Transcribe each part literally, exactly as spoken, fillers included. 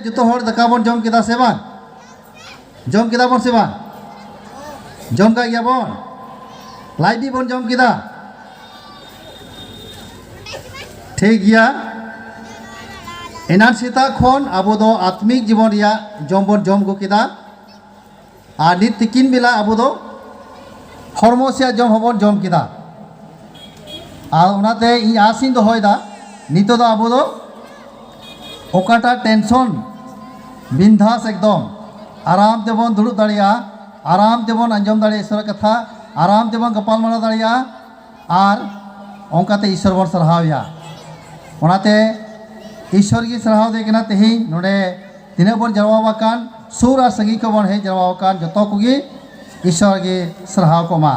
ᱡᱚᱛᱚ ᱦᱚᱲ ᱫᱟᱠᱟ ᱵᱚᱱ ᱡᱚᱢ ᱠᱮᱫᱟ ᱥᱮ ᱵᱟᱝ? ᱡᱚᱢ ᱠᱮᱫᱟ ᱵᱚᱱ ᱥᱮ ᱵᱟᱝ? ᱡᱚᱢ ᱠᱟᱜ ᱜᱮᱭᱟ ᱵᱚᱱ? ᱞᱟᱡ ᱵᱤ ᱵᱚᱱ ᱡᱚᱢ ᱠᱮᱫᱟ? ᱴᱷᱤᱠ ᱜᱮᱭᱟ᱾ ᱮᱱᱟᱱ ᱥᱮᱛᱟᱜ ᱠᱷᱚᱱ ᱟᱵᱚ ᱫᱚ ᱟᱛᱢᱤᱠ ᱡᱤᱵᱚᱱ ᱨᱮᱭᱟᱜ ᱡᱚᱢ ᱵᱚᱱ ᱡᱚᱢ ᱟᱹᱜᱩ ᱠᱮᱫᱟ᱾ ᱟᱨ ᱱᱤᱛ ᱛᱤᱠᱤᱱ ᱵᱮᱞᱟ ᱟᱵᱚ ᱫᱚ ᱦᱚᱲᱢᱚ ᱥᱮᱭᱟᱜ ᱡᱚᱢ ᱦᱚᱸᱵᱚᱱ ᱡᱚᱢ ᱠᱮᱫᱟ᱾ ᱟᱨ ᱚᱱᱟᱛᱮ ᱤᱧ ᱟᱥ ᱤᱧ ᱫᱚᱦᱚᱭᱮᱫᱟ, ᱱᱤᱛᱚᱜ ᱫᱚ ᱟᱵᱚ ᱫᱚ ᱚᱠᱟᱴᱟᱜ ᱴᱮᱱᱥᱚᱱ ᱵᱤᱱᱫᱷᱟᱥ ᱮᱠᱫᱚᱢ ᱟᱨᱟᱢ ᱛᱮᱵᱚᱱ ᱫᱩᱲᱩᱵ ᱫᱟᱲᱮᱭᱟᱜᱼᱟ, ᱟᱨᱟᱢ ᱛᱮᱵᱚᱱ ᱟᱸᱡᱚᱢ ᱫᱟᱲᱮᱭᱟᱜᱼᱟ ᱤᱥᱚᱨᱟᱜ ᱠᱟᱛᱷᱟ, ᱟᱨᱟᱢ ᱛᱮᱵᱚᱱ ᱜᱟᱯᱟᱞᱢᱟᱨᱟᱣ ᱫᱟᱲᱮᱭᱟᱜᱼᱟ᱾ ᱟᱨ ᱚᱱᱠᱟᱛᱮ ᱤᱥᱚᱨ ᱵᱚᱱ ᱥᱟᱨᱦᱟᱣᱮᱭᱟ᱾ ᱚᱱᱟᱛᱮ ᱤᱥᱚᱨ ᱜᱮ ᱥᱟᱨᱦᱟᱣ ᱫᱮ ᱠᱟᱱᱟ᱾ ᱛᱮᱦᱮᱧ ᱱᱚᱰᱮ ᱛᱤᱱᱟᱹᱜ ᱵᱚᱱ ᱡᱟᱨᱣᱟ ᱟᱠᱟᱱ, ᱥᱩᱨ ᱟᱨ ᱥᱟᱺᱜᱤᱧ ᱠᱷᱚᱱ ᱵᱚᱱ ᱦᱮᱡ ᱡᱟᱨᱣᱟ ᱟᱠᱟᱱ, ᱡᱚᱛᱚ ᱠᱚᱜᱮ ᱤᱥᱚᱨ ᱜᱮ ᱥᱟᱨᱦᱟᱣ ᱠᱚ ᱢᱟ᱾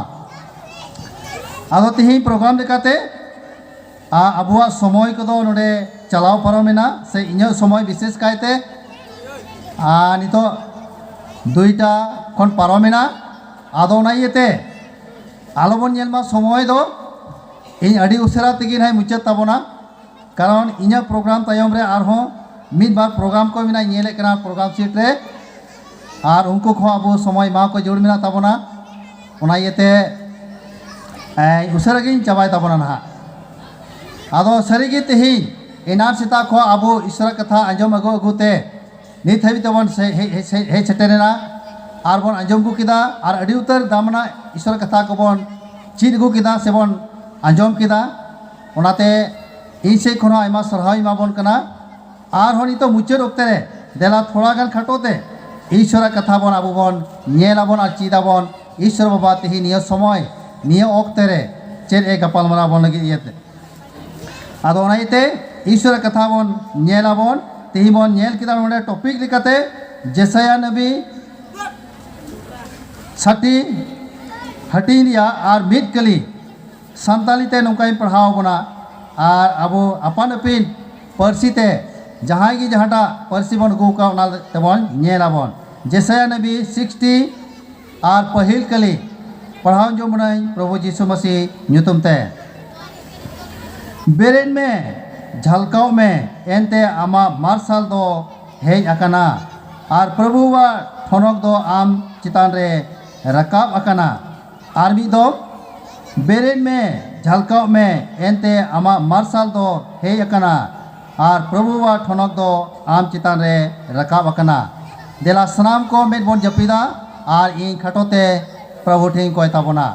ᱟᱫᱚ ᱛᱮᱦᱮᱧ ᱯᱨᱳᱜᱨᱟᱢ ᱞᱮᱠᱟᱛᱮ ᱟ-, ᱟᱵᱚᱣᱟᱜ ᱥᱚᱢᱚᱭ ᱠᱚᱫᱚ ᱱᱚᱰᱮ ᱪᱟᱞᱟᱣ ᱯᱟᱨᱚᱢᱮᱱᱟ, ᱥᱮ ᱤᱧᱟᱹᱜ ᱥᱚᱢᱚᱭ ᱵᱤᱥᱮᱥ ᱠᱟᱭᱛᱮ ᱟᱨ ᱱᱤᱛᱚᱜ ᱫᱩᱭᱴᱟ ᱠᱷᱚᱱ ᱯᱟᱨᱚᱢᱮᱱᱟ᱾ ᱟᱫᱚ ᱚᱱᱟ ᱤᱭᱟᱹᱛᱮ ᱟᱞᱚᱵᱚᱱ ᱧᱮᱞ ᱢᱟ ᱥᱚᱢᱚᱭ ᱫᱚ, ᱤᱧ ᱟᱹᱰᱤ ᱩᱥᱟᱹᱨᱟ ᱛᱮᱜᱮ ᱱᱟᱦᱟᱜ ᱢᱩᱪᱟᱹᱫ ᱛᱟᱵᱚᱱᱟ, ᱠᱟᱨᱚᱱ ᱤᱧᱟᱹᱜ ᱯᱨᱳᱜᱨᱟᱢ ᱛᱟᱭᱚᱢ ᱨᱮ ᱟᱨᱦᱚᱸ ᱢᱤᱫ ᱵᱟᱨ ᱯᱨᱳᱜᱨᱟᱢ ᱠᱚ ᱢᱮᱱᱟᱜᱼᱟ, ᱧᱮᱞᱮᱫ ᱠᱟᱱᱟ ᱯᱨᱳᱜᱨᱟᱢ ᱥᱤᱴ ᱨᱮ, ᱟᱨ ᱩᱱᱠᱩ ᱠᱚᱦᱚᱸ ᱟᱵᱚ ᱥᱚᱢᱚᱭ ᱮᱢᱟ ᱠᱚ ᱡᱟᱹᱨᱩᱲ ᱢᱮᱱᱟᱜ ᱛᱟᱵᱚᱱᱟ᱾ ᱚᱱᱟ ᱤᱭᱟᱹᱛᱮ ᱮ, ᱩᱥᱟᱹᱨᱟ ᱜᱤᱧ ᱪᱟᱵᱟᱭ ᱛᱟᱵᱚᱱᱟ ᱱᱟᱦᱟᱜ᱾ ᱟᱫᱚ ᱥᱟᱹᱨᱤᱜᱮ ᱛᱮᱦᱮᱧ ᱮᱱᱟᱱ ᱥᱮᱛᱟᱜ ᱠᱷᱚᱱ ᱟᱵᱚ ᱤᱥᱚᱨᱟᱜ ᱠᱟᱛᱷᱟ ᱟᱸᱡᱚᱢ ᱟᱹᱜᱩ ᱟᱹᱜᱩ ᱛᱮ ᱱᱤᱛ ᱦᱟᱹᱵᱤᱡ ᱛᱮᱵᱚᱱ ᱥᱮ-, ᱦᱮᱡ, ᱦᱮᱡ, ᱦᱮᱡ ᱥᱮᱴᱮᱨᱮᱱᱟ ᱟᱨ ᱵᱚᱱ ᱟᱸᱡᱚᱢ ᱟᱹᱜᱩ ᱠᱮᱫᱟ, ᱟᱨ ᱟᱹᱰᱤ ᱩᱛᱟᱹᱨ ᱫᱟᱢᱟᱱᱟᱜ ᱤᱥᱚᱨ ᱠᱟᱛᱷᱟ ᱠᱚᱵᱚᱱ ᱪᱮᱫ ᱟᱹᱜᱩ ᱠᱮᱫᱟ ᱥᱮᱵᱚᱱ ᱟᱸᱡᱚᱢ ᱠᱮᱫᱟ᱾ ᱚᱱᱟᱛᱮ ᱤᱧ ᱥᱮᱫ ᱠᱷᱚᱱ ᱦᱚᱸ ᱟᱭᱢᱟ ᱥᱟᱨᱦᱟᱣ ᱤᱧ ᱮᱢᱟ ᱵᱚᱱ ᱠᱟᱱᱟ᱾ ᱟᱨᱦᱚᱸ ᱱᱤᱛᱚᱜ ᱢᱩᱪᱟᱹᱫ ᱚᱠᱛᱮ ᱨᱮ ᱫᱮᱞᱟ ᱛᱷᱚᱲᱟ ᱜᱟᱱ ᱠᱷᱟᱴᱚ ᱛᱮ ᱤᱥᱚᱨᱟᱜ ᱠᱟᱛᱷᱟ ᱵᱚᱱ ᱟᱵᱚ ᱵᱚᱱ ᱧᱮᱞ ᱟᱵᱚᱱ ᱟᱨ ᱪᱮᱫ ᱟᱵᱚᱱ ᱤᱥᱚᱨ ᱵᱟᱵᱟ ᱛᱮᱦᱮᱧ ᱱᱤᱭᱟᱹ ᱥᱚᱢᱚᱭ ᱱᱤᱭᱟᱹ ᱚᱠᱛᱮ ᱨᱮ ᱪᱮᱫ ᱮ ᱜᱟᱯᱟᱞᱢᱟᱨᱟᱣ ᱟᱵᱚᱱ ᱞᱟᱹᱜᱤᱫ ᱤᱭᱟᱹᱛᱮ᱾ ᱟᱫᱚ ᱚᱱᱟ ᱤᱭᱟᱹᱛᱮ ᱤᱥᱚᱨᱟᱜ ᱠᱟᱛᱷᱟ ᱵᱚᱱ ᱧᱮᱞ ᱟᱵᱚᱱ᱾ ᱛᱮᱦᱮᱧ ᱵᱚᱱ ᱧᱮᱞ ᱠᱮᱫᱟ ᱱᱚᱰᱮ ᱴᱚᱯᱤᱠ ᱞᱮᱠᱟᱛᱮ ᱡᱮᱥᱟᱭᱟ ᱱᱟᱵᱤ ᱥᱟᱴᱤ ᱦᱟᱹᱴᱤᱧ ᱨᱮᱭᱟᱜ ᱟᱨ ᱢᱤᱫ ᱠᱟᱹᱞᱤ ᱥᱟᱱᱛᱟᱞᱤ ᱛᱮ ᱱᱚᱝᱠᱟᱧ ᱯᱟᱲᱦᱟᱣ ᱟᱵᱚᱱᱟ᱾ ᱟᱨ ᱟᱵᱚ ᱟᱯᱟᱱ ᱟᱹᱯᱤᱱ ᱯᱟᱹᱨᱥᱤ ᱛᱮ ᱡᱟᱦᱟᱸᱭ ᱜᱮ ᱡᱟᱦᱟᱸᱴᱟᱜ ᱯᱟᱹᱨᱥᱤ ᱵᱚᱱ ᱟᱹᱜᱩ ᱟᱠᱟᱫ, ᱚᱱᱟ ᱛᱮᱵᱚᱱ ᱧᱮᱞ ᱟᱵᱚᱱ᱾ ᱡᱮᱥᱟᱭᱟ ᱱᱟᱵᱤ ᱥᱤᱠᱥᱴᱤ ᱟᱨ ᱯᱟᱹᱦᱤᱞ ᱠᱟᱹᱞᱤ ᱯᱟᱲᱦᱟᱣ ᱟᱸᱡᱚᱢ ᱵᱚᱱᱟᱹᱧ ᱯᱨᱚᱵᱷᱩ ᱡᱤᱥᱩ ᱢᱟᱹᱥᱤ ᱧᱩᱛᱩᱢ ᱛᱮ᱾ ᱵᱮᱨᱮᱫ ᱢᱮ, ᱡᱷᱟᱞᱠᱟᱣ ᱢᱮ, ᱮᱱᱛᱮ ᱟᱢᱟᱜ ᱢᱟᱨᱥᱟᱞ ᱫᱚ ᱦᱮᱡ ᱟᱠᱟᱱᱟ, ᱟᱨ ᱯᱨᱚᱵᱷᱩᱣᱟᱜ ᱴᱷᱚᱱᱚᱠ ᱫᱚ ᱟᱢ ᱪᱮᱛᱟᱱ ᱨᱮ ᱨᱟᱠᱟᱵ ᱟᱠᱟᱱᱟ᱾ ᱟᱨ ᱢᱤᱫ ᱫᱚ, ᱵᱮᱨᱮᱫ ᱢᱮ, ᱡᱷᱟᱞᱠᱟᱣᱜ ᱢᱮ, ᱮᱱᱛᱮ ᱟᱢᱟᱜ ᱢᱟᱨᱥᱟᱞ ᱫᱚ ᱦᱮᱡ ᱟᱠᱟᱱᱟ, ᱟᱨ ᱯᱨᱚᱵᱷᱩᱣᱟᱜ ᱴᱷᱚᱱᱚᱠ ᱫᱚ ᱟᱢ ᱪᱮᱛᱟᱱ ᱨᱮ ᱨᱟᱠᱟᱵ ᱟᱠᱟᱱᱟ᱾ ᱫᱮᱞᱟ ᱥᱟᱱᱟᱢ ᱠᱚ ᱢᱮᱫ ᱵᱚᱱ ᱡᱟᱹᱯᱤᱫᱟ, ᱟᱨ ᱤᱧ ᱠᱷᱟᱴᱚ ᱛᱮ ᱯᱨᱚᱵᱷᱩ ᱴᱷᱮᱱ ᱠᱚᱭ ᱛᱟᱵᱚᱱᱟ᱾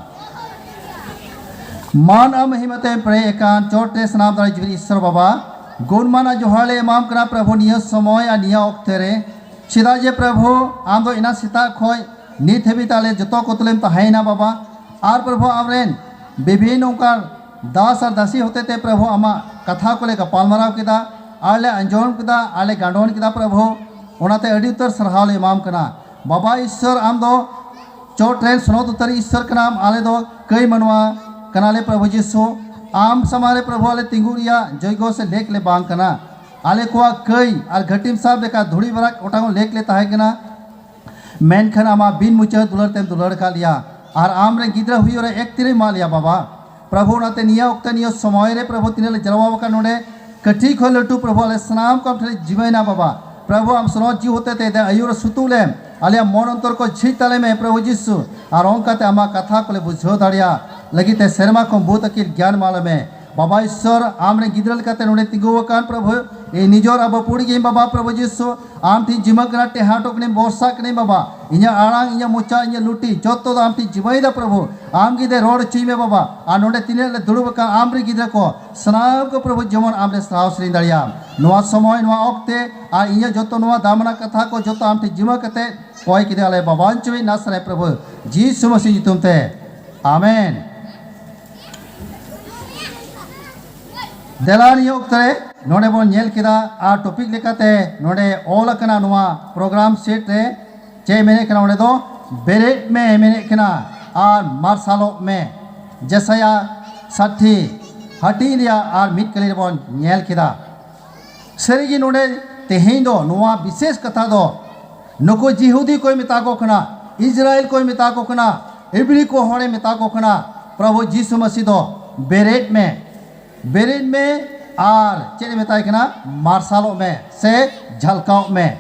ᱢᱟᱱ ᱟᱢ ᱢᱚᱦᱤᱢᱟ ᱛᱮᱢ ᱯᱮᱨᱮᱡ ᱟᱠᱟᱱ, ᱪᱚᱴ ᱨᱮ ᱥᱟᱱᱟᱢ ᱫᱟᱲᱮ ᱡᱤᱣᱤ ᱤᱥᱥᱚᱨ ᱵᱟᱵᱟ, ᱜᱩᱱᱢᱟᱱᱟᱜ ᱡᱚᱦᱟᱨ ᱞᱮ ᱮᱢᱟᱢ ᱠᱟᱱᱟ ᱯᱨᱚᱵᱷᱩ, ᱱᱤᱭᱟᱹ ᱥᱚᱢᱚᱭ ᱟᱨ ᱱᱤᱭᱟᱹ ᱚᱠᱛᱮ ᱨᱮ᱾ ᱪᱮᱫᱟᱜ ᱡᱮ ᱯᱨᱚᱵᱷᱩ, ᱟᱢ ᱫᱚ ᱮᱱᱟᱝ ᱥᱮᱛᱟᱜ ᱠᱷᱚᱱ ᱱᱤᱛ ᱦᱟᱹᱵᱤᱡ ᱛᱮ ᱟᱞᱮ ᱡᱚᱛᱚ ᱠᱚ ᱛᱩᱞᱩᱡ ᱮᱢ ᱛᱟᱦᱮᱸᱭᱮᱱᱟ ᱵᱟᱵᱟ᱾ ᱟᱨ ᱯᱨᱚᱵᱷᱩ, ᱟᱢᱨᱮᱱ ᱵᱤᱵᱷᱤᱱᱱ ᱚᱱᱠᱟᱱ ᱫᱟᱥ ᱟᱨ ᱫᱟᱥᱤ ᱦᱚᱛᱮᱛᱮ ᱯᱨᱚᱵᱷᱩ ᱟᱢᱟᱜ ᱠᱟᱛᱷᱟ ᱠᱚᱞᱮ ᱜᱟᱯᱟᱞᱢᱟᱨᱟᱣ ᱠᱮᱫᱟ, ᱟᱨ ᱞᱮ ᱟᱸᱡᱚᱢ ᱠᱮᱫᱟ, ᱟᱨ ᱞᱮ ᱜᱟᱸᱰᱚᱱ ᱠᱮᱫᱟ ᱯᱨᱚᱵᱷᱩ᱾ ᱚᱱᱟᱛᱮ ᱟᱹᱰᱤ ᱩᱛᱟᱹᱨ ᱥᱟᱨᱦᱟᱣ ᱞᱮ ᱮᱢᱟᱢ ᱠᱟᱱᱟ ᱵᱟᱵᱟ ᱤᱥᱥᱚᱨ᱾ ᱟᱢ ᱫᱚ ᱪᱚᱴ ᱨᱮᱱ ᱥᱚᱱᱚᱛ ᱩᱛᱟᱹᱨᱤᱡ ᱤᱥᱥᱚᱨ ᱠᱟᱱᱟᱢ, ᱟᱞᱮ ᱫᱚ ᱠᱟᱹᱭ ᱢᱟᱱᱣᱟ ᱠᱟᱱᱟᱞᱮ ᱯᱨᱚᱵᱷᱩ ᱡᱤᱥᱩ᱾ ᱟᱢ ᱥᱟᱢᱟᱝ ᱨᱮ ᱯᱨᱚᱵᱷᱩ ᱟᱞᱮ ᱛᱤᱸᱜᱩ ᱨᱮᱭᱟᱜ ᱡᱳᱜᱽᱜᱚ ᱥᱮ ᱞᱮᱠ ᱞᱮ ᱵᱟᱝ ᱠᱟᱱᱟ᱾ ᱟᱞᱮ ᱠᱚᱣᱟᱜ ᱠᱟᱹᱭ ᱟᱨ ᱜᱷᱟᱹᱴᱤᱢ ᱥᱟᱵ ᱞᱮᱠᱟ ᱫᱷᱩᱲᱤ ᱵᱟᱨᱟᱠ ᱚᱴᱟᱝ ᱞᱮᱠ ᱞᱮ ᱛᱟᱦᱮᱸ ᱠᱟᱱᱟ, ᱢᱮᱱᱠᱷᱟᱱ ᱟᱢᱟᱜ ᱵᱤᱱ ᱢᱩᱪᱟᱹᱫ ᱫᱩᱞᱟᱹᱲ ᱛᱮᱢ ᱫᱩᱞᱟᱹᱲ ᱟᱠᱟᱫ ᱞᱮᱭᱟ, ᱟᱨ ᱟᱢ ᱨᱮᱱ ᱜᱤᱫᱽᱨᱟᱹ ᱦᱩᱭᱩᱜ ᱨᱮ ᱮᱠᱛᱤᱨᱮᱢ ᱮᱢᱟᱜ ᱞᱮᱭᱟ ᱵᱟᱵᱟ᱾ ᱯᱨᱚᱵᱷᱩ, ᱚᱱᱟᱛᱮ ᱱᱤᱭᱟᱹ ᱚᱠᱛᱮ, ᱱᱤᱭᱟᱹ ᱥᱚᱢᱚᱭ ᱨᱮ ᱯᱨᱚᱵᱷᱩ, ᱛᱤᱱᱟᱹᱜ ᱞᱮ ᱡᱟᱨᱣᱟ ᱟᱠᱟᱱ ᱱᱚᱰᱮ, ᱠᱟᱹᱴᱤᱡ ᱠᱷᱚᱱ ᱞᱟᱹᱴᱩ ᱯᱨᱚᱵᱷᱩ, ᱟᱞᱮ ᱥᱟᱱᱟᱢ ᱠᱚ ᱟᱢ ᱴᱷᱮᱱ ᱞᱮ ᱡᱤᱢᱟᱹᱭᱮᱱᱟ ᱵᱟᱵᱟ᱾ ᱯᱨᱚᱵᱷᱩ, ᱟᱢ ᱥᱚᱱᱚᱛ ᱡᱤᱣᱤ ᱦᱚᱛᱮ ᱛᱮ ᱟᱹᱭᱩᱨ ᱥᱩᱛᱩᱜ ᱞᱮᱢ, ᱟᱞᱮᱭᱟᱜ ᱢᱚᱱ ᱚᱱᱛᱚᱨ ᱠᱚ ᱡᱷᱤᱡ ᱛᱟᱞᱮ ᱢᱮ ᱯᱨᱚᱵᱷᱩ ᱡᱤᱥᱩ, ᱟᱨ ᱚᱱᱠᱟᱛᱮ ᱟᱢᱟᱜ ᱠᱟᱛᱷᱟ ᱠᱚᱞᱮ ᱵᱩᱡᱷᱟᱹᱣ ᱫᱟᱲᱮᱭᱟᱜ ᱞᱟᱹᱜᱤᱫ ᱛᱮ ᱥᱮᱨᱢᱟ ᱠᱷᱚᱱ ᱵᱩᱫ ᱟᱹᱠᱤᱞ ᱜᱮᱭᱟᱱ ᱮᱢᱟ ᱞᱮᱢᱮ᱾ ᱵᱟᱵᱟ ᱤᱥᱥᱚᱨ, ᱟᱢ ᱨᱮᱱ ᱜᱤᱫᱽᱨᱟᱹ ᱞᱮᱠᱟᱛᱮ ᱱᱚᱰᱮ ᱛᱤᱸᱜᱩ ᱟᱠᱟᱱ ᱯᱨᱚᱵᱷᱩ, ᱤᱧ ᱱᱤᱡᱚᱨ ᱟᱵᱚ ᱯᱩᱲᱤ ᱜᱤᱧ ᱵᱟᱵᱟ ᱯᱨᱚᱵᱷᱩ ᱡᱤᱥᱩ, ᱟᱢ ᱴᱷᱮᱱ ᱡᱤᱢᱟᱹ ᱠᱟᱱᱟ, ᱴᱮᱦᱟᱴᱚᱜ ᱠᱟᱹᱱᱟᱹᱧ, ᱵᱷᱚᱨᱥᱟᱜ ᱠᱟᱹᱱᱟᱹᱧ ᱵᱟᱵᱟ᱾ ᱤᱧᱟᱹᱜ ᱟᱲᱟᱝ, ᱤᱧᱟᱹᱜ ᱢᱚᱪᱟ, ᱤᱧᱟᱹᱜ ᱞᱩᱴᱤ, ᱡᱚᱛᱚ ᱫᱚ ᱟᱢ ᱴᱷᱮᱱ ᱡᱤᱢᱟᱹᱭᱮᱫᱟ ᱯᱨᱚᱵᱷᱩ᱾ ᱟᱢ ᱜᱮ ᱫᱮ ᱨᱚᱲ ᱦᱚᱪᱚᱭ ᱢᱮ ᱵᱟᱵᱟ᱾ ᱟᱨ ᱱᱚᱰᱮ ᱛᱤᱱᱟᱹᱜ ᱞᱮ ᱫᱩᱲᱩᱵ ᱟᱠᱟᱱ ᱟᱢ ᱨᱮᱱ ᱜᱤᱫᱽᱨᱟᱹ ᱠᱚ, ᱥᱟᱱᱟᱢ ᱠᱚ ᱯᱨᱚᱵᱷᱩ ᱡᱮᱢᱚᱱ ᱟᱢ ᱞᱮ ᱥᱟᱨᱦᱟᱣ ᱥᱮᱨᱮᱧ ᱫᱟᱲᱮᱭᱟᱜ᱾ ᱱᱚᱣᱟ ᱥᱚᱢᱚᱭ, ᱱᱚᱣᱟ ᱚᱠᱛᱮ, ᱟᱨ ᱤᱧᱟᱹᱜ ᱡᱚᱛᱚ ᱱᱚᱣᱟ ᱫᱟᱢᱟᱱᱟᱜ ᱠᱟᱛᱷᱟ ᱠᱚ ᱡᱚᱛᱚ ᱟᱢ ᱴᱷᱮᱱ ᱡᱤᱢᱟᱹ ᱠᱟᱛᱮ ᱠᱚᱭ ᱠᱮᱫᱮᱭᱟᱞᱮ ᱵᱟᱵᱟ ᱟᱧᱪᱩᱭᱤᱡ ᱱᱟᱥᱨᱮ ᱯᱨᱚᱵᱷᱩ ᱡᱤᱥᱩ ᱢᱟᱹᱥᱤ ᱧᱩᱛᱩᱢ ᱛᱮ, ᱟᱢᱮᱱ᱾ ᱫᱮᱞᱟ ᱱᱤᱭᱟᱹ ᱚᱠᱛᱚ ᱨᱮ ᱱᱚᱰᱮ ᱵᱚᱱ ᱧᱮᱞ ᱠᱮᱫᱟ, ᱟᱨ ᱴᱚᱯᱤᱠ ᱞᱮᱠᱟᱛᱮ ᱱᱚᱰᱮ ᱚᱞ ᱟᱠᱟᱱᱟ ᱱᱚᱣᱟ ᱯᱨᱳᱜᱨᱟᱢ ᱥᱮᱴ ᱨᱮ᱾ ᱪᱮᱫ ᱢᱮᱱᱮᱫ ᱠᱟᱱᱟ ᱚᱸᱰᱮ ᱫᱚ? ᱵᱮᱨᱮᱫ ᱢᱮ ᱢᱮᱱᱮᱫ ᱠᱟᱱᱟ ᱟᱨ ᱢᱟᱨᱥᱟᱞᱚᱜ ᱢᱮ᱾ ᱡᱮᱥᱟᱭᱟ ᱥᱟᱴᱷᱤ ᱦᱟᱹᱴᱤᱧ ᱨᱮᱭᱟᱜ ᱟᱨ ᱢᱤᱫ ᱠᱟᱹᱞᱤ ᱨᱮᱵᱚᱱ ᱧᱮᱞ ᱠᱮᱫᱟ᱾ ᱥᱟᱹᱨᱤᱜᱮ ᱱᱚᱰᱮ ᱛᱮᱦᱮᱧ ᱫᱚ ᱱᱚᱣᱟ ᱵᱤᱥᱮᱥ ᱠᱟᱛᱷᱟ ᱫᱚ ᱱᱩᱠᱩ ᱡᱤᱦᱩᱫᱤ ᱠᱚᱭ ᱢᱮᱛᱟ ᱠᱚ ᱠᱟᱱᱟ, ᱤᱥᱨᱟᱭᱮᱞ ᱠᱚᱭ ᱢᱮᱛᱟ ᱠᱚ ᱠᱟᱱᱟ, ᱤᱵᱨᱤ ᱠᱚ ᱦᱚᱲᱮ ᱢᱮᱛᱟ ᱠᱚ ᱠᱟᱱᱟ, ᱯᱨᱚᱵᱷᱩ ᱡᱤᱥᱩ ᱢᱟᱹᱥᱤ ᱫᱚ ᱵᱮᱨᱮᱫ ᱢᱮ, ᱵᱮᱨᱮᱫ ᱢᱮ, ᱟᱨ ᱪᱮᱫ ᱮ ᱢᱮᱛᱟᱭ ᱠᱟᱱᱟ? ᱢᱟᱨᱥᱟᱞᱚᱜ ᱢᱮ ᱥᱮ ᱡᱷᱟᱞᱠᱟᱣᱜ ᱢᱮ᱾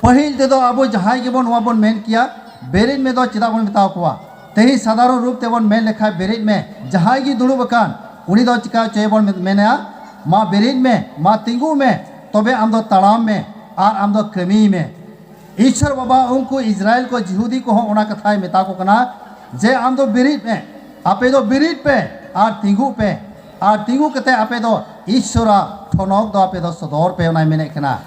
ᱯᱟᱹᱦᱤᱞ ᱛᱮᱫᱚ ᱟᱵᱚ ᱡᱟᱦᱟᱸᱭ ᱜᱮᱵᱚᱱ ᱱᱚᱣᱟ ᱵᱚᱱ ᱢᱮᱱ ᱠᱮᱭᱟ, ᱵᱮᱨᱮᱫ ᱢᱮ ᱫᱚ ᱪᱮᱫᱟᱜ ᱵᱚᱱ ᱢᱮᱛᱟᱣ ᱠᱚᱣᱟ? ᱛᱮᱦᱮᱧ ᱥᱟᱫᱷᱟᱨᱚᱱ ᱨᱩᱯ ᱛᱮᱵᱚᱱ ᱢᱮᱱ ᱞᱮᱠᱷᱟᱱ, ᱵᱮᱨᱮᱫ ᱢᱮ, ᱡᱟᱦᱟᱸᱭ ᱜᱮ ᱫᱩᱲᱩᱵ ᱟᱠᱟᱱ, ᱩᱱᱤ ᱫᱚ ᱪᱤᱠᱟ ᱦᱚᱪᱚᱭᱮᱵᱚᱱ ᱢᱮᱱᱟ? ᱢᱟ ᱵᱮᱨᱮᱫ ᱢᱮ, ᱢᱟ ᱛᱤᱸᱜᱩᱜ ᱢᱮ, ᱛᱚᱵᱮ ᱟᱢ ᱫᱚ ᱛᱟᱲᱟᱢ ᱢᱮ ᱟᱨ ᱟᱢ ᱫᱚ ᱠᱟᱹᱢᱤᱭ ᱢᱮ᱾ ᱤᱥᱥᱚᱨ ᱵᱟᱵᱟ ᱩᱱᱠᱩ ᱤᱥᱨᱟᱭᱮᱞ ᱠᱚ, ᱡᱤᱦᱩᱫᱤ ᱠᱚᱦᱚᱸ ᱚᱱᱟ ᱠᱟᱛᱷᱟᱭ ᱢᱮᱛᱟ ᱠᱚ ᱠᱟᱱᱟ ᱡᱮ, ᱟᱢ ᱫᱚ ᱵᱮᱨᱮᱫ ᱢᱮ, ᱟᱯᱮ ᱫᱚ ᱵᱮᱨᱮᱫ ᱯᱮ ᱟᱨ ᱛᱤᱸᱜᱩᱜ ᱯᱮ, ᱟᱨ ᱛᱤᱸᱜᱩ ᱠᱟᱛᱮ ᱟᱯᱮ ᱫᱚ ᱤᱥᱥᱚᱨᱟᱜ ᱴᱷᱚᱱᱚᱠ ᱫᱚ ᱟᱯᱮ ᱫᱚ ᱥᱚᱫᱚᱨ ᱯᱮ, ᱚᱱᱟᱭ ᱢᱮᱱᱮᱫ ᱠᱟᱱᱟ᱾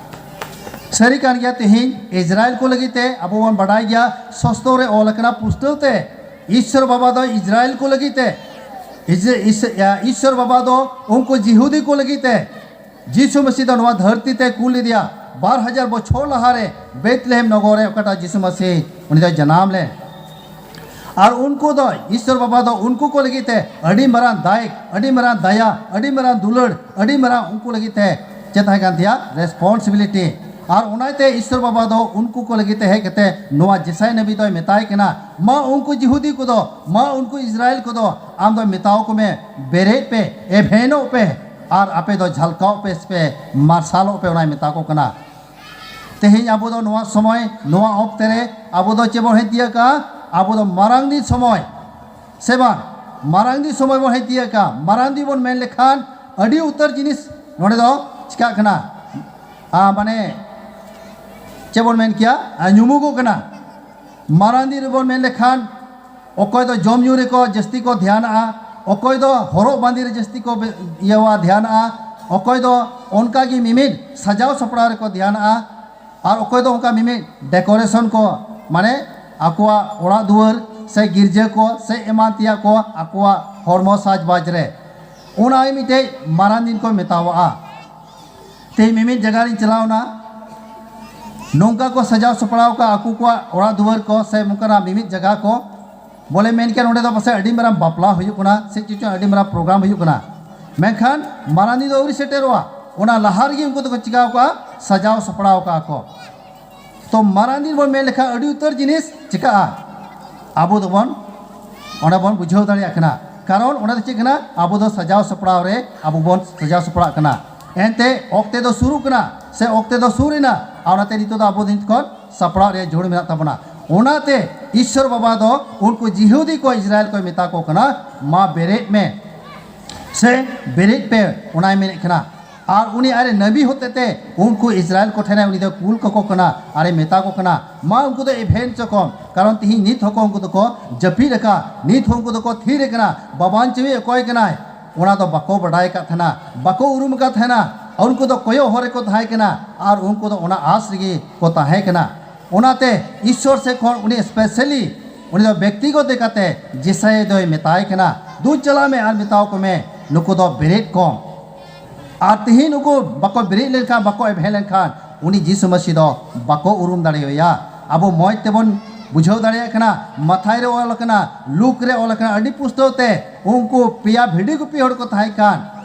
ᱥᱟᱹᱨᱤ ᱠᱟᱱ ᱜᱮᱭᱟ, ᱛᱮᱦᱮᱧ ᱤᱥᱨᱟᱭᱮᱞ ᱠᱚ ᱞᱟᱹᱜᱤᱫ ᱛᱮ ᱟᱵᱚ ᱵᱚᱱ ᱵᱟᱰᱟᱭ ᱜᱮᱭᱟ, ᱥᱚᱥᱛᱚ ᱨᱮ ᱚᱞ ᱟᱠᱟᱱᱟ ᱯᱩᱥᱴᱟᱹᱣ ᱛᱮ, ᱤᱥᱥᱚᱨ ᱵᱟᱵᱟ ᱫᱚ ᱤᱥᱨᱟᱭᱮᱞ ᱠᱚ ᱞᱟᱹᱜᱤᱫ ᱛᱮ, ᱤᱥ-, ᱤᱥ-, ᱤᱥᱥᱚᱨ ᱵᱟᱵᱟ ᱫᱚ ᱩᱱᱠᱩ ᱡᱤᱦᱩᱫᱤ ᱠᱚ ᱞᱟᱹᱜᱤᱫ ᱛᱮ ᱡᱤᱥᱩ ᱢᱟᱹᱥᱤ ᱫᱚ ᱱᱚᱣᱟ ᱫᱷᱟᱹᱨᱛᱤ ᱛᱮ ᱠᱩᱞ ᱞᱮᱫᱮᱭᱟ᱾ ᱵᱟᱨ ᱦᱟᱡᱟᱨ ᱵᱚᱪᱷᱚᱨ ᱞᱟᱦᱟᱨᱮ ᱵᱮᱛᱞᱮᱦᱮᱢ ᱱᱚᱜᱚᱨ ᱨᱮ ᱚᱠᱟᱴᱟᱜ ᱡᱤᱥᱩ ᱢᱟᱹᱥᱤ ᱩᱱᱤ ᱫᱚᱭ ᱡᱟᱱᱟᱢ ᱞᱮᱱ᱾ ᱟᱨ ᱩᱱᱠᱩ ᱫᱚ ᱤᱥᱥᱚᱨ ᱵᱟᱵᱟ ᱫᱚ ᱩᱱᱠᱩ ᱠᱚ ᱞᱟᱹᱜᱤᱫ ᱛᱮ ᱟᱹᱰᱤ ᱢᱟᱨᱟᱝ ᱫᱟᱭ, ᱟᱹᱰᱤ ᱢᱟᱨᱟᱝ ᱫᱟᱭᱟ, ᱟᱹᱰᱤ ᱢᱟᱨᱟᱝ ᱫᱩᱞᱟᱹᱲ, ᱟᱹᱰᱤ ᱢᱟᱨᱟᱝ ᱩᱱᱠᱩ ᱞᱟᱹᱜᱤᱫ ᱛᱮ ᱪᱮᱫ ᱛᱟᱦᱮᱸ ᱠᱟᱱ ᱛᱟᱭᱟ? ᱨᱮᱥᱯᱚᱱᱥᱤᱵᱤᱞᱤᱴᱤ᱾ ᱟᱨ ᱚᱱᱟᱛᱮ ᱤᱥᱥᱚᱨ ᱵᱟᱵᱟ ᱫᱚ ᱩᱱᱠᱩ ᱠᱚ ᱞᱟᱹᱜᱤᱫ ᱛᱮ ᱦᱮᱡ ᱠᱟᱛᱮ ᱱᱚᱣᱟ ᱡᱮᱥᱟᱭ ᱱᱟᱵᱤ ᱫᱚᱭ ᱢᱮᱛᱟᱭ ᱠᱟᱱᱟ, ᱢᱟ ᱩᱱᱠᱩ ᱡᱤᱦᱩᱫᱤ ᱠᱚᱫᱚ, ᱢᱟ ᱩᱱᱠᱩ ᱤᱥᱨᱟᱭᱮᱞ ᱠᱚᱫᱚ ᱟᱢ ᱫᱚ ᱢᱮᱛᱟᱣ ᱠᱚ ᱢᱮ, ᱵᱮᱨᱮᱫ ᱯᱮ, ᱮᱵᱷᱮᱱᱚᱜ ᱯᱮ, ᱟᱨ ᱟᱯᱮ ᱫᱚ ᱡᱷᱟᱞᱠᱟᱣᱜ ᱯᱮ ᱥᱮ ᱯᱮ ᱢᱟᱨᱥᱟᱞᱚᱜ ᱯᱮ, ᱚᱱᱟᱭ ᱢᱮᱛᱟ ᱠᱚ ᱠᱟᱱᱟ᱾ ᱛᱮᱦᱮᱧ ᱟᱵᱚ ᱫᱚ ᱱᱚᱣᱟ ᱥᱚᱢᱚᱭ, ᱱᱚᱣᱟ ᱚᱠᱛᱮ ᱨᱮ ᱟᱵᱚ ᱫᱚ ᱪᱮᱫ ᱵᱚᱱ ᱦᱮᱡ ᱛᱤᱭᱟᱹᱜ ᱠᱟᱜᱼᱟ? ᱟᱵᱚ ᱫᱚ ᱢᱟᱨᱟᱝ ᱫᱤᱱ ᱥᱚᱢᱚᱭ, ᱥᱮ ᱵᱟᱝ? ᱢᱟᱨᱟᱝ ᱫᱤᱱ ᱥᱚᱢᱚᱭ ᱵᱚᱱ ᱦᱮᱡ ᱛᱤᱭᱟᱹᱜ ᱠᱟᱜᱼᱟ᱾ ᱢᱟᱨᱟᱝ ᱫᱤᱱ ᱵᱚᱱ ᱢᱮᱱ ᱞᱮᱠᱷᱟᱱ ᱟᱹᱰᱤ ᱩᱛᱟᱹᱨ ᱡᱤᱱᱤᱥ ᱱᱚᱰᱮ ᱫᱚ ᱪᱤᱠᱟᱜ ᱠᱟᱱᱟ? ᱟ, ᱢᱟᱱᱮ ᱪᱮᱫ ᱵᱚᱱ ᱢᱮᱱ ᱠᱮᱭᱟ? ᱟ, ᱧᱩᱢᱩᱜᱚᱜ ᱠᱟᱱᱟ᱾ ᱢᱟᱨᱟᱝ ᱫᱤᱱ ᱨᱮᱵᱚᱱ ᱢᱮᱱ ᱞᱮᱠᱷᱟᱱ ᱚᱠᱚᱭ ᱫᱚ ᱡᱚᱢ ᱧᱩ ᱨᱮᱠᱚ ᱡᱟᱹᱥᱛᱤ ᱠᱚ ᱫᱷᱮᱭᱟᱱᱟᱜᱼᱟ, ᱚᱠᱚᱭ ᱫᱚ ᱦᱚᱨᱚᱜ ᱵᱟᱸᱫᱮ ᱨᱮ ᱡᱟᱹᱥᱛᱤ ᱠᱚ ᱵᱮ-, ᱤᱭᱟᱹᱣᱟ, ᱫᱷᱮᱭᱟᱱᱟᱜᱼᱟ, ᱚᱠᱚᱭ ᱫᱚ ᱚᱱᱠᱟ ᱜᱮ ᱢᱤᱢᱤᱫ ᱥᱟᱡᱟᱣ ᱥᱟᱯᱲᱟᱣ ᱨᱮᱠᱚ ᱫᱷᱮᱭᱟᱱᱟᱜᱼᱟ, ᱟᱨ ᱚᱠᱚᱭ ᱫᱚ ᱚᱱᱠᱟ ᱢᱤᱢᱤᱫ ᱰᱮᱠᱳᱨᱮᱥᱚᱱ ᱠᱚ, ᱢᱟᱱᱮ ᱟᱠᱚᱣᱟᱜ ᱚᱲᱟᱜ ᱫᱩᱣᱟᱹᱨ ᱥᱮ ᱜᱤᱨᱡᱟᱹ ᱠᱚ ᱥᱮ ᱮᱢᱟᱱ ᱛᱮᱭᱟᱜ ᱠᱚ ᱟᱠᱚᱣᱟᱜ ᱦᱚᱲᱢᱚ ᱥᱟᱡᱽᱵᱟᱡᱽ ᱨᱮ, ᱚᱱᱟ ᱢᱤᱫᱴᱮᱡ ᱢᱟᱨᱟᱝ ᱫᱤᱱ ᱠᱚ ᱢᱮᱛᱟᱣᱟᱜᱼᱟ᱾ ᱛᱮᱦᱮᱧ ᱢᱤᱢᱤᱫ ᱡᱟᱭᱜᱟ ᱨᱤᱧ ᱪᱟᱞᱟᱣᱱᱟ, ᱱᱚᱝᱠᱟ ᱠᱚ ᱥᱟᱡᱟᱣ ᱥᱟᱯᱲᱟᱣ ᱠᱟᱜᱼᱟ ᱟᱠᱚ ᱠᱚᱣᱟᱜ ᱚᱲᱟᱜ ᱫᱩᱣᱟᱹᱨ ᱠᱚ ᱥᱮ ᱱᱚᱝᱠᱟᱱᱟᱜ ᱢᱤᱢᱤᱫ ᱡᱟᱭᱜᱟ ᱠᱚ, ᱵᱚᱞᱮ ᱢᱮᱱ ᱠᱮᱭᱟ ᱱᱚᱸᱰᱮ ᱫᱚ ᱯᱟᱥᱮᱡ ᱟᱹᱰᱤ ᱢᱟᱨᱟᱝ ᱵᱟᱯᱞᱟ ᱦᱩᱭᱩᱜ ᱠᱟᱱᱟ ᱥᱮ ᱪᱮᱫ ᱪᱚᱝ ᱟᱹᱰᱤ ᱢᱟᱨᱟᱝ ᱯᱨᱳᱜᱨᱟᱢ ᱦᱩᱭᱩᱜ ᱠᱟᱱᱟ, ᱢᱮᱱᱠᱷᱟᱱ ᱢᱟᱨᱟᱝ ᱫᱤᱱ ᱫᱚ ᱟᱹᱣᱨᱤ ᱥᱮᱴᱮᱨᱚᱜᱼᱟ, ᱚᱱᱟ ᱞᱟᱦᱟ ᱨᱮᱜᱮ ᱩᱱᱠᱩ ᱫᱚᱠᱚ ᱪᱤᱠᱟᱹᱣ ᱠᱟᱜᱼᱟ, ᱥᱟᱡᱟᱣ ᱥᱟᱯᱲᱟᱣ ᱠᱟᱜᱼᱟ ᱠᱚ᱾ ᱛᱚ ᱢᱟᱨᱟᱝ ᱫᱤᱱ ᱵᱚᱱ ᱢᱮᱱ ᱞᱮᱠᱷᱟᱱ ᱟᱹᱰᱤ ᱩᱛᱟᱹᱨ ᱡᱤᱱᱤᱥ ᱪᱤᱠᱟᱹᱜᱼᱟ, ᱟᱵᱚ ᱫᱚᱵᱚᱱ ᱚᱸᱰᱮ ᱵᱚᱱ ᱵᱩᱡᱷᱟᱹᱣ ᱫᱟᱲᱮᱭᱟᱜ ᱠᱟᱱᱟ᱾ ᱠᱟᱨᱚᱱ ᱚᱱᱟ ᱫᱚ ᱪᱮᱫ ᱠᱟᱱᱟ? ᱟᱵᱚ ᱫᱚ ᱥᱟᱡᱟᱣ ᱥᱟᱯᱲᱟᱣ ᱨᱮ ᱟᱵᱚ ᱵᱚᱱ ᱥᱟᱡᱟᱣ ᱥᱟᱯᱲᱟᱜ ᱠᱟᱱᱟ᱾ ᱮᱱᱛᱮ ᱚᱠᱛᱮ ᱫᱚ ᱥᱩᱨᱩᱜ ᱠᱟᱱᱟ, ᱥᱮ ᱚᱠᱛᱮ ᱫᱚ ᱥᱩᱨ ᱮᱱᱟ, ᱟᱨ ᱚᱱᱟᱛᱮ ᱱᱤᱛᱚᱜ ᱫᱚ ᱟᱵᱚ ᱱᱤᱛ ᱠᱷᱚᱱ ᱥᱟᱯᱲᱟᱣ ᱨᱮᱭᱟᱜ ᱡᱟᱹᱨᱩᱲ ᱢᱮᱱᱟᱜ ᱛᱟᱵᱚᱱᱟ᱾ ᱚᱱᱟᱛᱮ ᱤᱥᱥᱚᱨ ᱵᱟᱵᱟ ᱫᱚ ᱩᱱᱠᱩ ᱡᱤᱦᱩᱫᱤ ᱠᱚ, ᱤᱥᱨᱟᱭᱮᱞ ᱠᱚᱭ ᱢᱮᱛᱟ ᱠᱚ ᱠᱟᱱᱟ, "ᱢᱟ ᱵᱮᱨᱮᱫ ᱢᱮ, ᱥᱮ ᱵᱮᱨᱮᱫ ᱯᱮ", ᱚᱱᱟᱭ ᱢᱮᱱᱮᱫ ᱠᱟᱱᱟ᱾ ᱟᱨ ᱩᱱᱤ ᱟᱡᱨᱮᱱ ᱱᱟᱵᱤ ᱦᱚᱛᱮᱛᱮ ᱩᱱᱠᱩ ᱤᱥᱨᱟᱭᱮᱞ ᱠᱚ ᱴᱷᱮᱱᱮ ᱩᱱᱤ ᱫᱚ ᱠᱩᱞ ᱠᱟᱠᱚ ᱠᱟᱱᱟ, ᱟᱨᱮ ᱢᱮᱛᱟ ᱠᱚ ᱠᱟᱱᱟ, "ᱢᱟ ᱩᱱᱠᱩ ᱫᱚ ᱮᱵᱷᱮᱱ ᱦᱚᱪᱚ ᱠᱚᱢ, ᱠᱟᱨᱚᱱ ᱛᱤᱦᱤᱧ ᱱᱤᱛ ᱦᱚᱸᱠᱚ ᱩᱱᱠᱩ ᱫᱚᱠᱚ ᱡᱟᱹᱯᱤᱫ ᱟᱠᱟᱫ, ᱱᱤᱛ ᱦᱚᱸ ᱩᱱᱠᱩ ᱫᱚᱠᱚ ᱛᱷᱤᱨ ᱟᱠᱟᱱᱟ, ᱵᱟᱵᱟᱱ ᱪᱟᱹᱣᱤ ᱚᱠᱚᱭ ᱠᱟᱱᱟᱭ?" ᱚᱱᱟ ᱫᱚ ᱵᱟᱠᱚ ᱵᱟᱰᱟᱭ ᱟᱠᱟᱫ ᱛᱟᱦᱮᱱᱟ, ᱵᱟᱠᱚ ᱩᱨᱩᱢ ᱟᱠᱟᱫ ᱛᱟᱦᱮᱱᱟ᱾ ᱩᱱᱠᱩ ᱫᱚ ᱠᱚᱭᱚᱜ ᱦᱚᱨ ᱨᱮᱠᱚ ᱛᱟᱦᱮᱸ ᱠᱟᱱᱟ, ᱟᱨ ᱩᱱᱠᱩ ᱫᱚ ᱚᱱᱟ ᱟᱥ ᱨᱮᱜᱮ ᱠᱚ ᱛᱟᱦᱮᱸ ᱠᱟᱱᱟ᱾ ᱚᱱᱟᱛᱮ ᱤᱥᱥᱚᱨ ᱥᱮᱫ ᱠᱷᱚᱱ ᱩᱱᱤ specially, ᱩᱱᱤ ᱫᱚ ᱵᱮᱠᱛᱤᱜᱚᱛ ᱞᱮᱠᱟᱛᱮ ᱡᱮᱥᱟᱭᱟ ᱫᱚᱭ ᱢᱮᱛᱟᱭ ᱠᱟᱱᱟ, "ᱫᱩ ᱪᱟᱞᱟᱜ ᱢᱮ ᱟᱨ ᱢᱮᱛᱟᱣ ᱠᱚ ᱢᱮ, ᱱᱩᱠᱩ ᱫᱚ ᱵᱮᱨᱮᱫ ᱠᱚᱢ᱾" ᱟᱨ ᱛᱤᱦᱤᱧ ᱩᱱᱠᱩ ᱵᱟᱠᱚ ᱵᱮᱨᱮᱫ ᱞᱮᱱᱠᱷᱟᱱ, ᱵᱟᱠᱚ ᱮᱵᱷᱮᱱ ᱞᱮᱱᱠᱷᱟᱱ, ᱩᱱᱤ ᱡᱤᱥᱩ ᱢᱟᱹᱥᱤ ᱫᱚ ᱵᱟᱠᱚ ᱩᱨᱩᱢ ᱫᱟᱲᱮᱣᱟᱭᱟ᱾ ᱟᱵᱚ ᱢᱚᱡᱽ ᱛᱮᱵᱚᱱ ᱵᱩᱡᱷᱟᱹᱣ ᱫᱟᱲᱮᱭᱟᱜ ᱠᱟᱱᱟ, ᱢᱟᱛᱷᱟᱭ ᱨᱮ ᱚᱞ ᱟᱠᱟᱱᱟ, ᱞᱩᱠ ᱨᱮ ᱚᱞ ᱟᱠᱟᱱᱟ, ᱟᱹᱰᱤ ᱯᱩᱥᱴᱟᱹᱣ ᱛᱮ ᱩᱱᱠᱩ ᱯᱮᱭᱟ ᱵᱷᱤᱰᱤ ᱜᱩᱯᱤ ᱦᱚᱲ ᱠᱚ ᱛᱟᱦᱮᱸ ᱠᱟᱱ,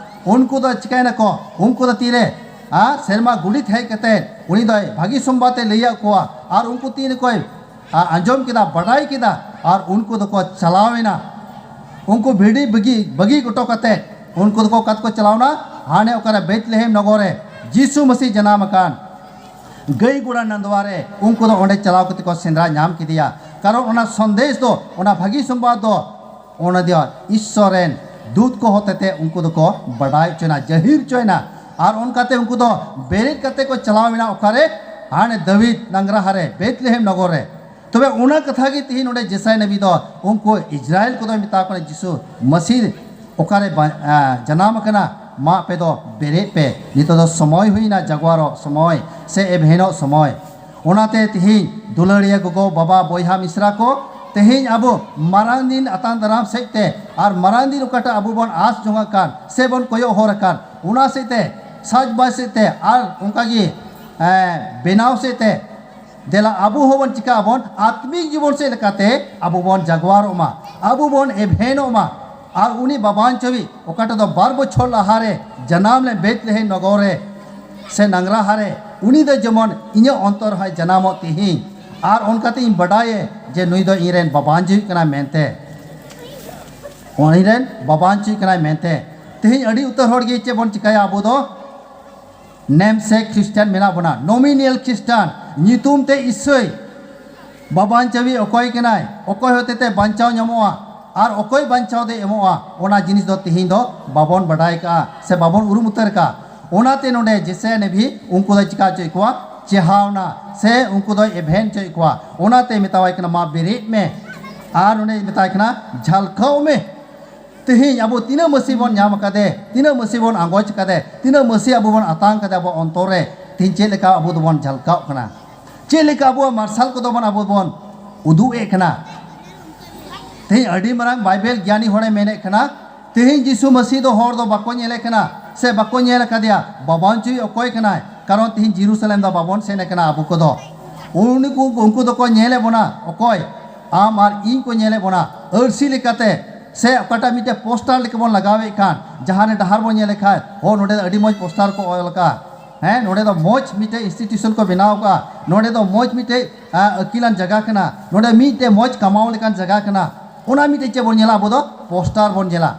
ᱩᱱᱠᱩ ᱫᱚ ᱪᱤᱠᱟᱹᱭᱮᱱᱟᱠᱚ? ᱩᱱᱠᱩ ᱫᱚ ᱛᱤᱨᱮ, ᱟᱨ ᱥᱮᱨᱢᱟ ᱜᱩᱰᱤᱛ ᱦᱮᱡ ᱠᱟᱛᱮ ᱩᱱᱤ ᱫᱚᱭ ᱵᱷᱟᱹᱜᱤ ᱥᱚᱢᱵᱟᱫ ᱮ ᱞᱟᱹᱭᱟᱫ ᱠᱚᱣᱟ, ᱟᱨ ᱩᱱᱠᱩ ᱛᱤᱨᱮᱠᱚ ᱟ-, ᱟᱸᱡᱚᱢ ᱠᱮᱫᱟ, ᱵᱟᱰᱟᱭ ᱠᱮᱫᱟ, ᱟᱨ ᱩᱱᱠᱩ ᱫᱚᱠᱚ ᱪᱟᱞᱟᱣ ᱮᱱᱟ᱾ ᱩᱱᱠᱩ ᱵᱷᱤᱰᱤ ᱵᱟᱹᱜᱤ, ᱵᱟᱹᱜᱤ ᱦᱚᱴᱚ ᱠᱟᱛᱮ ᱩᱱᱠᱩ ᱫᱚᱠᱚ ᱚᱠᱟ ᱛᱮᱠᱚ ᱪᱟᱞᱟᱣᱱᱟ? ᱦᱟᱱᱮ ᱚᱠᱟᱨᱮ ᱵᱮᱛᱞᱮᱦᱮᱢ ᱱᱚᱜᱚᱨ ᱨᱮ ᱡᱤᱥᱩ ᱢᱟᱹᱥᱤ ᱡᱟᱱᱟᱢ ᱟᱠᱟᱱ ᱜᱟᱹᱭ ᱜᱚᱲᱟ ᱱᱟᱸᱫᱣᱟ ᱨᱮ, ᱩᱱᱠᱩ ᱫᱚ ᱚᱸᱰᱮ ᱪᱟᱞᱟᱣ ᱠᱟᱛᱮ ᱠᱚ ᱥᱮᱸᱫᱽᱨᱟ ᱧᱟᱢ ᱠᱮᱫᱮᱭᱟ᱾ ᱠᱟᱨᱚᱱ ᱚᱱᱟ ᱥᱚᱱᱫᱮᱥ ᱫᱚ, ᱚᱱᱟ ᱵᱷᱟᱹᱜᱤ ᱥᱚᱢᱵᱟᱫ ᱫᱚ, ᱚᱱᱟ ᱫᱚ ᱤᱥᱥᱚᱨ ᱨᱮᱱ ᱫᱩᱛ ᱠᱚ ᱦᱚᱛᱮᱛᱮ ᱩᱱᱠᱩ ᱫᱚᱠᱚ ᱵᱟᱰᱟᱭ ᱦᱚᱪᱚᱭᱮᱱᱟ, ᱡᱟᱹᱦᱤᱨ ᱦᱚᱪᱚᱭᱮᱱᱟ᱾ ᱟᱨ ᱚᱱᱠᱟᱛᱮ ᱩᱱᱠᱩ ᱫᱚ ᱵᱮᱨᱮᱫ ᱠᱟᱛᱮ ᱠᱚ ᱪᱟᱞᱟᱣ ᱮᱱᱟ ᱚᱠᱟᱨᱮ? ᱦᱟᱱᱮ ᱫᱟᱹᱣᱤᱫ ᱱᱟᱝᱨᱟᱦᱟ ᱨᱮ, ᱵᱮᱛᱞᱮᱦᱮᱢ ᱱᱚᱜᱚᱨ ᱨᱮ᱾ ᱛᱚᱵᱮ ᱚᱱᱟ ᱠᱟᱛᱷᱟ ᱜᱮ ᱛᱤᱦᱤᱧ ᱱᱚᱰᱮ ᱡᱮᱥᱟᱭ ᱱᱟᱵᱤ ᱫᱚ ᱩᱱᱠᱩ ᱤᱥᱨᱟᱭᱮᱞ ᱠᱚᱫᱚᱭ ᱢᱮᱛᱟ ᱠᱚ ᱠᱟᱱᱟ, ᱡᱤᱥᱩ ᱢᱟᱹᱥᱤ ᱚᱠᱟᱨᱮ ᱵᱟ-, ᱟ, ᱡᱟᱱᱟᱢ ᱟᱠᱟᱱᱟ? ᱢᱟ ᱟᱯᱮ ᱫᱚ ᱵᱮᱨᱮᱫ ᱯᱮ, ᱱᱤᱛᱚᱜ ᱫᱚ ᱥᱚᱢᱚᱭ ᱦᱩᱭᱱᱟ ᱡᱟᱜᱣᱟᱨᱚᱜ ᱥᱚᱢᱚᱭ ᱥᱮ ᱮᱵᱷᱮᱱᱚᱜ ᱥᱚᱢᱚᱭ᱾ ᱚᱱᱟᱛᱮ ᱛᱤᱦᱤᱧ ᱫᱩᱞᱟᱹᱲᱤᱭᱟᱹ ᱜᱚᱜᱚ, ᱵᱟᱵᱟ, ᱵᱚᱭᱦᱟ, ᱢᱤᱥᱨᱟ ᱠᱚ, ᱛᱮᱦᱮᱧ ᱟᱵᱚ ᱢᱟᱨᱟᱝ ᱫᱤᱱ ᱟᱛᱟᱝ ᱫᱟᱨᱟᱢ ᱥᱮᱫ ᱛᱮ ᱟᱨ ᱢᱟᱨᱟᱝ ᱫᱤᱱ ᱚᱠᱟᱴᱟᱜ ᱟᱵᱚ ᱵᱚᱱ ᱟᱸᱥ ᱡᱚᱝ ᱟᱠᱟᱱ ᱥᱮ ᱵᱚᱱ ᱠᱚᱭᱚᱜ ᱦᱚᱨ ᱟᱠᱟᱱ, ᱚᱱᱟ ᱥᱮᱫ ᱛᱮ, ᱥᱟᱡᱽᱵᱟᱡᱽ ᱥᱮᱫ ᱛᱮ ᱟᱨ ᱚᱱᱠᱟᱜᱮ, ᱮᱸ, ᱵᱮᱱᱟᱣ ᱥᱮᱫ ᱛᱮ, ᱫᱮᱞᱟ ᱟᱵᱚ ᱦᱚᱸᱵᱚᱱ ᱪᱤᱠᱟᱹᱜ ᱟᱵᱚᱱ, ᱟᱛᱢᱤᱠ ᱡᱤᱵᱚᱱ ᱥᱮᱫ ᱞᱮᱠᱟᱛᱮ ᱟᱵᱚ ᱵᱚᱱ ᱡᱟᱜᱣᱟᱨᱚᱜ ᱢᱟ, ᱟᱵᱚ ᱵᱚᱱ ᱮᱵᱷᱮᱱᱚᱜ ᱢᱟ᱾ ᱟᱨ ᱩᱱᱤ ᱵᱟᱵᱟᱱ ᱪᱟᱹᱣᱤ ᱚᱠᱟᱴᱟᱜ ᱫᱚ ᱵᱟᱨ ᱵᱚᱪᱷᱚᱨ ᱞᱟᱦᱟᱨᱮ ᱡᱟᱱᱟᱢ ᱞᱮᱱ ᱵᱮᱛᱞᱮᱦᱮᱢ ᱱᱚᱜᱚᱨ ᱨᱮ ᱥᱮ ᱱᱟᱝᱨᱟᱦᱟ ᱨᱮ, ᱩᱱᱤ ᱫᱚ ᱡᱮᱢᱚᱱ ᱤᱧᱟᱹᱜ ᱚᱱᱛᱚᱨ ᱦᱚᱸᱭ ᱡᱟᱱᱟᱢᱚᱜ ᱛᱤᱦᱤᱧ᱾ ᱟᱨ ᱚᱱᱠᱟᱛᱮ ᱤᱧ ᱵᱟᱰᱟᱭᱮ ᱡᱮ ᱱᱩᱭ ᱫᱚ ᱤᱧᱨᱮᱱ ᱵᱟᱵᱟᱱ ᱡᱟᱹᱣᱤ ᱠᱟᱱᱟ ᱢᱮᱱᱛᱮ᱾ ᱩᱱᱤ ᱨᱮᱱ ᱵᱟᱵᱟᱱᱪᱩᱭ ᱠᱟᱱᱟᱭ ᱢᱮᱱᱛᱮ᱾ ᱛᱮᱦᱮᱧ ᱟᱹᱰᱤ ᱩᱛᱟᱹᱨ ᱦᱚᱲ ᱜᱮ ᱪᱮᱫ ᱵᱚᱱ ᱪᱤᱠᱟᱹᱭᱟ? ᱟᱵᱚ ᱫᱚ ᱱᱮᱢᱥᱮᱠ ᱠᱷᱨᱤᱥᱴᱟᱱ ᱢᱮᱱᱟᱜ ᱵᱚᱱᱟ, ᱱᱚᱢᱤᱱᱤᱭᱟᱞ ᱠᱷᱨᱤᱥᱴᱟᱱ, ᱧᱩᱛᱩᱢ ᱛᱮ ᱤᱥᱟᱹᱭ᱾ ᱵᱟᱵᱟᱱᱪᱟᱣᱤ ᱚᱠᱚᱭ ᱠᱟᱱᱟᱭ, ᱚᱠᱚᱭ ᱦᱚᱛᱮᱛᱮ ᱵᱟᱧᱪᱟᱣ ᱧᱟᱢᱚᱜᱼᱟ ᱟᱨ ᱚᱠᱚᱭ ᱵᱟᱧᱪᱟᱣ ᱫᱚᱭ ᱮᱢᱚᱜᱼᱟ, ᱚᱱᱟ ᱡᱤᱱᱤᱥ ᱫᱚ ᱛᱮᱦᱮᱧ ᱫᱚ ᱵᱟᱵᱚᱱ ᱵᱟᱰᱟᱭ ᱠᱟᱜᱼᱟ ᱥᱮ ᱵᱟᱵᱚᱱ ᱩᱨᱩᱢ ᱩᱛᱟᱹᱨ ᱠᱟᱜᱼᱟ᱾ ᱚᱱᱟᱛᱮ ᱱᱚᱰᱮ ᱡᱮᱥᱮᱭᱟ ᱱᱮᱵᱷᱤ ᱩᱱᱠᱩ ᱫᱚᱭ ᱪᱤᱠᱟ ᱦᱚᱪᱚᱭᱮᱫ ᱠᱚᱣᱟ? ᱪᱮᱦᱟᱣᱱᱟ ᱥᱮ ᱩᱱᱠᱩ ᱫᱚᱭ ᱮᱵᱷᱮᱱ ᱦᱚᱪᱚᱭᱮᱫ ᱠᱚᱣᱟ᱾ ᱚᱱᱟᱛᱮ ᱢᱮᱛᱟᱣᱟᱭ ᱠᱟᱱᱟ, "ᱢᱟ ᱵᱮᱨᱮᱫ ᱢᱮ", ᱟᱨ ᱚᱸᱰᱮ ᱢᱮᱛᱟᱭ ᱠᱟᱱᱟ, "ᱡᱷᱟᱞᱠᱟᱣ ᱢᱮ᱾" ᱛᱮᱦᱮᱧ ᱟᱵᱚ ᱛᱤᱱᱟᱹᱜ ᱢᱟᱹᱥᱤ ᱵᱚᱱ ᱧᱟᱢ ᱟᱠᱟᱫᱮ, ᱛᱤᱱᱟᱹᱜ ᱢᱟᱹᱥᱤ ᱵᱚᱱ ᱟᱸᱜᱚᱪ ᱟᱠᱟᱫᱮ, ᱛᱤᱱᱟᱹᱜ ᱢᱟᱹᱥᱤ ᱟᱵᱚ ᱵᱚᱱ ᱟᱛᱟᱝ ᱠᱟᱫᱮ ᱟᱵᱚ ᱚᱱᱛᱚᱨ ᱨᱮ, ᱛᱮᱦᱮᱧ ᱪᱮᱫ ᱞᱮᱠᱟ ᱟᱵᱚ ᱫᱚᱵᱚᱱ ᱡᱷᱟᱞᱠᱟᱣᱜ ᱠᱟᱱᱟ? ᱪᱮᱫ ᱞᱮᱠᱟ ᱟᱵᱚᱣᱟᱜ ᱢᱟᱨᱥᱟᱞ ᱠᱚᱫᱚ ᱵᱚᱱ ᱟᱵᱚ ᱵᱚᱱ ᱩᱫᱩᱜ ᱮᱫ ᱠᱟᱱᱟ? ᱛᱮᱦᱮᱧ ᱟᱹᱰᱤ ᱢᱟᱨᱟᱝ ᱵᱟᱭᱵᱮᱞ ᱜᱮᱭᱟᱱᱤ ᱦᱚᱲᱮ ᱢᱮᱱᱮᱫ ᱠᱟᱱᱟ, ᱛᱮᱦᱮᱧ ᱡᱤᱥᱩ ᱢᱟᱹᱥᱤ ᱫᱚ ᱦᱚᱲ ᱫᱚ ᱵᱟᱠᱚ ᱧᱮᱞᱮ ᱠᱟᱱᱟ ᱥᱮ ᱵᱟᱠᱚ ᱧᱮᱞ ᱟᱠᱟᱫᱮᱭᱟ᱾ ᱵᱟᱵᱚᱱ ᱪᱩᱭ ᱚᱠᱚᱭ ᱠᱟᱱᱟᱭ? ᱠᱟᱨᱚᱱ ᱛᱮᱦᱮᱧ ᱡᱮᱨᱩᱥᱟᱞᱮᱢ ᱫᱚ ᱵᱟᱵᱚᱱ ᱥᱮᱱ ᱟᱠᱟᱱᱟ ᱟᱵᱚ ᱠᱚᱫᱚ᱾ ᱩᱱᱠᱩ, ᱩᱱᱠᱩ ᱫᱚᱠᱚ ᱧᱮᱞᱮ ᱵᱚᱱᱟ᱾ ᱚᱠᱚᱭ? ᱟᱢ ᱟᱨ ᱤᱧ ᱠᱚ ᱧᱮᱞᱮ ᱵᱚᱱᱟ᱾ ᱟᱹᱨᱥᱤ ᱞᱮᱠᱟᱛᱮ ᱥᱮ ᱚᱠᱟᱴᱟᱜ ᱢᱤᱫᱴᱮᱡ ᱯᱳᱥᱴᱟᱨ ᱞᱮᱠᱟ ᱵᱚᱱ ᱞᱟᱜᱟᱣᱮᱫ ᱠᱟᱱ, ᱡᱟᱦᱟᱸ ᱨᱮ ᱰᱟᱦᱟᱨ ᱵᱚᱱ ᱧᱮᱞᱮ ᱠᱷᱟᱱ, ᱦᱚᱸ, ᱱᱚᱰᱮ ᱫᱚ ᱟᱹᱰᱤ ᱢᱚᱡᱽ ᱯᱳᱥᱴᱟᱨ ᱠᱚ ᱚᱞ ᱟᱠᱟᱫᱼᱟ᱾ ᱦᱮᱸ, ᱱᱚᱰᱮ ᱫᱚ ᱢᱚᱡᱽ ᱢᱤᱫᱴᱮᱡ ᱤᱱᱥᱴᱤᱴᱤᱭᱩᱥᱚᱱ ᱠᱚ ᱵᱮᱱᱟᱣ ᱟᱠᱟᱫᱼᱟ, ᱱᱚᱰᱮ ᱫᱚ ᱢᱚᱡᱽ ᱢᱤᱫᱴᱮᱡ, ᱟ, ᱟᱹᱠᱤᱞᱟᱱ ᱡᱟᱭᱜᱟ ᱠᱟᱱᱟ, ᱱᱚᱰᱮ ᱢᱤᱫᱴᱮᱡ ᱢᱚᱡᱽ ᱠᱟᱢᱟᱣ ᱞᱮᱠᱟᱱ ᱡᱟᱭᱜᱟ ᱠᱟᱱᱟ᱾ ᱚᱱᱟ ᱢᱤᱫᱴᱮᱡ ᱪᱮᱫ ᱵᱚᱱ ᱧᱮᱞᱟ? ᱟᱵᱚ ᱫᱚ ᱯᱳᱥᱴᱟᱨ ᱵᱚᱱ ᱧᱮᱞᱟ᱾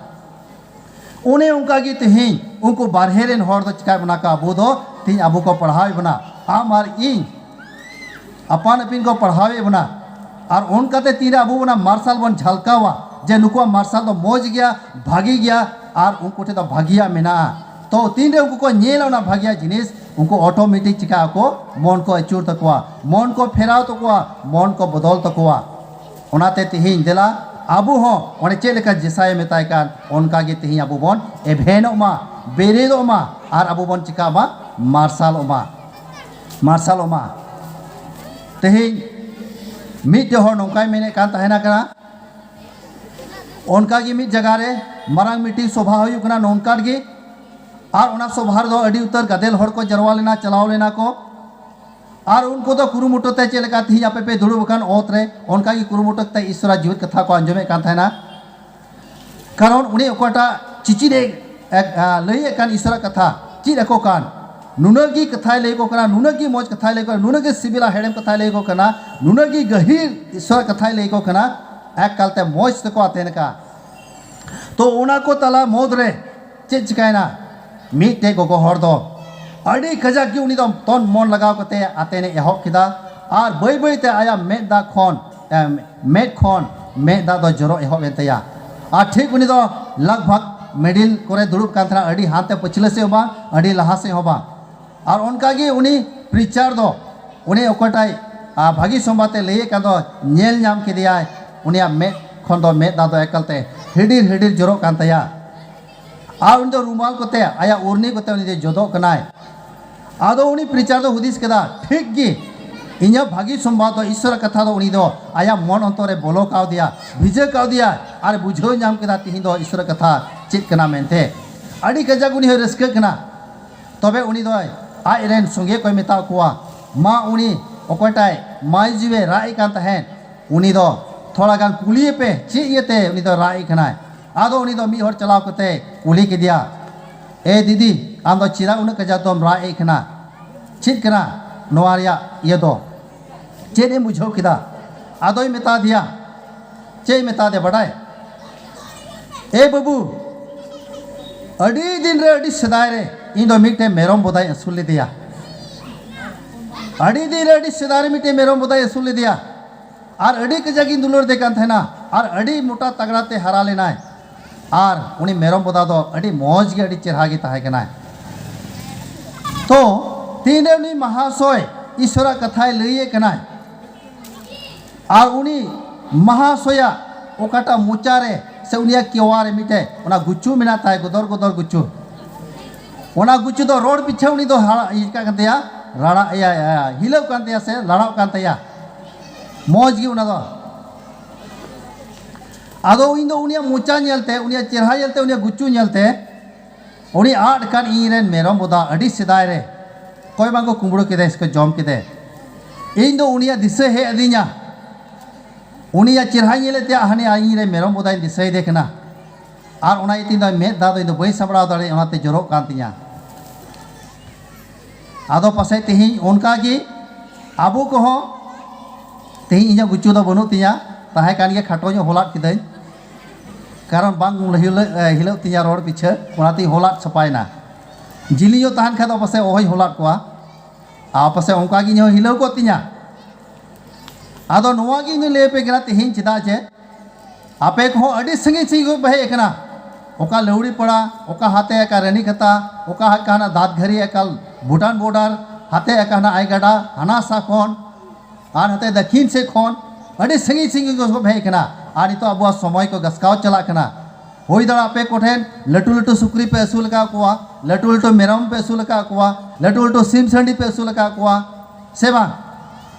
ᱚᱱᱮ ᱚᱱᱠᱟ ᱜᱮ ᱛᱮᱦᱮᱧ ᱩᱱᱠᱩ ᱵᱟᱨᱦᱮ ᱨᱮᱱ ᱦᱚᱲ ᱫᱚ ᱪᱤᱠᱟᱹᱭ ᱵᱚᱱᱟ ᱠᱚ? ᱟᱵᱚ ᱫᱚ ᱛᱮᱦᱮᱧ ᱟᱵᱚ ᱠᱚ ᱯᱟᱲᱦᱟᱣᱮᱫ ᱵᱚᱱᱟ, ᱟᱢ ᱟᱨ ᱤᱧ ᱟᱯᱟᱱ ᱟᱹᱯᱤᱱ ᱠᱚ ᱯᱟᱲᱦᱟᱣᱮᱫ ᱵᱚᱱᱟ᱾ ᱟᱨ ᱚᱱᱠᱟᱛᱮ ᱛᱤᱱᱨᱮ ᱟᱵᱚ ᱚᱱᱟ ᱢᱟᱨᱥᱟᱞ ᱵᱚᱱ ᱡᱷᱟᱞᱠᱟᱣᱟ ᱡᱮ ᱱᱩᱠᱩᱣᱟᱜ ᱢᱟᱨᱥᱟᱞ ᱫᱚ ᱢᱚᱡᱽ ᱜᱮᱭᱟ, ᱵᱷᱟᱹᱜᱤ ᱜᱮᱭᱟ, ᱟᱨ ᱩᱱᱠᱩ ᱴᱷᱮᱱ ᱫᱚ ᱵᱷᱟᱹᱜᱤᱭᱟᱜ ᱢᱮᱱᱟᱜᱼᱟ, ᱛᱚ ᱛᱤᱱᱨᱮ ᱩᱱᱠᱩ ᱠᱚ ᱧᱮᱞᱟ ᱚᱱᱟ ᱵᱷᱟᱹᱜᱤᱭᱟᱜ ᱡᱤᱱᱤᱥ, ᱩᱱᱠᱩ ᱚᱴᱳᱢᱮᱴᱤᱠ ᱪᱤᱠᱟ ᱟᱠᱚ? ᱢᱚᱱ ᱠᱚ ᱟᱹᱪᱩᱨ ᱛᱟᱠᱚᱣᱟ, ᱢᱚᱱ ᱠᱚ ᱯᱷᱮᱨᱟᱣ ᱛᱟᱠᱚᱣᱟ, ᱢᱚᱱ ᱠᱚ ᱵᱚᱫᱚᱞ ᱛᱟᱠᱚᱣᱟ᱾ ᱚᱱᱟᱛᱮ ᱛᱮᱦᱮᱧ ᱫᱮᱞᱟ ᱟᱵᱚ ᱦᱚᱸ ᱚᱸᱰᱮ ᱪᱮᱫ ᱞᱮᱠᱟ ᱡᱮᱥᱟᱭᱮ ᱢᱮᱛᱟᱭ ᱠᱟᱱ, ᱚᱱᱠᱟ ᱜᱮ ᱛᱮᱦᱮᱧ ᱟᱵᱚ ᱵᱚᱱ ᱮᱵᱷᱮᱱᱚᱜ ᱢᱟ, ᱵᱮᱨᱮᱫᱚᱜ ᱢᱟ, ᱟᱨ ᱟᱵᱚ ᱵᱚᱱ ᱪᱤᱠᱟ ᱢᱟ? ᱢᱟᱨᱥᱟᱞᱚᱜ ᱢᱟ, ᱢᱟᱨᱥᱟᱞᱚᱜ ᱢᱟ᱾ ᱛᱮᱦᱮᱧ ᱢᱤᱫᱴᱮᱡ ᱦᱚᱲ ᱱᱚᱝᱠᱟᱭ ᱢᱮᱱᱮᱫ ᱠᱟᱱ ᱛᱟᱦᱮᱱᱟ ᱠᱟᱱᱟ, ᱚᱱᱠᱟ ᱜᱮ ᱢᱤᱫ ᱡᱟᱭᱜᱟ ᱨᱮ ᱢᱟᱨᱟᱝ ᱢᱤᱫᱴᱤᱡ ᱥᱚᱵᱷᱟ ᱦᱩᱭᱩᱜ ᱠᱟᱱᱟ ᱱᱚᱝᱠᱟ ᱜᱮ, ᱟᱨ ᱚᱱᱟ ᱥᱚᱵᱷᱟ ᱨᱮᱫᱚ ᱟᱹᱰᱤ ᱩᱛᱟᱹᱨ ᱜᱟᱫᱮᱞ ᱦᱚᱲ ᱠᱚ ᱡᱟᱨᱣᱟ ᱞᱮᱱᱟ, ᱪᱟᱞᱟᱣ ᱞᱮᱱᱟ ᱠᱚ᱾ ᱟᱨ ᱩᱱᱠᱩ ᱫᱚ ᱠᱩᱨᱩᱢᱩᱴᱩ ᱛᱮ ᱪᱮᱫ ᱞᱮᱠᱟ ᱛᱮᱦᱮᱧ ᱟᱯᱮ ᱯᱮ ᱫᱩᱲᱩᱵ ᱟᱠᱟᱱ ᱚᱛ ᱨᱮ, ᱚᱱᱠᱟ ᱜᱮ ᱠᱩᱨᱩᱢᱩᱴᱩ ᱠᱟᱛᱮ ᱤᱥᱚᱨᱟᱜ ᱡᱤᱣᱮᱫ ᱠᱟᱛᱷᱟ ᱠᱚ ᱟᱸᱡᱚᱢᱮᱫ ᱠᱟᱱ ᱛᱟᱦᱮᱱᱟ᱾ ᱠᱟᱨᱚᱱ ᱩᱱᱤ ᱚᱠᱚᱭᱴᱟᱜ ᱪᱤᱪᱤᱫ ᱮ, ᱮ, ᱟ, ᱞᱟᱹᱭᱮᱫ ᱠᱟᱱ ᱤᱥᱚᱨᱟᱜ ᱠᱟᱛᱷᱟ, ᱪᱮᱫ ᱟᱠᱚ ᱠᱟᱱ, ᱱᱩᱱᱟᱹᱜ ᱜᱮ ᱠᱟᱛᱷᱟᱭ ᱞᱟᱹᱭ ᱟᱠᱚ ᱠᱟᱱᱟ, ᱱᱩᱱᱟᱹᱜ ᱜᱮ ᱢᱚᱡᱽ ᱠᱟᱛᱷᱟᱭ ᱞᱟᱹᱭ ᱟᱠᱚ ᱠᱟᱱᱟ, ᱱᱩᱱᱟᱹᱜ ᱜᱮ ᱥᱤᱵᱤᱞᱟ ᱦᱮᱲᱮᱢ ᱠᱟᱛᱷᱟᱭ ᱞᱟᱹᱭ ᱟᱠᱚ ᱠᱟᱱᱟ, ᱱᱩᱱᱟᱹᱜ ᱜᱮ ᱜᱟᱹᱦᱤᱨ ᱤᱥᱚᱨᱟᱜ ᱠᱟᱛᱷᱟᱭ ᱞᱟᱹᱭ ᱟᱠᱚ ᱠᱟᱱᱟ, ᱮᱠᱟᱞᱛᱮ ᱢᱚᱡᱽ ᱛᱮᱠᱚ ᱟᱛᱮᱱ ᱟᱠᱟᱫ᱾ ᱛᱚ ᱚᱱᱟ ᱠᱚ ᱛᱟᱞᱟ ᱢᱩᱫᱽ ᱨᱮ ᱪᱮᱫ ᱪᱤᱠᱟᱭᱮᱱᱟ? ᱢᱤᱫᱴᱮᱡ ᱜᱚᱜᱚ ᱦᱚᱲ ᱫᱚ ᱟᱹᱰᱤ ᱠᱟᱡᱟᱠ ᱜᱮ ᱩᱱᱤ ᱫᱚ ᱛᱚᱱ ᱢᱚᱱ ᱞᱟᱜᱟᱣ ᱠᱟᱛᱮ ᱟᱛᱮᱱ ᱮ ᱮᱦᱚᱵ ᱠᱮᱫᱟ᱾ ᱟᱨ ᱵᱟᱹᱭ ᱵᱟᱹᱭ ᱛᱮ ᱟᱭᱟᱜ ᱢᱮᱫ ᱫᱟᱜ ᱠᱷᱚᱱ ᱮᱢ, ᱢᱮᱫ ᱠᱷᱚᱱ ᱢᱮᱫ ᱫᱟᱜ ᱫᱚ ᱡᱚᱨᱚ ᱮᱦᱚᱵ ᱮᱱ ᱛᱟᱭᱟ᱾ ᱟᱨ ᱴᱷᱤᱠ ᱩᱱᱤ ᱫᱚ ᱞᱟᱜᱽ ᱵᱷᱟᱜᱽ ᱢᱤᱰᱤᱞ ᱠᱚᱨᱮ ᱫᱩᱲᱩᱵ ᱠᱟᱱ ᱛᱟᱦᱮᱱᱟ, ᱟᱹᱰᱤ ᱦᱟᱱᱛᱮ ᱯᱟᱹᱪᱷᱞᱟᱹ ᱥᱮᱫ ᱦᱚᱸ ᱵᱟᱝ, ᱟᱹᱰᱤ ᱞᱟᱦᱟ ᱥᱮᱫ ᱦᱚᱸ ᱵᱟᱝ᱾ ᱟᱨ ᱚᱱᱠᱟ ᱜᱮ ᱩᱱᱤ ᱯᱨᱤᱪᱟᱨ ᱫᱚ, ᱩᱱᱤ ᱚᱠᱚᱭᱴᱟᱭ ᱟ, ᱵᱷᱟᱹᱜᱤ ᱥᱚᱢᱵᱟᱫ ᱮ ᱞᱟᱹᱭᱮᱫ ᱠᱟᱱ ᱫᱚ, ᱧᱮᱞ ᱧᱟᱢ ᱠᱮᱫᱮᱭᱟᱭ, ᱩᱱᱤᱭᱟᱜ ᱢᱮᱫ ᱠᱷᱚᱱ ᱫᱚ ᱢᱮᱫ ᱫᱟᱜ ᱫᱚ ᱮᱠᱟᱞ ᱛᱮ ᱦᱤᱰᱤᱨ ᱦᱤᱰᱤᱨ ᱡᱚᱨᱚᱜ ᱠᱟᱱ ᱛᱟᱭᱟ᱾ ᱟᱨ ᱩᱱᱤ ᱫᱚ ᱨᱩᱢᱟᱞ ᱠᱚᱛᱮ, ᱟᱭᱟᱜ ᱩᱨᱱᱤ ᱠᱚᱛᱮ ᱩᱱᱤ ᱫᱚᱭ ᱡᱚᱫᱚᱜ ᱠᱟᱱᱟᱭ᱾ ᱟᱫᱚ ᱩᱱᱤ ᱯᱨᱤᱪᱟᱨ ᱫᱚ ᱦᱩᱫᱤᱥ ᱠᱮᱫᱟ, ᱴᱷᱤᱠ ᱜᱮ, ᱤᱧᱟᱹᱜ ᱵᱷᱟᱹᱜᱤ ᱥᱚᱢᱵᱟᱫ ᱫᱚ, ᱤᱥᱥᱚᱨᱟᱜ ᱠᱟᱛᱷᱟ ᱫᱚ ᱩᱱᱤ ᱫᱚ ᱟᱭᱟᱜ ᱢᱚᱱ ᱚᱱᱛᱚᱨ ᱨᱮ ᱵᱚᱞᱚ ᱠᱟᱣᱫᱮᱭᱟ, ᱵᱷᱤᱡᱟᱹ ᱠᱟᱣᱫᱮᱭᱟ, ᱟᱨ ᱵᱩᱡᱷᱟᱹᱣ ᱧᱟᱢ ᱠᱮᱫᱟ ᱛᱤᱦᱤᱧ ᱫᱚ ᱤᱥᱥᱚᱨᱟᱜ ᱠᱟᱛᱷᱟ ᱪᱮᱫ ᱠᱟᱱᱟ ᱢᱮᱱᱛᱮ᱾ ᱟᱹᱰᱤ ᱠᱟᱡᱟᱠ ᱩᱱᱤ ᱦᱚᱸᱭ ᱨᱟᱹᱥᱠᱟᱹᱜ ᱠᱟᱱᱟ᱾ ᱛᱚᱵᱮ ᱩᱱᱤ ᱫᱚᱭ ᱟᱡ ᱨᱮᱱ ᱥᱚᱸᱜᱮ ᱠᱚᱭ ᱢᱮᱛᱟ ᱠᱚᱣᱟ, ᱢᱟ ᱩᱱᱤ ᱚᱠᱚᱭᱴᱟᱭ ᱢᱟᱹᱭ ᱡᱤᱣᱮ ᱨᱟᱜ ᱮᱫ ᱠᱟᱱ ᱛᱟᱦᱮᱸᱫ, ᱩᱱᱤ ᱫᱚ ᱛᱷᱚᱲᱟ ᱜᱟᱱ ᱠᱩᱞᱤᱭᱮ ᱯᱮ, ᱪᱮᱫ ᱤᱭᱟᱹᱛᱮ ᱩᱱᱤ ᱫᱚ ᱨᱟᱜ ᱮᱫ ᱠᱟᱱᱟᱭ᱾ ᱟᱫᱚ ᱩᱱᱤ ᱫᱚ ᱢᱤᱫ ᱦᱚᱲ ᱪᱟᱞᱟᱣ ᱠᱟᱛᱮ ᱠᱩᱞᱤ ᱠᱮᱫᱮᱭᱟ, ᱮ ᱫᱤᱫᱤ, ᱟᱢ ᱫᱚ ᱪᱮᱫᱟᱜ ᱩᱱᱟᱹᱜ ᱠᱟᱡᱟᱠ ᱫᱚᱢ ᱨᱟᱜ ᱮᱫ ᱠᱟᱱᱟ? ᱪᱮᱫ ᱠᱟᱱᱟ ᱱᱚᱣᱟ ᱨᱮᱭᱟᱜ ᱤᱭᱟᱹ ᱫᱚ? ᱪᱮᱫ ᱮᱢ ᱵᱩᱡᱷᱟᱹᱣ ᱠᱮᱫᱟ? ᱟᱫᱚᱭ ᱢᱮᱛᱟ ᱫᱮᱭᱟ, ᱪᱮᱫ ᱮ ᱢᱮᱛᱟ ᱫᱮᱭᱟ ᱵᱟᱰᱟᱭ? ᱮ ᱵᱟᱹᱵᱩ, ᱟᱹᱰᱤ ᱫᱤᱱ ᱨᱮ, ᱟᱹᱰᱤ ᱥᱮᱫᱟᱭ ᱨᱮ ᱤᱧ ᱫᱚ ᱢᱤᱫᱴᱮᱱ ᱢᱮᱨᱚᱢ ᱵᱚᱫᱟᱧ ᱟᱹᱥᱩᱞ ᱞᱮᱫᱮᱭᱟ᱾ ᱟᱹᱰᱤ ᱫᱤᱱ ᱨᱮ, ᱟᱹᱰᱤ ᱥᱮᱫᱟᱭ ᱨᱮ ᱢᱤᱫᱴᱮᱱ ᱢᱮᱨᱚᱢ ᱵᱚᱫᱟᱧ ᱟᱹᱥᱩᱞ ᱞᱮᱫᱮᱭᱟ᱾ ᱟᱨ ᱟᱹᱰᱤ ᱠᱟᱡᱟᱠ ᱤᱧ ᱫᱩᱞᱟᱹᱲ ᱫᱮ ᱠᱟᱱ ᱛᱟᱦᱮᱱᱟ᱾ ᱟᱨ ᱟᱹᱰᱤ ᱢᱚᱴᱟ ᱛᱟᱜᱲᱟ ᱛᱮ ᱦᱟᱨᱟ ᱞᱮᱱᱟᱭ᱾ ᱟᱨ ᱩᱱᱤ ᱢᱮᱨᱚᱢ ᱵᱚᱫᱟ ᱫᱚ ᱟᱹᱰᱤ ᱢᱚᱡᱽ ᱜᱮ, ᱟᱹᱰᱤ ᱪᱮᱨᱦᱟ ᱜᱮ ᱛᱟᱦᱮᱸ ᱠᱟᱱᱟᱭ᱾ ᱛᱚ ᱛᱤᱱᱨᱮ ᱩᱱᱤ ᱢᱟᱦᱟᱥᱚᱭ ᱤᱥᱚᱨᱟᱜ ᱠᱟᱛᱷᱟᱭ ᱞᱟᱹᱭᱮᱫ ᱠᱟᱱᱟᱭ, ᱟᱨ ᱩᱱᱤ ᱢᱟᱦᱟᱥᱚᱭᱟᱜ ᱚᱠᱟᱴᱟᱜ ᱢᱚᱪᱟ ᱨᱮ ᱥᱮ ᱩᱱᱤᱭᱟᱜ ᱠᱮᱣᱟ ᱨᱮ ᱢᱤᱫᱴᱮᱡ ᱚᱱᱟ ᱜᱩᱪᱩ ᱢᱮᱱᱟᱜ ᱛᱟᱭ, ᱜᱚᱫᱚᱨ ᱜᱚᱫᱚᱨ ᱜᱩᱪᱩ, ᱚᱱᱟ ᱜᱩᱪᱩ ᱫᱚ ᱨᱚᱲ ᱯᱤᱪᱷᱟᱹ ᱩᱱᱤ ᱫᱚ ᱦᱟᱲᱟᱜ ᱤᱭᱟᱹ ᱠᱟᱜ ᱠᱟᱱ ᱛᱟᱭᱟ, ᱨᱟᱲᱟᱜ ᱤᱭᱟᱹ, ᱤᱭᱟᱹ, ᱦᱤᱞᱟᱹᱜ ᱠᱟᱱ ᱛᱟᱭᱟ ᱥᱮ ᱞᱟᱲᱟᱜ ᱠᱟᱱ ᱛᱟᱭᱟ᱾ ᱢᱚᱡᱽ ᱜᱮ ᱚᱱᱟ ᱫᱚ᱾ ᱟᱫᱚ ᱤᱧ ᱫᱚ ᱩᱱᱤᱭᱟᱜ ᱢᱚᱪᱟ ᱧᱮᱞᱛᱮ, ᱩᱱᱤᱭᱟᱜ ᱪᱮᱦᱨᱟ ᱧᱮᱞᱛᱮ, ᱩᱱᱤᱭᱟᱜ ᱜᱩᱪᱩ ᱧᱮᱞᱛᱮ, ᱩᱱᱤ ᱟᱫ ᱠᱟᱱ ᱤᱧ ᱨᱮᱱ ᱢᱮᱨᱚᱢ ᱵᱚᱫᱟ ᱟᱹᱰᱤ ᱥᱮᱫᱟᱭ ᱨᱮ ᱚᱠᱚᱭ ᱵᱟᱝ ᱠᱚ ᱠᱩᱢᱵᱽᱲᱩ ᱠᱮᱫᱮ ᱥᱮ ᱠᱚ ᱡᱚᱢ ᱠᱮᱫᱮ, ᱤᱧ ᱫᱚ ᱩᱱᱤᱭᱟᱜ ᱫᱤᱥᱟᱹ ᱦᱮᱡ ᱟᱹᱫᱤᱧᱟ᱾ ᱩᱱᱤᱭᱟᱜ ᱪᱮᱦᱨᱟᱧ ᱧᱮᱞᱮᱫ ᱛᱟᱭᱟ, ᱦᱟᱱᱮ ᱤᱧ ᱨᱮᱱ ᱢᱮᱨᱚᱢ ᱵᱚᱫᱟᱧ ᱫᱤᱥᱟᱹᱭᱮᱫᱮ ᱠᱟᱱᱟ᱾ ᱟᱨ ᱚᱱᱟ ᱤᱭᱟᱹᱛᱮ ᱤᱧ ᱫᱚ ᱢᱮᱫ ᱫᱟᱜ ᱫᱚ ᱤᱧ ᱫᱚ ᱵᱟᱹᱧ ᱥᱟᱢᱵᱲᱟᱣ ᱫᱟᱲᱮᱭᱟᱜᱼᱟ, ᱚᱱᱟᱛᱮ ᱡᱚᱨᱚᱜ ᱠᱟᱱ ᱛᱤᱧᱟ᱾ ᱟᱫᱚ ᱯᱟᱥᱮᱡ ᱛᱮᱦᱮᱧ ᱚᱱᱠᱟ ᱜᱮ ᱟᱵᱚ ᱠᱚᱦᱚᱸ, ᱛᱮᱦᱮᱧ ᱤᱧᱟᱹᱜ ᱜᱩᱪᱩ ᱫᱚ ᱵᱟᱹᱱᱩᱜ ᱛᱤᱧᱟ, ᱛᱟᱦᱮᱸ ᱠᱟᱱ ᱜᱮᱭᱟ, ᱠᱷᱟᱴᱚ ᱧᱚᱜ ᱦᱚᱞᱟᱫ ᱠᱤᱫᱟᱹᱧ᱾ ᱠᱟᱨᱚᱱ ᱵᱟᱝ ᱦᱤᱞᱟᱹᱜ ᱦᱤᱞᱟᱹᱜ ᱛᱤᱧᱟ ᱨᱚᱲ ᱯᱤᱪᱷᱟᱹ, ᱚᱱᱟᱛᱮᱧ ᱦᱚᱞᱟᱫ ᱥᱟᱯᱷᱟᱭᱮᱱᱟ᱾ ᱡᱤᱞᱤᱧᱚᱜ ᱛᱟᱦᱮᱱ ᱠᱷᱟᱱ ᱫᱚ ᱯᱟᱥᱮᱡ ᱚᱦᱚᱧ ᱦᱚᱞᱟᱫ ᱠᱚᱣᱟ, ᱟᱨ ᱯᱟᱥᱮᱡ ᱚᱱᱠᱟ ᱜᱮ ᱤᱧ ᱦᱚᱸ ᱦᱤᱞᱟᱹᱣ ᱠᱚᱜ ᱛᱤᱧᱟ᱾ ᱟᱫᱚ ᱱᱚᱣᱟ ᱜᱮ ᱤᱧ ᱫᱚᱧ ᱞᱟᱹᱭ ᱟᱯᱮ ᱠᱟᱱᱟ ᱛᱮᱦᱮᱧ, ᱪᱮᱫᱟᱜ ᱡᱮ ᱟᱯᱮ ᱠᱚᱦᱚᱸ ᱟᱹᱰᱤ ᱥᱟᱺᱜᱤᱧ ᱥᱟᱺᱜᱤᱧ ᱠᱷᱚᱱ ᱯᱮ ᱦᱮᱡ ᱟᱠᱟᱱᱟ᱾ ᱚᱠᱟ ᱞᱟᱹᱣᱲᱤ ᱯᱟᱲᱟ, ᱚᱠᱟ ᱦᱟᱛᱮ ᱟᱠᱟ ᱨᱟᱹᱱᱤ ᱠᱷᱟᱛᱟ, ᱚᱠᱟ ᱦᱟᱛᱮ ᱦᱟᱱᱟ ᱫᱟᱸᱛᱜᱷᱟᱹᱨᱤ ᱟᱠᱟ ᱵᱷᱩᱴᱟᱱ ᱵᱚᱨᱰᱟᱨ, ᱦᱟᱛᱮ ᱟᱠᱟ ᱦᱟᱱᱟ ᱟᱭᱜᱟᱰᱟ ᱦᱟᱱᱟ ᱥᱟ ᱠᱷᱚᱱ, ᱟᱨ ᱦᱟᱛᱮ ᱫᱟᱹᱠᱷᱤᱱ ᱥᱮᱫ ᱠᱷᱚᱱ ᱟᱹᱰᱤ ᱥᱟᱺᱜᱤᱧ ᱥᱟᱺᱜᱤᱧ ᱠᱷᱚᱱ ᱯᱮ ᱦᱮᱡ ᱟᱠᱟᱱᱟ᱾ ᱟᱨ ᱱᱤᱛᱚᱜ ᱟᱵᱚᱣᱟᱜ ᱥᱚᱢᱚᱭ ᱠᱚ ᱜᱟᱥᱠᱟᱣ ᱪᱟᱞᱟᱜ ᱠᱟᱱᱟ᱾ ᱦᱩᱭ ᱫᱟᱲᱮᱭᱟᱜᱼᱟ ᱟᱯᱮ ᱠᱚᱴᱷᱮᱱ ᱞᱟᱹᱴᱩ ᱞᱟᱹᱴᱩ ᱥᱩᱠᱨᱤ ᱯᱮ ᱟᱹᱥᱩᱞ ᱟᱠᱟᱫ ᱠᱚᱣᱟ, ᱞᱟᱹᱴᱩ ᱞᱟᱹᱴᱩ ᱢᱮᱨᱚᱢ ᱯᱮ ᱟᱹᱥᱩᱞ ᱟᱠᱟᱫ ᱠᱚᱣᱟ, ᱞᱟᱹᱴᱩ ᱞᱟᱹᱴᱩ ᱥᱤᱢ ᱥᱟᱺᱰᱤ ᱯᱮ ᱟᱹᱥᱩᱞ ᱟᱠᱟᱫ ᱠᱚᱣᱟ, ᱥᱮ ᱵᱟᱝ?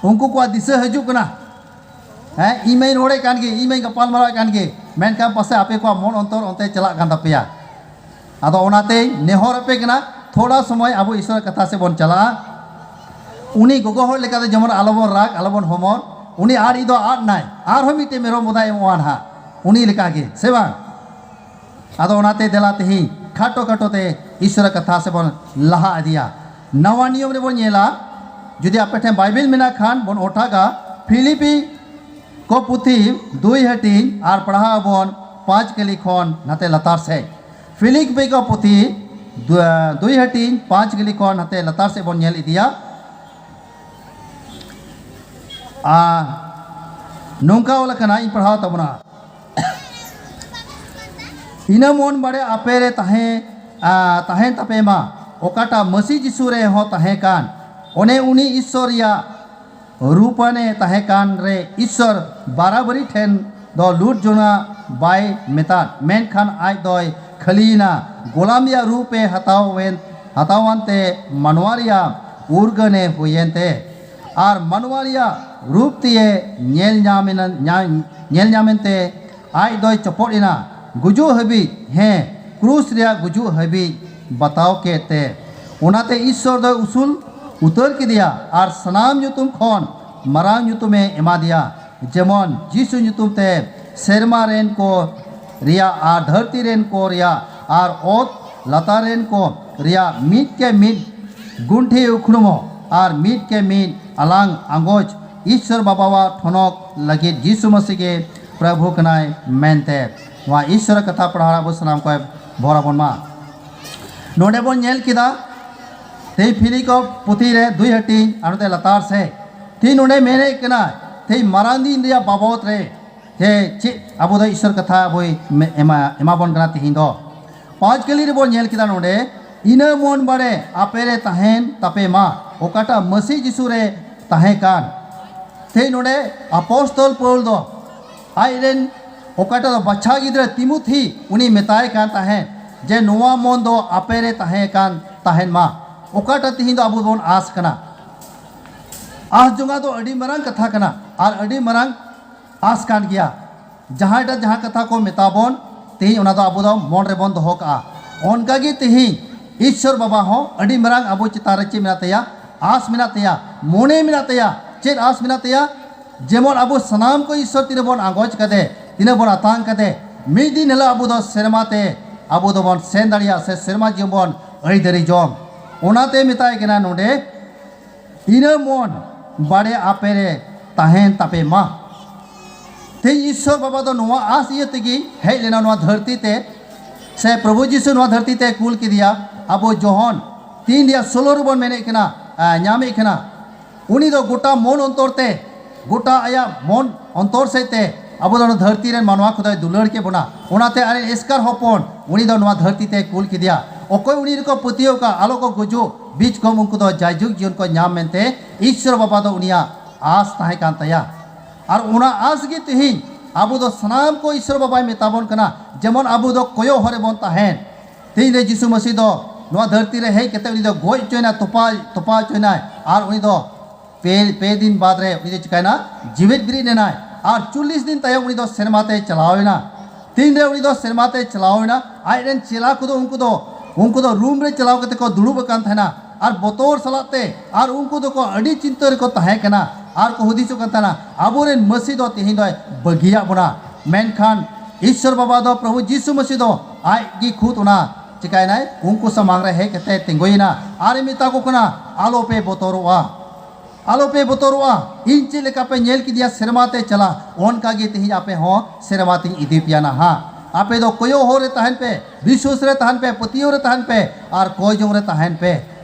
ᱩᱱᱠᱩ ᱠᱚᱣᱟᱜ ᱫᱤᱥᱟᱹ ᱦᱤᱡᱩᱜ ᱠᱟᱱᱟ᱾ ᱦᱮᱸ, ᱤᱧ ᱢᱟᱧ ᱨᱚᱲᱮᱫ ᱠᱟᱱ ᱜᱮ, ᱤᱧ ᱢᱟᱧ ᱜᱟᱯᱟᱞ ᱢᱟᱨᱟᱣᱮᱫ ᱠᱟᱱ ᱜᱮ, ᱢᱮᱱᱠᱷᱟᱱ ᱯᱟᱥᱮᱡ ᱟᱯᱮ ᱠᱚᱣᱟᱜ ᱢᱚᱱ ᱚᱱᱛᱚᱨ ᱚᱱᱛᱮ ᱪᱟᱞᱟᱜ ᱠᱟᱱ ᱛᱟᱯᱮᱭᱟ᱾ ᱟᱫᱚ ᱚᱱᱟᱛᱮᱧ ᱱᱮᱦᱚᱨ ᱟᱯᱮ ᱠᱟᱱᱟ, ᱛᱷᱚᱲᱟ ᱥᱚᱢᱚᱭ ᱟᱵᱚ ᱤᱥᱚᱨᱟᱜ ᱠᱟᱛᱷᱟ ᱥᱮᱫ ᱵᱚᱱ ᱪᱟᱞᱟᱜᱼᱟ᱾ ᱩᱱᱤ ᱜᱚᱜᱚ ᱦᱚᱲ ᱞᱮᱠᱟᱛᱮ ᱡᱮᱢᱚᱱ ᱟᱞᱚᱵᱚᱱ ᱨᱟᱜᱽ, ᱟᱞᱚᱵᱚᱱ ᱦᱚᱢᱚᱨ᱾ ᱩᱱᱤ ᱟᱫ ᱤᱡ ᱫᱚ ᱟᱫ ᱱᱟᱭ, ᱟᱨᱦᱚᱸ ᱢᱤᱫᱴᱮᱱ ᱢᱮᱨᱚᱢ ᱵᱚᱫᱟᱭ ᱮᱢᱚᱜᱼᱟ ᱱᱟᱦᱟᱜ, ᱩᱱᱤ ᱞᱮᱠᱟᱜᱮ, ᱥᱮ ᱵᱟᱝ? ᱟᱫᱚ ᱚᱱᱟᱛᱮ ᱫᱮᱞᱟ ᱛᱮᱦᱮᱧ ᱠᱷᱟᱴᱚ ᱠᱷᱟᱴᱚ ᱛᱮ ᱤᱥᱚᱨᱟᱜ ᱠᱟᱛᱷᱟ ᱥᱮᱫ ᱵᱚᱱ ᱞᱟᱦᱟ ᱤᱫᱤᱭᱟ᱾ ᱱᱟᱣᱟ ᱱᱤᱭᱚᱢ ᱨᱮᱵᱚᱱ ᱧᱮᱞᱟ, ᱡᱩᱫᱤ ᱟᱯᱮ ᱴᱷᱮᱱ ᱵᱟᱭᱵᱮᱞ ᱢᱮᱱᱟᱜ ᱠᱷᱟᱱ ᱵᱚᱱ ᱚᱴᱟᱜᱟ, ᱯᱷᱤᱞᱤᱯᱤ ᱠᱚ ᱯᱩᱛᱷᱤ ᱫᱩᱭ ᱦᱟᱹᱴᱤᱧ ᱟᱨ ᱯᱟᱲᱦᱟᱣ ᱟᱵᱚᱱ ᱯᱟᱸᱪ ᱠᱟᱹᱞᱤ ᱠᱷᱚᱱ ᱱᱟᱛᱮ ᱞᱟᱛᱟᱨ ᱥᱮᱫ᱾ ᱯᱷᱤᱞᱤᱯᱤ ᱠᱚ ᱯᱩᱛᱷᱤ ᱫᱩ-, ᱫᱩᱭ ᱦᱟᱹᱴᱤᱧ ᱯᱟᱸᱪ ᱠᱟᱹᱞᱤ ᱠᱷᱚᱱ ᱱᱟᱛᱮ ᱞᱟᱛᱟᱨ ᱥᱮᱫ ᱵᱚᱱ ᱧᱮᱞ ᱤᱫᱤᱭᱟ᱾ ᱟᱨ ᱱᱚᱝᱠᱟ ᱚᱞ ᱟᱠᱟᱱᱟ, ᱤᱧ ᱯᱟᱲᱦᱟᱣ ᱛᱟᱵᱚᱱᱟ᱾ ᱤᱱᱟᱹ ᱢᱚᱱ ᱵᱟᱲᱮ ᱟᱯᱮ ᱨᱮ ᱛᱟᱦᱮᱸ, ᱟ, ᱛᱟᱦᱮᱱ ᱛᱟᱯᱮ ᱢᱟ, ᱚᱠᱟᱴᱟᱜ ᱢᱟᱹᱥᱤ ᱡᱤᱥᱩ ᱨᱮ ᱦᱚᱸ ᱛᱟᱦᱮᱸ ᱠᱟᱱ᱾ ᱚᱱᱮ ᱩᱱᱤ ᱤᱥᱥᱚᱨ ᱨᱮᱭᱟᱜ ᱨᱩᱯᱟᱱᱮ ᱛᱟᱦᱮᱸ ᱠᱟᱱ ᱨᱮ ᱤᱥᱥᱚᱨ ᱵᱟᱨᱟᱵᱟᱨᱤ ᱴᱷᱮᱱ ᱫᱚ ᱞᱩᱴ ᱡᱚᱱᱟ ᱵᱟᱭ ᱢᱮᱛᱟᱫ, ᱢᱮᱱᱠᱷᱟᱱ ᱟᱡ ᱫᱚᱭ ᱠᱷᱟᱹᱞᱤᱭᱮᱱᱟ, ᱜᱳᱞᱟᱢ ᱨᱮᱭᱟᱜ ᱨᱩᱯᱮ ᱦᱟᱛᱟᱣᱮᱱ, ᱦᱟᱛᱟᱣᱟᱱ ᱛᱮ ᱢᱟᱱᱣᱟ ᱨᱮᱭᱟᱜ ᱩᱨᱜᱟᱹᱱᱮ ᱦᱩᱭᱮᱱ ᱛᱮ, ᱟᱨ ᱢᱟᱱᱣᱟ ᱨᱮᱭᱟᱜ ᱨᱩᱯ ᱛᱮᱭᱮ ᱧᱮᱞ ᱧᱟᱢᱮᱱᱟ, ᱧᱟ-, ᱧᱮᱞ ᱧᱟᱢᱮᱱ ᱛᱮ ᱟᱡ ᱫᱚᱭ ᱪᱚᱯᱚᱫ ᱮᱱᱟ, ᱜᱩᱡᱩᱜ ᱦᱟᱹᱵᱤᱡ, ᱦᱮᱸ, ᱠᱨᱩᱥ ᱨᱮᱭᱟᱜ ᱜᱩᱡᱩᱜ ᱦᱟᱹᱵᱤᱡ ᱵᱟᱛᱟᱣ ᱠᱮᱫ ᱛᱮ᱾ ᱚᱱᱟᱛᱮ ᱤᱥᱥᱚᱨ ᱫᱚᱭ ᱩᱥᱩᱞ ᱩᱛᱟᱹᱨ ᱠᱮᱫᱮᱭᱟ ᱟᱨ ᱥᱟᱱᱟᱢ ᱧᱩᱛᱩᱢ ᱠᱷᱚᱱ ᱢᱟᱨᱟᱝ ᱧᱩᱛᱩᱢᱮ ᱮᱢᱟᱫᱮᱭᱟ, ᱡᱮᱢᱚᱱ ᱡᱤᱥᱩ ᱧᱩᱛᱩᱢ ᱛᱮ ᱥᱮᱨᱢᱟ ᱨᱮᱱ ᱠᱚ ᱨᱮᱭᱟᱜ ᱟᱨ ᱫᱷᱟᱹᱨᱛᱤ ᱨᱮᱱ ᱠᱚ ᱨᱮᱭᱟᱜ ᱟᱨ ᱚᱛ ᱞᱟᱛᱟᱨ ᱨᱮᱱ ᱠᱚ ᱨᱮᱭᱟᱜ ᱢᱤᱫ ᱠᱮ ᱢᱤᱫ ᱜᱩᱱᱴᱷᱤ ᱩᱠᱷᱲᱩᱢᱚᱜ ᱟᱨ ᱢᱤᱫ ᱠᱮ ᱢᱤᱫ ᱟᱞᱟᱝ ᱟᱸᱜᱚᱪ ᱤᱥᱥᱚᱨ ᱵᱟᱵᱟᱣᱟᱜ ᱴᱷᱚᱱᱚᱠ ᱞᱟᱹᱜᱤᱫ ᱡᱤᱥᱩ ᱢᱟᱹᱥᱤ ᱜᱮ ᱯᱨᱚᱵᱷᱩ ᱠᱟᱱᱟᱭ ᱢᱮᱱᱛᱮ᱾ ᱱᱚᱣᱟ ᱤᱥᱥᱚᱨᱟᱜ ᱠᱟᱛᱷᱟ ᱯᱟᱲᱦᱟᱣ ᱟᱵᱚ ᱥᱟᱱᱟᱢ ᱠᱚᱭ ᱵᱷᱚᱨ ᱟᱵᱚᱱ ᱢᱟ᱾ ᱱᱚᱰᱮ ᱵᱚᱱ ᱧᱮᱞ ᱠᱮᱫᱟ, ᱛᱮᱦᱮᱧ ᱯᱷᱤᱞᱤᱯᱤ ᱯᱩᱛᱷᱤ ᱨᱮ ᱫᱩᱭ ᱦᱟᱹᱴᱤᱧ ᱟᱨ ᱱᱚᱛᱮ ᱞᱟᱛᱟᱨ ᱥᱮᱫ ᱛᱮᱦᱮᱧ ᱱᱚᱰᱮ ᱢᱮᱱᱮᱫ ᱠᱟᱱᱟ, ᱛᱮᱦᱮᱧ ᱢᱟᱨᱟᱝ ᱫᱤᱱ ᱨᱮᱭᱟᱜ ᱵᱟᱵᱚᱫ ᱨᱮ ᱡᱮ ᱪᱮᱫ ᱟᱵᱚ ᱫᱚ ᱤᱥᱥᱚᱨ ᱠᱟᱛᱷᱟ ᱵᱚᱭ ᱢᱮ-, ᱮᱢᱟ, ᱮᱢᱟ ᱵᱚᱱ ᱠᱟᱱᱟ ᱛᱮᱦᱮᱧ ᱫᱚ᱾ ᱯᱟᱸᱪ ᱠᱟᱹᱞᱤ ᱨᱮᱵᱚᱱ ᱧᱮᱞ ᱠᱮᱫᱟ ᱱᱚᱰᱮ, ᱤᱱᱟᱹ ᱢᱚᱱ ᱵᱟᱲᱮ ᱟᱯᱮ ᱨᱮ ᱛᱟᱦᱮᱱ ᱛᱟᱯᱮ ᱢᱟ, ᱚᱠᱟᱴᱟᱜ ᱢᱟᱹᱥᱤ ᱡᱤᱥᱩ ᱨᱮ ᱛᱟᱦᱮᱸ ᱠᱟᱱ᱾ ᱛᱮᱦᱮᱧ ᱱᱚᱰᱮ ᱟᱯᱚᱥᱛᱚᱞ ᱯᱟᱹᱣᱩᱞ ᱫᱚ ᱟᱡ ᱨᱮᱱ ᱚᱠᱟᱴᱟᱜ ᱫᱚ ᱵᱟᱪᱷᱟ ᱜᱤᱫᱽᱨᱟᱹ ᱛᱤᱢᱩᱛᱷᱤ ᱩᱱᱤ ᱢᱮᱛᱟᱭ ᱠᱟᱱ ᱛᱟᱦᱮᱸᱫ ᱡᱮ ᱱᱚᱣᱟ ᱢᱚᱱ ᱫᱚ ᱟᱯᱮ ᱨᱮ ᱛᱟᱦᱮᱸ ᱠᱟᱱ ᱛᱟᱦᱮᱱ ᱢᱟ᱾ ᱚᱠᱟᱴᱟᱜ ᱛᱮᱦᱮᱧ ᱫᱚ ᱟᱵᱚ ᱵᱚᱱ ᱟᱸᱥ ᱠᱟᱱᱟ᱾ ᱟᱸᱥ ᱡᱚᱝᱟ ᱫᱚ ᱟᱹᱰᱤ ᱢᱟᱨᱟᱝ ᱠᱟᱛᱷᱟ ᱠᱟᱱᱟ ᱟᱨ ᱟᱹᱰᱤ ᱢᱟᱨᱟᱝ ᱟᱸᱥ ᱠᱟᱱ ᱜᱮᱭᱟ᱾ ᱡᱟᱦᱟᱸᱭᱴᱟᱜ ᱡᱟᱦᱟᱸ ᱠᱟᱛᱷᱟ ᱠᱚ ᱢᱮᱛᱟ ᱵᱚᱱ, ᱛᱮᱦᱮᱧ ᱚᱱᱟ ᱫᱚ ᱟᱵᱚ ᱫᱚ ᱢᱚᱱ ᱨᱮᱵᱚᱱ ᱫᱚᱦᱚ ᱠᱟᱜᱼᱟ᱾ ᱚᱱᱠᱟ ᱜᱮ ᱛᱮᱦᱮᱧ ᱤᱥᱥᱚᱨ ᱵᱟᱵᱟ ᱦᱚᱸ ᱟᱹᱰᱤ ᱢᱟᱨᱟᱝ ᱟᱵᱚ ᱪᱮᱛᱟᱱ ᱨᱮ ᱪᱮᱫ ᱢᱮᱱᱟᱜ ᱛᱟᱭᱟ? ᱟᱸᱥ ᱢᱮᱱᱟᱜ ᱛᱟᱭᱟ, ᱢᱚᱱᱮ ᱢᱮᱱᱟᱜ ᱛᱟᱭᱟ᱾ ᱪᱮᱫ ᱟᱸᱥ ᱢᱮᱱᱟᱜ ᱛᱟᱭᱟ? ᱡᱮᱢᱚᱱ ᱟᱵᱚ ᱥᱟᱱᱟᱢ ᱠᱚ ᱤᱥᱥᱚᱨ ᱛᱤᱱᱟᱹᱜ ᱵᱚᱱ ᱟᱸᱜᱚᱪ ᱠᱟᱫᱮ, ᱛᱤᱱᱟᱹᱜ ᱵᱚᱱ ᱟᱛᱟᱝ ᱠᱟᱫᱮ, ᱢᱤᱫ ᱫᱤᱱ ᱦᱤᱞᱳᱜ ᱟᱵᱚ ᱫᱚ ᱥᱮᱨᱢᱟ ᱛᱮ ᱟᱵᱚ ᱫᱚᱵᱚᱱ ᱥᱮᱱ ᱫᱟᱲᱮᱭᱟᱜᱼᱟ ᱥᱮ ᱥᱮᱨᱢᱟ ᱡᱤᱭᱚᱱ ᱵᱚᱱ ᱟᱹᱭᱫᱟᱹᱨᱤ ᱡᱚᱝ᱾ ᱚᱱᱟᱛᱮ ᱢᱮᱛᱟᱭ ᱠᱟᱱᱟ ᱱᱚᱰᱮ, ᱤᱱᱟᱹ ᱢᱚᱱ ᱵᱟᱲᱮ ᱟᱯᱮ ᱨᱮ ᱛᱟᱦᱮᱱ ᱛᱟᱯᱮ ᱢᱟ᱾ ᱛᱮᱦᱮᱧ ᱤᱥᱥᱚᱨ ᱵᱟᱵᱟ ᱫᱚ ᱱᱚᱣᱟ ᱟᱸᱥ ᱤᱭᱟᱹ ᱛᱮᱜᱮ ᱦᱮᱡ ᱞᱮᱱᱟ ᱱᱚᱣᱟ ᱫᱷᱟᱹᱨᱛᱤ ᱛᱮ, ᱥᱮ ᱯᱨᱚᱵᱷᱩ ᱡᱤᱥᱩ ᱱᱚᱣᱟ ᱫᱷᱟᱹᱨᱛᱤ ᱛᱮ ᱠᱩᱞ ᱠᱮᱫᱮᱭᱟ᱾ ᱟᱵᱚ ᱡᱚᱦᱚᱱ ᱛᱤᱱ ᱨᱮᱭᱟᱜ ᱥᱳᱞᱳ ᱨᱮᱵᱚᱱ ᱢᱮᱱᱮᱫ ᱠᱟᱱᱟ, ᱟ, ᱧᱟᱢᱮᱫ ᱠᱟᱱᱟ᱾ ᱩᱱᱤ ᱫᱚ ᱜᱚᱴᱟ ᱢᱚᱱ ᱚᱱᱛᱚᱨ ᱛᱮ, ᱜᱚᱴᱟ ᱟᱭᱟᱜ ᱢᱚᱱ ᱚᱱᱛᱚᱨ ᱥᱮᱫ ᱛᱮ ᱟᱵᱚ ᱫᱚ ᱱᱚᱣᱟ ᱫᱷᱟᱹᱨᱛᱤ ᱨᱮᱱ ᱢᱟᱱᱣᱟ ᱠᱚᱫᱚᱭ ᱫᱩᱞᱟᱹᱲ ᱠᱮᱫ ᱵᱚᱱᱟ᱾ ᱚᱱᱟᱛᱮ ᱟᱡ ᱨᱮᱱ ᱮᱥᱠᱟᱨ ᱦᱚᱯᱚᱱ ᱩᱱᱤ ᱫᱚ ᱱᱚᱣᱟ ᱫᱷᱟᱹᱨᱛᱤ ᱛᱮ ᱠᱩᱞ ᱠᱮᱫᱮᱭᱟ᱾ ᱚᱠᱚᱭ ᱩᱱᱤ ᱨᱮᱠᱚ ᱯᱟᱹᱛᱭᱟᱹᱣ ᱠᱟᱜ, ᱟᱞᱚ ᱠᱚ ᱜᱩᱡᱩᱜ, ᱵᱤᱪ ᱠᱚᱢ ᱩᱱᱠᱩ ᱫᱚ ᱡᱟᱭᱡᱩᱜᱽ ᱡᱤᱭᱚᱱ ᱠᱚ ᱧᱟᱢ ᱢᱮᱱᱛᱮ ᱤᱥᱥᱚᱨ ᱵᱟᱵᱟ ᱫᱚ ᱩᱱᱤᱭᱟᱜ ᱟᱸᱥ ᱛᱟᱦᱮᱸ ᱠᱟᱱ ᱛᱟᱭᱟ᱾ ᱟᱨ ᱚᱱᱟ ᱟᱸᱥ ᱜᱮ ᱛᱮᱦᱮᱧ ᱟᱵᱚ ᱫᱚ ᱥᱟᱱᱟᱢ ᱠᱚ ᱤᱥᱥᱚᱨ ᱵᱟᱵᱟᱭ ᱢᱮᱛᱟ ᱵᱚᱱ ᱠᱟᱱᱟ, ᱡᱮᱢᱚᱱ ᱟᱵᱚ ᱫᱚ ᱠᱚᱭᱚᱜ ᱦᱚᱨ ᱨᱮᱵᱚᱱ ᱛᱟᱦᱮᱱ᱾ ᱛᱮᱦᱮᱧ ᱨᱮ ᱡᱤᱥᱩ ᱢᱟᱹᱥᱤ ᱫᱚ ᱱᱚᱣᱟ ᱫᱷᱟᱹᱨᱛᱤ ᱨᱮ ᱦᱮᱡ ᱠᱟᱛᱮ ᱩᱱᱤ ᱫᱚ ᱜᱚᱡ ᱦᱚᱪᱚᱭᱮᱱᱟ, ᱛᱚᱯᱟ, ᱛᱚᱯᱟ ᱦᱚᱪᱚᱭᱮᱱᱟᱭ, ᱟᱨ ᱩᱱᱤ ᱫᱚ ᱯᱮ, ᱯᱮ ᱫᱤᱱ ᱵᱟᱫᱽ ᱨᱮ ᱩᱱᱤ ᱫᱚ ᱪᱤᱠᱟᱭᱱᱟ? ᱡᱤᱣᱮᱫ ᱵᱮᱨᱮᱫ ᱮᱱᱟᱭ᱾ ᱟᱨ ᱪᱚᱞᱞᱤᱥ ᱫᱤᱱ ᱛᱟᱭᱚᱢ ᱩᱱᱤ ᱫᱚ ᱥᱮᱨᱢᱟ ᱛᱮᱭ ᱪᱟᱞᱟᱣ ᱮᱱᱟ᱾ ᱛᱤᱱᱨᱮ ᱩᱱᱤ ᱫᱚ ᱥᱮᱨᱢᱟ ᱛᱮᱭ ᱪᱟᱞᱟᱣ ᱮᱱᱟ, ᱟᱡ ᱨᱮᱱ ᱪᱮᱞᱟ ᱠᱚᱫᱚ ᱩᱱᱠᱩ ᱫᱚ, ᱩᱱᱠᱩ ᱫᱚ ᱨᱩᱢ ᱨᱮ ᱪᱟᱞᱟᱣ ᱠᱟᱛᱮ ᱠᱚ ᱫᱩᱲᱩᱵ ᱟᱠᱟᱱ ᱛᱟᱦᱮᱱᱟ ᱟᱨ ᱵᱚᱛᱚᱨ ᱥᱟᱞᱟᱜ ᱛᱮ, ᱟᱨ ᱩᱱᱠᱩ ᱫᱚᱠᱚ ᱟᱹᱰᱤ ᱪᱤᱱᱛᱟᱹ ᱨᱮᱠᱚ ᱛᱟᱦᱮᱸ ᱠᱟᱱᱟ ᱟᱨ ᱠᱚ ᱦᱩᱫᱤᱥᱚᱜ ᱠᱟᱱ ᱛᱟᱦᱮᱱᱟ, ᱟᱵᱚᱨᱮᱱ ᱢᱟᱹᱥᱤ ᱫᱚ ᱛᱮᱦᱮᱧ ᱫᱚᱭ ᱵᱟᱹᱜᱤᱭᱟᱜ ᱵᱚᱱᱟ᱾ ᱢᱮᱱᱠᱷᱟᱱ ᱤᱥᱥᱚᱨ ᱵᱟᱵᱟ ᱫᱚ, ᱯᱨᱚᱵᱷᱩ ᱡᱤᱥᱩ ᱢᱟᱹᱥᱤ ᱫᱚ ᱟᱡ ᱜᱮ ᱠᱷᱩᱫ ᱚᱱᱟ ᱪᱤᱠᱟᱭᱱᱟᱭ? ᱩᱱᱠᱩ ᱥᱟᱢᱟᱝ ᱨᱮ ᱦᱮᱡ ᱠᱟᱛᱮ ᱛᱤᱸᱜᱩᱭᱮᱱᱟ ᱟᱨᱮ ᱢᱮᱛᱟ ᱠᱚ ᱠᱟᱱᱟ, "ᱟᱞᱚᱯᱮ ᱵᱚᱛᱚᱨᱚᱜᱼᱟ, ᱟᱞᱚᱯᱮ ᱵᱚᱛᱚᱨᱚᱜᱼᱟ, ᱤᱧ ᱪᱮᱫ ᱞᱮᱠᱟ ᱯᱮ ᱧᱮᱞ ᱠᱮᱫᱮᱭᱟ ᱥᱮᱨᱢᱟ ᱛᱮ ᱪᱟᱞᱟᱜ, ᱚᱱᱠᱟ ᱜᱮ ᱛᱮᱦᱮᱧ ᱟᱯᱮ ᱦᱚᱸ ᱥᱮᱨᱢᱟ ᱛᱮᱧ ᱤᱫᱤ ᱯᱮᱭᱟ ᱱᱟᱦᱟᱜ᱾" ᱟᱯᱮ ᱫᱚ ᱠᱚᱭᱚᱜ ᱦᱚᱨ ᱨᱮ ᱛᱟᱦᱮᱱ ᱯᱮ, ᱵᱤᱥᱣᱟᱥ ᱨᱮ ᱛᱟᱦᱮᱱ ᱯᱮ, ᱯᱟᱹᱛᱭᱟᱹᱣ ᱨᱮ ᱛᱟᱦᱮᱱ ᱯᱮ ᱟᱨ ᱠᱚᱭ ᱡᱚᱝ ᱨᱮ ᱛᱟᱦᱮᱱ ᱯᱮ᱾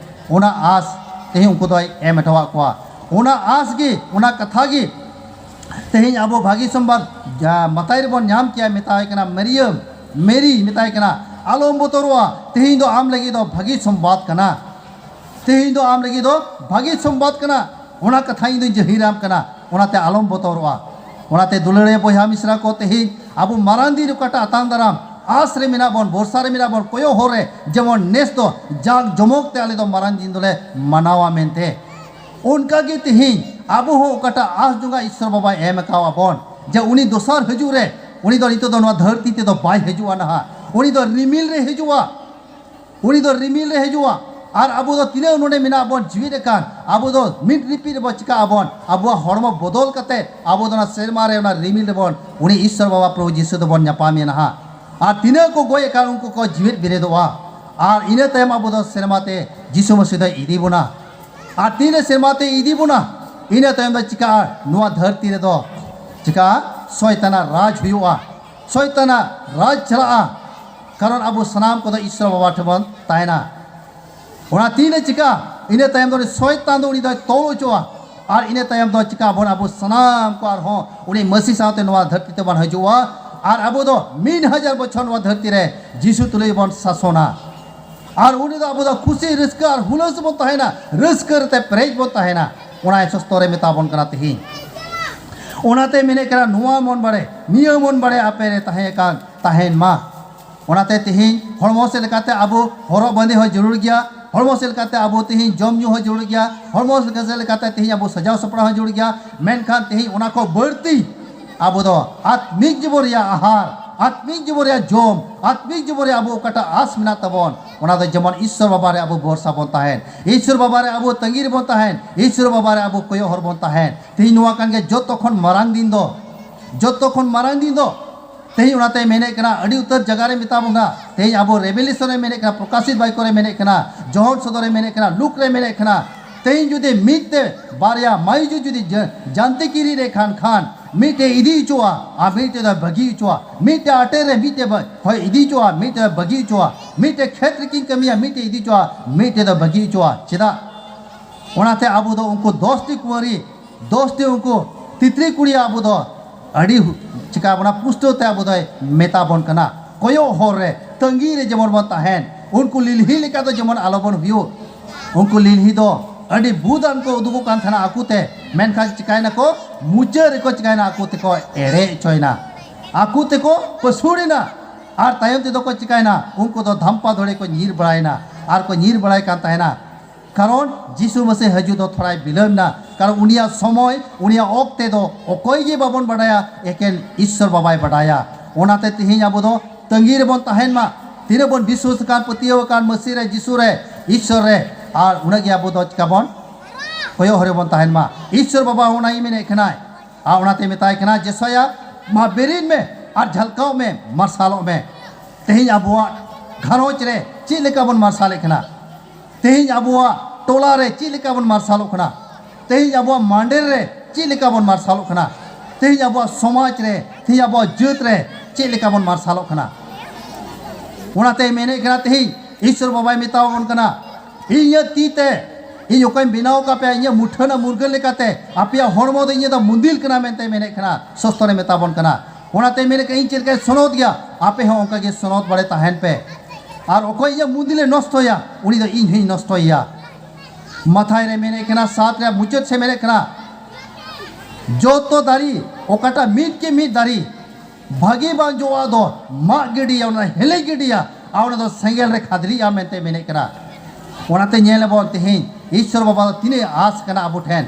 ᱚᱱᱟ ᱟᱸᱥ ᱛᱮᱦᱮᱧ ᱩᱱᱠᱩ ᱫᱚᱭ ᱮᱢ ᱦᱚᱴᱚᱣᱟᱜ ᱠᱚᱣᱟ᱾ ᱚᱱᱟ ᱟᱸᱥ ᱜᱮ, ᱚᱱᱟ ᱠᱟᱛᱷᱟ ᱜᱮ ᱛᱮᱦᱮᱧ ᱟᱵᱚ ᱵᱷᱟᱹᱜᱤ ᱥᱚᱢᱵᱟᱫ ᱡᱟ ᱢᱟᱛᱟᱭ ᱨᱮᱵᱚᱱ ᱧᱟᱢ ᱠᱮᱭᱟ, ᱢᱮᱛᱟᱭ ᱠᱟᱱᱟ ᱢᱟᱹᱨᱤᱭᱟᱹᱢ, ᱢᱮᱨᱤ ᱢᱮᱛᱟᱭ ᱠᱟᱱᱟ, ᱟᱞᱚᱢ ᱵᱚᱛᱚᱨᱚᱜᱼᱟ, ᱛᱮᱦᱮᱧ ᱫᱚ ᱟᱢ ᱞᱟᱹᱜᱤᱫ ᱫᱚ ᱵᱷᱟᱹᱜᱤ ᱥᱚᱢᱵᱟᱫ ᱠᱟᱱᱟ᱾ ᱛᱮᱦᱮᱧ ᱫᱚ ᱟᱢ ᱞᱟᱹᱜᱤᱫ ᱫᱚ ᱵᱷᱟᱹᱜᱤ ᱥᱚᱢᱵᱟᱫ ᱠᱟᱱᱟ᱾ ᱚᱱᱟ ᱠᱟᱛᱷᱟ ᱤᱧ ᱫᱚᱧ ᱡᱟᱹᱦᱤᱨᱟᱢ ᱠᱟᱱᱟ, ᱚᱱᱟᱛᱮ ᱟᱞᱚᱢ ᱵᱚᱛᱚᱨᱚᱜᱼᱟ᱾ ᱚᱱᱟᱛᱮ ᱫᱩᱞᱟᱹᱲᱤᱭᱟᱹ ᱵᱚᱭᱦᱟ ᱢᱤᱥᱨᱟ ᱠᱚ, ᱛᱮᱦᱮᱧ ᱟᱵᱚ ᱢᱟᱨᱟᱝ ᱫᱤᱱ ᱚᱠᱟᱴᱟᱜ ᱟᱛᱟᱝ ᱫᱟᱨᱟᱢ ᱟᱸᱥ ᱨᱮ ᱢᱮᱱᱟᱜ ᱵᱚᱱ, ᱵᱷᱚᱨᱥᱟ ᱨᱮ ᱢᱮᱱᱟᱜ ᱵᱚᱱ, ᱠᱚᱭᱚᱜ ᱦᱚᱨ ᱨᱮ, ᱡᱮᱢᱚᱱ ᱱᱮᱥ ᱫᱚ ᱡᱟᱠ ᱡᱚᱢᱚᱠ ᱛᱮ ᱟᱞᱮ ᱫᱚ ᱢᱟᱨᱟᱝ ᱫᱤᱱ ᱫᱚᱞᱮ ᱢᱟᱱᱟᱣᱟ ᱢᱮᱱᱛᱮ, ᱚᱱᱠᱟ ᱜᱮ ᱛᱮᱦᱮᱧ ᱟᱵᱚ ᱦᱚᱸ ᱚᱠᱟᱴᱟᱜ ᱟᱸᱥ ᱡᱚᱝᱟ ᱤᱥᱥᱚᱨ ᱵᱟᱵᱟᱭ ᱮᱢ ᱟᱠᱟᱣᱟ ᱵᱚᱱ, ᱡᱮ ᱩᱱᱤ ᱫᱚᱥᱟᱨ ᱦᱤᱡᱩᱜ ᱨᱮ, ᱩᱱᱤ ᱫᱚ ᱱᱤᱛᱚᱜ ᱫᱚ ᱱᱚᱣᱟ ᱫᱷᱟᱹᱨᱛᱤ ᱛᱮᱫᱚ ᱵᱟᱭ ᱦᱤᱡᱩᱜᱼᱟ ᱱᱟᱦᱟᱜ, ᱩᱱᱤ ᱫᱚ ᱨᱤᱢᱤᱞ ᱨᱮ ᱦᱤᱡᱩᱜᱼᱟ᱾ ᱩᱱᱤ ᱫᱚ ᱨᱤᱢᱤᱞ ᱨᱮ ᱦᱤᱡᱩᱜᱼᱟ᱾ ᱟᱨ ᱟᱵᱚ ᱫᱚ ᱛᱤᱱᱟᱹᱜ ᱱᱚᱰᱮ ᱢᱮᱱᱟᱜ ᱵᱚᱱ ᱡᱤᱣᱮᱫ ᱟᱠᱟᱱ, ᱟᱵᱚ ᱫᱚ ᱢᱤᱫ ᱨᱤᱯᱤᱫ ᱨᱮᱵᱚᱱ ᱪᱤᱠᱟᱹᱜ ᱟᱵᱚᱱ, ᱟᱵᱚᱣᱟᱜ ᱦᱚᱲᱢᱚ ᱵᱚᱫᱚᱞ ᱠᱟᱛᱮ ᱟᱵᱚ ᱫᱚ ᱚᱱᱟ ᱥᱮᱨᱢᱟ ᱨᱮ ᱚᱱᱟ ᱨᱤᱢᱤᱞ ᱨᱮᱵᱚᱱ, ᱩᱱᱤ ᱤᱥᱥᱚᱨ ᱵᱟᱵᱟ ᱯᱨᱚᱵᱷᱩ ᱡᱤᱥᱩ ᱫᱚᱵᱚᱱ ᱧᱟᱯᱟᱢᱮᱭᱟ ᱱᱟᱦᱟᱜ᱾ ᱟᱨ ᱛᱤᱱᱟᱹᱜ ᱠᱚ ᱜᱚᱡ ᱟᱠᱟᱱ ᱩᱱᱠᱩ ᱠᱚ ᱡᱤᱣᱮᱫ ᱵᱮᱨᱮᱫᱚᱜᱼᱟ᱾ ᱟᱨ ᱤᱱᱟᱹ ᱛᱟᱭᱚᱢ ᱟᱵᱚ ᱫᱚ ᱥᱮᱨᱢᱟ ᱛᱮ ᱡᱤᱥᱩ ᱢᱟᱹᱥᱤ ᱫᱚᱭ ᱤᱫᱤ ᱵᱚᱱᱟ᱾ ᱟᱨ ᱛᱤᱱᱨᱮ ᱥᱮᱨᱢᱟ ᱛᱮ ᱤᱫᱤ ᱵᱚᱱᱟ, ᱤᱱᱟᱹ ᱛᱟᱭᱚᱢ ᱫᱚ ᱪᱤᱠᱟᱹᱜᱼᱟ? ᱱᱚᱣᱟ ᱫᱷᱟᱹᱨᱛᱤ ᱨᱮᱫᱚ ᱪᱤᱠᱟᱹᱜᱼᱟ? ᱥᱚᱭᱛᱟᱱᱟᱜ ᱨᱟᱡᱽ ᱦᱩᱭᱩᱜᱼᱟ, ᱥᱚᱭᱛᱟᱱᱟᱜ ᱨᱟᱡᱽ ᱪᱟᱞᱟᱜᱼᱟ᱾ ᱠᱟᱨᱚᱱ ᱟᱵᱚ ᱥᱟᱱᱟᱢ ᱠᱚᱫᱚ ᱤᱥᱥᱚᱨ ᱵᱟᱵᱟ ᱴᱷᱮᱱ ᱵᱚᱱ ᱛᱟᱦᱮᱱᱟ᱾ ᱚᱱᱟ ᱛᱤᱱᱨᱮ ᱪᱤᱠᱟᱹᱜᱼᱟ? ᱤᱱᱟᱹ ᱛᱟᱭᱚᱢ ᱫᱚ ᱩᱱᱤ ᱥᱚᱭᱛᱟᱱ ᱫᱚ ᱩᱱᱤ ᱫᱚᱭ ᱛᱚᱞ ᱚᱪᱚᱜᱼᱟ᱾ ᱟᱨ ᱤᱱᱟᱹ ᱛᱟᱭᱚᱢ ᱫᱚ ᱪᱤᱠᱟᱹ ᱟᱵᱚᱱ? ᱟᱵᱚ ᱥᱟᱱᱟᱢ ᱠᱚ ᱟᱨᱦᱚᱸ ᱩᱱᱤ ᱢᱟᱹᱥᱤ ᱥᱟᱶᱛᱮ ᱱᱚᱣᱟ ᱫᱷᱟᱹᱨᱛᱤ ᱛᱮᱵᱚᱱ ᱦᱤᱡᱩᱜᱼᱟ᱾ ᱟᱨ ᱟᱵᱚ ᱫᱚ ᱢᱤᱫ ᱦᱟᱡᱟᱨ ᱵᱚᱪᱷᱚᱨ ᱱᱚᱣᱟ ᱫᱷᱟᱹᱨᱛᱤ ᱨᱮ ᱡᱤᱥᱩ ᱛᱩᱞᱩᱡ ᱵᱚᱱ ᱥᱟᱥᱚᱱᱟ᱾ ᱟᱨ ᱩᱱᱤ ᱫᱚ ᱟᱵᱚ ᱫᱚ ᱠᱷᱩᱥᱤ, ᱨᱟᱹᱥᱠᱟᱹ ᱟᱨ ᱦᱩᱞᱟᱹᱥ ᱵᱚᱱ ᱛᱟᱦᱮᱱᱟ, ᱨᱟᱹᱥᱠᱟᱹ ᱨᱮᱛᱮ ᱯᱮᱨᱮᱡ ᱵᱚᱱ ᱛᱟᱦᱮᱱᱟ᱾ ᱚᱱᱟᱭ ᱥᱚᱥᱛᱚ ᱨᱮ ᱢᱮᱛᱟ ᱵᱚᱱ ᱠᱟᱱᱟ ᱛᱮᱦᱮᱧ᱾ ᱚᱱᱟᱛᱮ ᱢᱮᱱᱮᱫ ᱠᱟᱱᱟ, ᱱᱚᱣᱟ ᱢᱚᱱ ᱵᱟᱲᱮ, ᱱᱤᱭᱟᱹ ᱢᱚᱱ ᱵᱟᱲᱮ ᱟᱯᱮ ᱨᱮ ᱛᱟᱦᱮᱸ ᱠᱟᱱ, ᱛᱟᱦᱮᱱ ᱢᱟ᱾ ᱚᱱᱟᱛᱮ ᱛᱮᱦᱮᱧ ᱦᱚᱲᱢᱚ ᱥᱮᱫ ᱞᱮᱠᱟᱛᱮ ᱟᱵᱚ ᱦᱚᱨᱚᱜ ᱵᱟᱸᱫᱮ ᱦᱚᱸ ᱡᱟᱹᱨᱩᱲ ᱜᱮᱭᱟ, ᱦᱚᱲᱢᱚ ᱥᱮᱫ ᱞᱮᱠᱟᱛᱮ ᱟᱵᱚ ᱛᱮᱦᱮᱧ ᱡᱚᱢ ᱧᱩ ᱦᱚᱸ ᱡᱟᱹᱨᱩᱲ ᱜᱮᱭᱟ, ᱦᱚᱲᱢᱚ ᱥᱮᱫ ᱞᱮᱠᱟᱛᱮ ᱛᱮᱦᱮᱧ ᱟᱵᱚ ᱥᱟᱡᱟᱣ ᱥᱟᱯᱲᱟᱣ ᱦᱚᱸ ᱡᱟᱹᱨᱩᱲ ᱜᱮᱭᱟ᱾ ᱢᱮᱱᱠᱷᱟᱱ ᱛᱮᱦᱮᱧ ᱚᱱᱟ ᱠᱚ ᱵᱟᱹᱲᱛᱤ ᱟᱵᱚ ᱫᱚ ᱟᱛᱢᱤᱠ ᱡᱤᱵᱚᱱ ᱨᱮᱭᱟᱜ ᱟᱦᱟᱨ, ᱟᱛᱢᱤᱠ ᱡᱤᱵᱚᱱ ᱨᱮᱭᱟᱜ ᱡᱚᱢ, ᱟᱛᱢᱤᱠ ᱡᱤᱵᱚᱱ ᱨᱮ ᱟᱵᱚ ᱚᱠᱟᱴᱟᱜ ᱟᱥ ᱢᱮᱱᱟᱜ ᱛᱟᱵᱚᱱ, ᱚᱱᱟ ᱫᱚ ᱡᱮᱢᱚᱱ ᱤᱥᱥᱚᱨ ᱵᱟᱵᱟ ᱨᱮ ᱟᱵᱚ ᱵᱷᱚᱨᱥᱟ ᱵᱚᱱ ᱛᱟᱦᱮᱱ, ᱤᱥᱥᱚᱨ ᱵᱟᱵᱟ ᱨᱮ ᱟᱵᱚ ᱛᱟᱺᱜᱤ ᱨᱮᱵᱚᱱ ᱛᱟᱦᱮᱱ, ᱤᱥᱥᱚᱨ ᱵᱟᱵᱟ ᱨᱮ ᱟᱵᱚ ᱠᱚᱭᱚᱜ ᱦᱚᱨ ᱵᱚᱱ ᱛᱟᱦᱮᱱ᱾ ᱛᱮᱦᱮᱧ ᱱᱚᱣᱟ ᱠᱟᱱ ᱜᱮᱭᱟ ᱡᱚᱛᱚ ᱠᱷᱚᱱ ᱢᱟᱨᱟᱝ ᱫᱤᱱ ᱫᱚ, ᱡᱚᱛᱚ ᱠᱷᱚᱱ ᱢᱟᱨᱟᱝ ᱫᱤᱱ ᱫᱚ᱾ ᱛᱮᱦᱮᱧ ᱚᱱᱟᱛᱮ ᱢᱮᱱᱮᱫ ᱠᱟᱱᱟ, ᱟᱹᱰᱤ ᱩᱛᱟᱹᱨ ᱡᱟᱭᱜᱟ ᱨᱮ ᱢᱮᱛᱟ ᱵᱚᱱᱟ, ᱛᱮᱦᱮᱧ ᱟᱵᱚ ᱨᱮᱵᱮᱞᱮᱥᱚᱱ ᱨᱮ ᱢᱮᱱᱮᱫ ᱠᱟᱱᱟ, ᱯᱨᱚᱠᱟᱥᱤᱛ ᱵᱟᱭᱠᱚ ᱨᱮ ᱢᱮᱱᱮᱫ ᱠᱟᱱᱟ, ᱡᱚᱦᱚᱱ ᱥᱚᱫᱚᱨ ᱨᱮ ᱢᱮᱱᱮᱫ ᱠᱟᱱᱟ, ᱞᱩᱠ ᱨᱮ ᱢᱮᱱᱮᱫ ᱠᱟᱱᱟ, ᱛᱮᱦᱮᱧ ᱡᱩᱫᱤ ᱢᱤᱫ ᱛᱮ ᱵᱟᱨᱭᱟ ᱢᱟᱹᱭᱡᱩ ᱡᱩᱫᱤ ᱡᱟ-, ᱡᱟᱱᱛᱤ ᱠᱤᱨᱤ ᱨᱮ ᱠᱷᱟᱱ ᱠᱷᱟᱱ ᱢᱤᱫᱴᱮᱡ ᱤᱫᱤ ᱦᱚᱪᱚᱣᱟ ᱟᱨ ᱢᱤᱫᱴᱮᱡ ᱫᱚ ᱵᱟᱹᱜᱤ ᱦᱚᱪᱚᱣᱟ᱾ ᱢᱤᱫᱴᱮᱡ ᱟᱴᱮ ᱨᱮ ᱢᱤᱫᱴᱮᱡ ᱵᱟ- ᱦᱚᱭ ᱤᱫᱤ ᱦᱚᱪᱚᱣᱟ, ᱢᱤᱫᱴᱮᱡ ᱫᱚ ᱵᱟᱹᱜᱤ ᱦᱚᱪᱚᱣᱟ᱾ ᱢᱤᱫᱴᱮᱡ ᱠᱷᱮᱛ ᱨᱮᱠᱤᱱ ᱠᱟᱹᱢᱤᱭᱟ, ᱢᱤᱫᱴᱮᱡ ᱤᱫᱤ ᱦᱚᱪᱚᱣᱟ, ᱢᱤᱫᱴᱮᱡ ᱫᱚ ᱵᱟᱹᱜᱤ ᱦᱚᱪᱚᱣᱟ᱾ ᱪᱮᱫᱟᱜ? ᱚᱱᱟᱛᱮ ᱟᱵᱚ ᱫᱚ ᱩᱱᱠᱩ ᱫᱚᱥ ᱴᱤ ᱠᱩᱸᱣᱟᱨᱤ, ᱫᱚᱥ ᱴᱤ ᱩᱱᱠᱩ ᱛᱤᱛᱨᱤ ᱠᱩᱲᱤ ᱟᱵᱚ ᱫᱚ ᱟᱹᱰᱤ ᱦᱩ- ᱪᱤᱠᱟ ᱵᱚᱱᱟ, ᱯᱩᱥᱴᱟᱹᱣ ᱛᱮ ᱟᱵᱚ ᱫᱚᱭ ᱢᱮᱛᱟ ᱵᱚᱱ ᱠᱟᱱᱟ᱾ ᱠᱚᱭᱚᱜ ᱦᱚᱨ ᱨᱮ, ᱛᱟᱺᱜᱤ ᱨᱮ ᱡᱮᱢᱚᱱ ᱵᱚᱱ ᱛᱟᱦᱮᱱ, ᱩᱱᱠᱩ ᱞᱤᱞᱦᱤ ᱞᱮᱠᱟ ᱫᱚ ᱡᱮᱢᱚᱱ ᱟᱞᱚ ᱵᱚᱱ ᱦᱩᱭᱩᱜ᱾ ᱩᱱᱠᱩ ᱞᱤᱞᱦᱤ ᱫᱚ ᱟᱹᱰᱤ ᱵᱩᱫᱟᱱ ᱠᱚ ᱩᱫᱩᱜᱚᱜ ᱠᱟᱱ ᱛᱟᱦᱮᱱᱟ ᱟᱠᱚ ᱛᱮ, ᱢᱮᱱᱠᱷᱟᱱ ᱪᱤᱠᱟᱭᱱᱟ ᱠᱚ? ᱢᱩᱪᱟᱹᱫ ᱨᱮᱠᱚ ᱪᱤᱠᱟᱭᱱᱟ? ᱟᱠᱚ ᱛᱮᱠᱚ ᱮᱲᱮ ᱦᱚᱪᱚᱭᱱᱟ, ᱟᱠᱚ ᱛᱮᱠᱚ ᱯᱟᱹᱥᱩᱲᱮᱱᱟ᱾ ᱟᱨ ᱛᱟᱭᱚᱢ ᱛᱮᱫᱚ ᱠᱚ ᱪᱤᱠᱟᱭᱱᱟ? ᱩᱱᱠᱩ ᱫᱚ ᱫᱷᱟᱢᱯᱟ ᱫᱷᱚᱲᱮ ᱠᱚ ᱧᱤᱨ ᱵᱟᱲᱟᱭᱮᱱᱟ ᱟᱨ ᱠᱚ ᱧᱤᱨ ᱵᱟᱲᱟᱭ ᱠᱟᱱ ᱛᱟᱦᱮᱱᱟ᱾ ᱠᱟᱨᱚᱱ ᱡᱤᱥᱩ ᱢᱟᱥᱤ ᱦᱤᱡᱩᱜ ᱫᱚ ᱛᱷᱚᱲᱟᱭ ᱵᱤᱞᱚᱢ ᱮᱱᱟ, ᱠᱟᱨᱚᱱ ᱩᱱᱤᱭᱟᱜ ᱥᱚᱢᱚᱭ, ᱩᱱᱤᱭᱟᱜ ᱚᱠᱛᱮ ᱫᱚ ᱚᱠᱚᱭ ᱜᱮ ᱵᱟᱵᱚᱱ ᱵᱟᱰᱟᱭᱟ, ᱮᱠᱮᱱ ᱤᱥᱥᱚᱨ ᱵᱟᱵᱟᱭ ᱵᱟᱰᱟᱭᱟ᱾ ᱚᱱᱟᱛᱮ ᱛᱮᱦᱮᱧ ᱟᱵᱚ ᱫᱚ ᱛᱟᱺᱜᱤ ᱨᱮᱵᱚᱱ ᱛᱟᱦᱮᱱ ᱢᱟ᱾ ᱛᱤᱱᱟᱹᱜ ᱵᱚᱱ ᱵᱤᱥᱣᱟᱥ ᱟᱠᱟᱱ, ᱯᱟᱹᱛᱭᱟᱹᱣ ᱟᱠᱟᱱ ᱢᱟᱹᱥᱤ ᱨᱮ, ᱡᱤᱥᱩ ᱨᱮ, ᱤᱥᱥᱚᱨ ᱨᱮ, ᱟᱨ ᱩᱱᱟᱹᱜ ᱜᱮ ᱟᱵᱚ ᱫᱚ ᱪᱤᱠᱟ ᱵᱚᱱ ᱠᱚᱭᱚᱜ ᱦᱚᱨ ᱨᱮᱵᱚᱱ ᱛᱟᱦᱮᱱ ᱢᱟ᱾ ᱤᱥᱥᱚᱨ ᱵᱟᱵᱟ ᱚᱱᱟᱭ ᱢᱮᱱᱮᱫ ᱠᱟᱱᱟᱭ, ᱟᱨ ᱚᱱᱟᱛᱮ ᱢᱮᱛᱟᱭ ᱠᱟᱱᱟ, ᱡᱮᱥᱟᱭᱟ, ᱢᱟ ᱵᱮᱨᱮᱫ ᱢᱮ ᱟᱨ ᱡᱷᱟᱞᱠᱟᱣ ᱢᱮ, ᱢᱟᱨᱥᱟᱞᱚᱜ ᱢᱮ᱾ ᱛᱮᱦᱮᱧ ᱟᱵᱚᱣᱟᱜ ᱜᱷᱟᱨᱚᱸᱡᱽ ᱨᱮ ᱪᱮᱫ ᱞᱮᱠᱟ ᱵᱚᱱ ᱢᱟᱨᱥᱟᱞᱮᱫ ᱠᱟᱱᱟ? ᱛᱮᱦᱮᱧ ᱟᱵᱚᱣᱟᱜ ᱴᱚᱞᱟ ᱨᱮ ᱪᱮᱫ ᱞᱮᱠᱟ ᱵᱚᱱ ᱢᱟᱨᱥᱟᱞᱚᱜ ᱠᱟᱱᱟ? ᱛᱮᱦᱮᱧ ᱟᱵᱚᱣᱟᱜ ᱢᱟᱱᱰᱮᱨ ᱨᱮ ᱪᱮᱫ ᱞᱮᱠᱟ ᱵᱚᱱ ᱢᱟᱨᱥᱟᱞᱚᱜ ᱠᱟᱱᱟ? ᱛᱮᱦᱮᱧ ᱟᱵᱚᱣᱟᱜ ᱥᱚᱢᱟᱡᱽ ᱨᱮ, ᱛᱮᱦᱮᱧ ᱟᱵᱚᱣᱟᱜ ᱡᱟᱹᱛ ᱨᱮ ᱪᱮᱫ ᱞᱮᱠᱟ ᱵᱚᱱ ᱢᱟᱨᱥᱟᱞᱚᱜ ᱠᱟᱱᱟ? ᱚᱱᱟᱛᱮ ᱢᱮᱱᱮᱫ ᱠᱟᱱᱟ, ᱛᱮᱦᱮᱧ ᱤᱥᱥᱚᱨ ᱵᱟᱵᱟᱭ ᱢᱮᱛᱟᱣᱟᱵᱚᱱ ᱠᱟᱱᱟ, ᱤᱧᱟᱹᱜ ᱛᱤ ᱛᱮ ᱤᱧ ᱚᱠᱚᱭᱤᱧ ᱵᱮᱱᱟᱣ ᱟᱠᱟᱫ ᱯᱮᱭᱟ, ᱤᱧᱟᱹᱜ ᱢᱩᱴᱷᱟᱹᱱ ᱟᱨ ᱢᱩᱨᱜᱟᱹᱱ ᱞᱮᱠᱟᱛᱮ ᱟᱯᱮᱭᱟᱜ ᱦᱚᱲᱢᱚ ᱫᱚ ᱤᱧᱟᱹᱜ ᱫᱚ ᱢᱩᱱᱫᱤᱞ ᱠᱟᱱᱟ ᱢᱮᱱᱛᱮ ᱢᱮᱱᱮᱫ ᱠᱟᱱᱟ, ᱥᱚᱥᱛᱚᱨᱮ ᱢᱮᱛᱟ ᱵᱚᱱ ᱠᱟᱱᱟ᱾ ᱚᱱᱟᱛᱮ ᱢᱮᱱᱮᱫ ᱠᱟᱱᱟ, ᱤᱧ ᱪᱮᱫ ᱞᱮᱠᱟᱧ ᱥᱚᱱᱚᱛ ᱜᱮᱭᱟ, ᱟᱯᱮ ᱦᱚᱸ ᱚᱱᱠᱟ ᱜᱮ ᱥᱚᱱᱚᱛ ᱵᱟᱲᱮ ᱛᱟᱦᱮᱱ ᱯᱮ᱾ ᱟᱨ ᱚᱠᱚᱭ ᱤᱧᱟᱹᱜ ᱢᱩᱱᱫᱤᱞᱮ ᱱᱚᱥᱴᱚᱭᱟ, ᱩᱱᱤ ᱫᱚ ᱤᱧ ᱦᱚᱸᱧ ᱱᱚᱥᱴᱚᱭᱮᱭᱟ᱾ ᱢᱟᱛᱷᱟᱭ ᱨᱮ ᱢᱮᱱᱮᱫ ᱠᱟᱱᱟ, ᱥᱟᱛ ᱨᱮᱭᱟᱜ ᱢᱩᱪᱟᱹᱫ ᱥᱮ ᱢᱮᱱᱮᱫ ᱠᱟᱱᱟ, ᱡᱚᱛᱚ ᱫᱟᱨᱮ, ᱚᱠᱟᱴᱟᱜ ᱢᱤᱫ ᱠᱮ ᱢᱤᱫ ᱫᱟᱨᱮ ᱵᱷᱟᱜᱮ ᱵᱟᱝ ᱡᱚᱜᱼᱟ ᱫᱚ ᱢᱟᱜ ᱜᱤᱰᱤᱭᱟ, ᱚᱱᱟ ᱦᱮᱞᱮ ᱜᱤᱰᱤᱭᱟ, ᱟᱨ ᱚᱱᱟ ᱫᱚ ᱥᱮᱸᱜᱮᱞ ᱨᱮ ᱠᱷᱟᱫᱽᱞᱤᱜᱼᱟ ᱢᱮᱱᱛᱮ ᱢᱮᱱᱮᱫ ᱠᱟᱱᱟ᱾ ᱚᱱᱟᱛᱮ ᱧᱮᱞ ᱟᱵᱚᱱ ᱛᱮᱦᱮᱧ ᱤᱥᱥᱚᱨ ᱵᱟᱵᱟ ᱫᱚ ᱛᱤᱱᱟᱹᱜ ᱟᱥ ᱠᱟᱱᱟ ᱟᱵᱚ ᱴᱷᱮᱱ᱾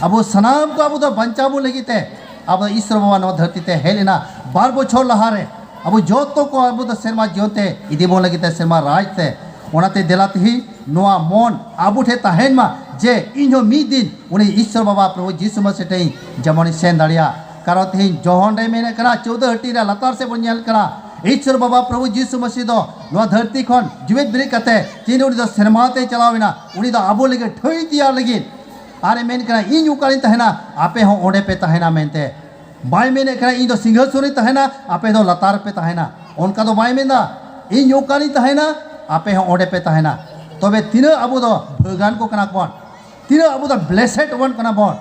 ᱟᱵᱚ ᱥᱟᱱᱟᱢ ᱠᱚ ᱟᱵᱚ ᱫᱚ ᱵᱟᱧᱪᱟᱣ ᱵᱚᱱ ᱞᱟᱹᱜᱤᱫ ᱛᱮ ᱟᱵᱚ ᱫᱚ ᱤᱥᱥᱚᱨ ᱵᱟᱵᱟ ᱱᱚᱣᱟ ᱫᱷᱟᱹᱨᱛᱤ ᱛᱮ ᱦᱮᱡ ᱞᱮᱱᱟ ᱵᱟᱨ ᱵᱚᱪᱷᱚᱨ ᱞᱟᱦᱟᱨᱮ᱾ ᱟᱵᱚ ᱡᱚᱛᱚ ᱠᱚ ᱟᱵᱚ ᱫᱚ ᱥᱮᱨᱢᱟ ᱡᱤᱭᱚᱱ ᱛᱮ ᱤᱫᱤ ᱵᱚᱱ ᱞᱟᱹᱜᱤᱫ ᱛᱮ ᱥᱮᱨᱢᱟ ᱨᱟᱡᱽ ᱛᱮ᱾ ᱚᱱᱟᱛᱮ ᱫᱮᱞᱟ ᱛᱮᱦᱮᱧ ᱱᱚᱣᱟ ᱢᱚᱱ ᱟᱵᱚ ᱴᱷᱮᱱ ᱛᱟᱦᱮᱱ ᱢᱟ ᱡᱮ ᱤᱧ ᱦᱚᱸ ᱢᱤᱫ ᱫᱤᱱ ᱩᱱᱤ ᱤᱥᱥᱚᱨ ᱵᱟᱵᱟ ᱯᱨᱚᱵᱷᱩ ᱡᱤᱥᱩ ᱢᱟᱥᱤ ᱴᱷᱮᱱ ᱡᱮᱢᱚᱱᱤᱧ ᱥᱮᱱ ᱫᱟᱲᱮᱭᱟᱜ᱾ ᱠᱟᱨᱚᱱ ᱛᱮᱦᱮᱧ ᱡᱚᱦᱚᱱ ᱨᱮ ᱢᱮᱱᱮᱫ ᱠᱟᱱᱟ, ᱪᱳᱣᱫᱚ ᱦᱟᱹᱴᱤᱧ ᱨᱮ ᱞᱟᱛᱟᱨ ᱥᱮᱫ ᱵᱚᱱ ᱧᱮᱞ ᱠᱟᱱᱟ, ᱤᱥᱥᱚᱨ ᱵᱟᱵᱟ ᱯᱨᱚᱵᱷᱩ ᱡᱤᱥᱩ ᱢᱟᱥᱤ ᱫᱚ ᱱᱚᱣᱟ ᱫᱷᱟᱹᱨᱛᱤ ᱠᱷᱚᱱ ᱡᱤᱣᱮᱫ ᱵᱮᱨᱮᱫ ᱠᱟᱛᱮ ᱛᱤᱱ ᱩᱱᱤ ᱫᱚ ᱥᱮᱨᱢᱟ ᱛᱮᱭ ᱪᱟᱞᱟᱣ ᱮᱱᱟ, ᱩᱱᱤ ᱫᱚ ᱟᱵᱚ ᱞᱟᱹᱜᱤᱫ ᱴᱷᱟᱹᱭ ᱛᱮᱭᱟᱨ ᱞᱟᱹᱜᱤᱫ ᱟᱨᱮ ᱢᱮᱱ ᱠᱟᱱᱟ, "ᱤᱧ ᱚᱠᱟᱨᱤᱧ ᱛᱟᱦᱮᱱᱟ, ᱟᱯᱮ ᱦᱚᱸ ᱚᱸᱰᱮ ᱯᱮ ᱛᱟᱦᱮᱱᱟ" ᱢᱮᱱᱛᱮ᱾ ᱵᱟᱭ ᱢᱮᱱᱮᱫ ᱠᱟᱱᱟ, "ᱤᱧ ᱫᱚ ᱥᱤᱝᱦᱟᱥᱚᱱ ᱨᱤᱧ ᱛᱟᱦᱮᱱᱟ, ᱟᱯᱮ ᱫᱚ ᱞᱟᱛᱟᱨ ᱨᱮᱯᱮ ᱛᱟᱦᱮᱱᱟ", ᱚᱱᱠᱟ ᱫᱚ ᱵᱟᱭ ᱢᱮᱱᱫᱟ᱾ "ᱤᱧ ᱚᱠᱟᱨᱤᱧ ᱛᱟᱦᱮᱱᱟ, ᱟᱯᱮ ᱦᱚᱸ ᱚᱸᱰᱮ ᱯᱮ ᱛᱟᱦᱮᱱᱟ᱾" ᱛᱚᱵᱮ ᱛᱤᱱᱟᱹᱜ ᱟᱵᱚ ᱫᱚ ᱵᱷᱟᱹᱜᱟᱱ ᱠᱚ ᱠᱟᱱᱟ ᱵᱚᱱ, ᱛᱤᱱᱟᱹᱜ ᱟᱵᱚ ᱫᱚ ᱵᱞᱮᱥᱮᱰ ᱵᱚᱱ ᱠᱟᱱᱟ ᱵᱚᱱ,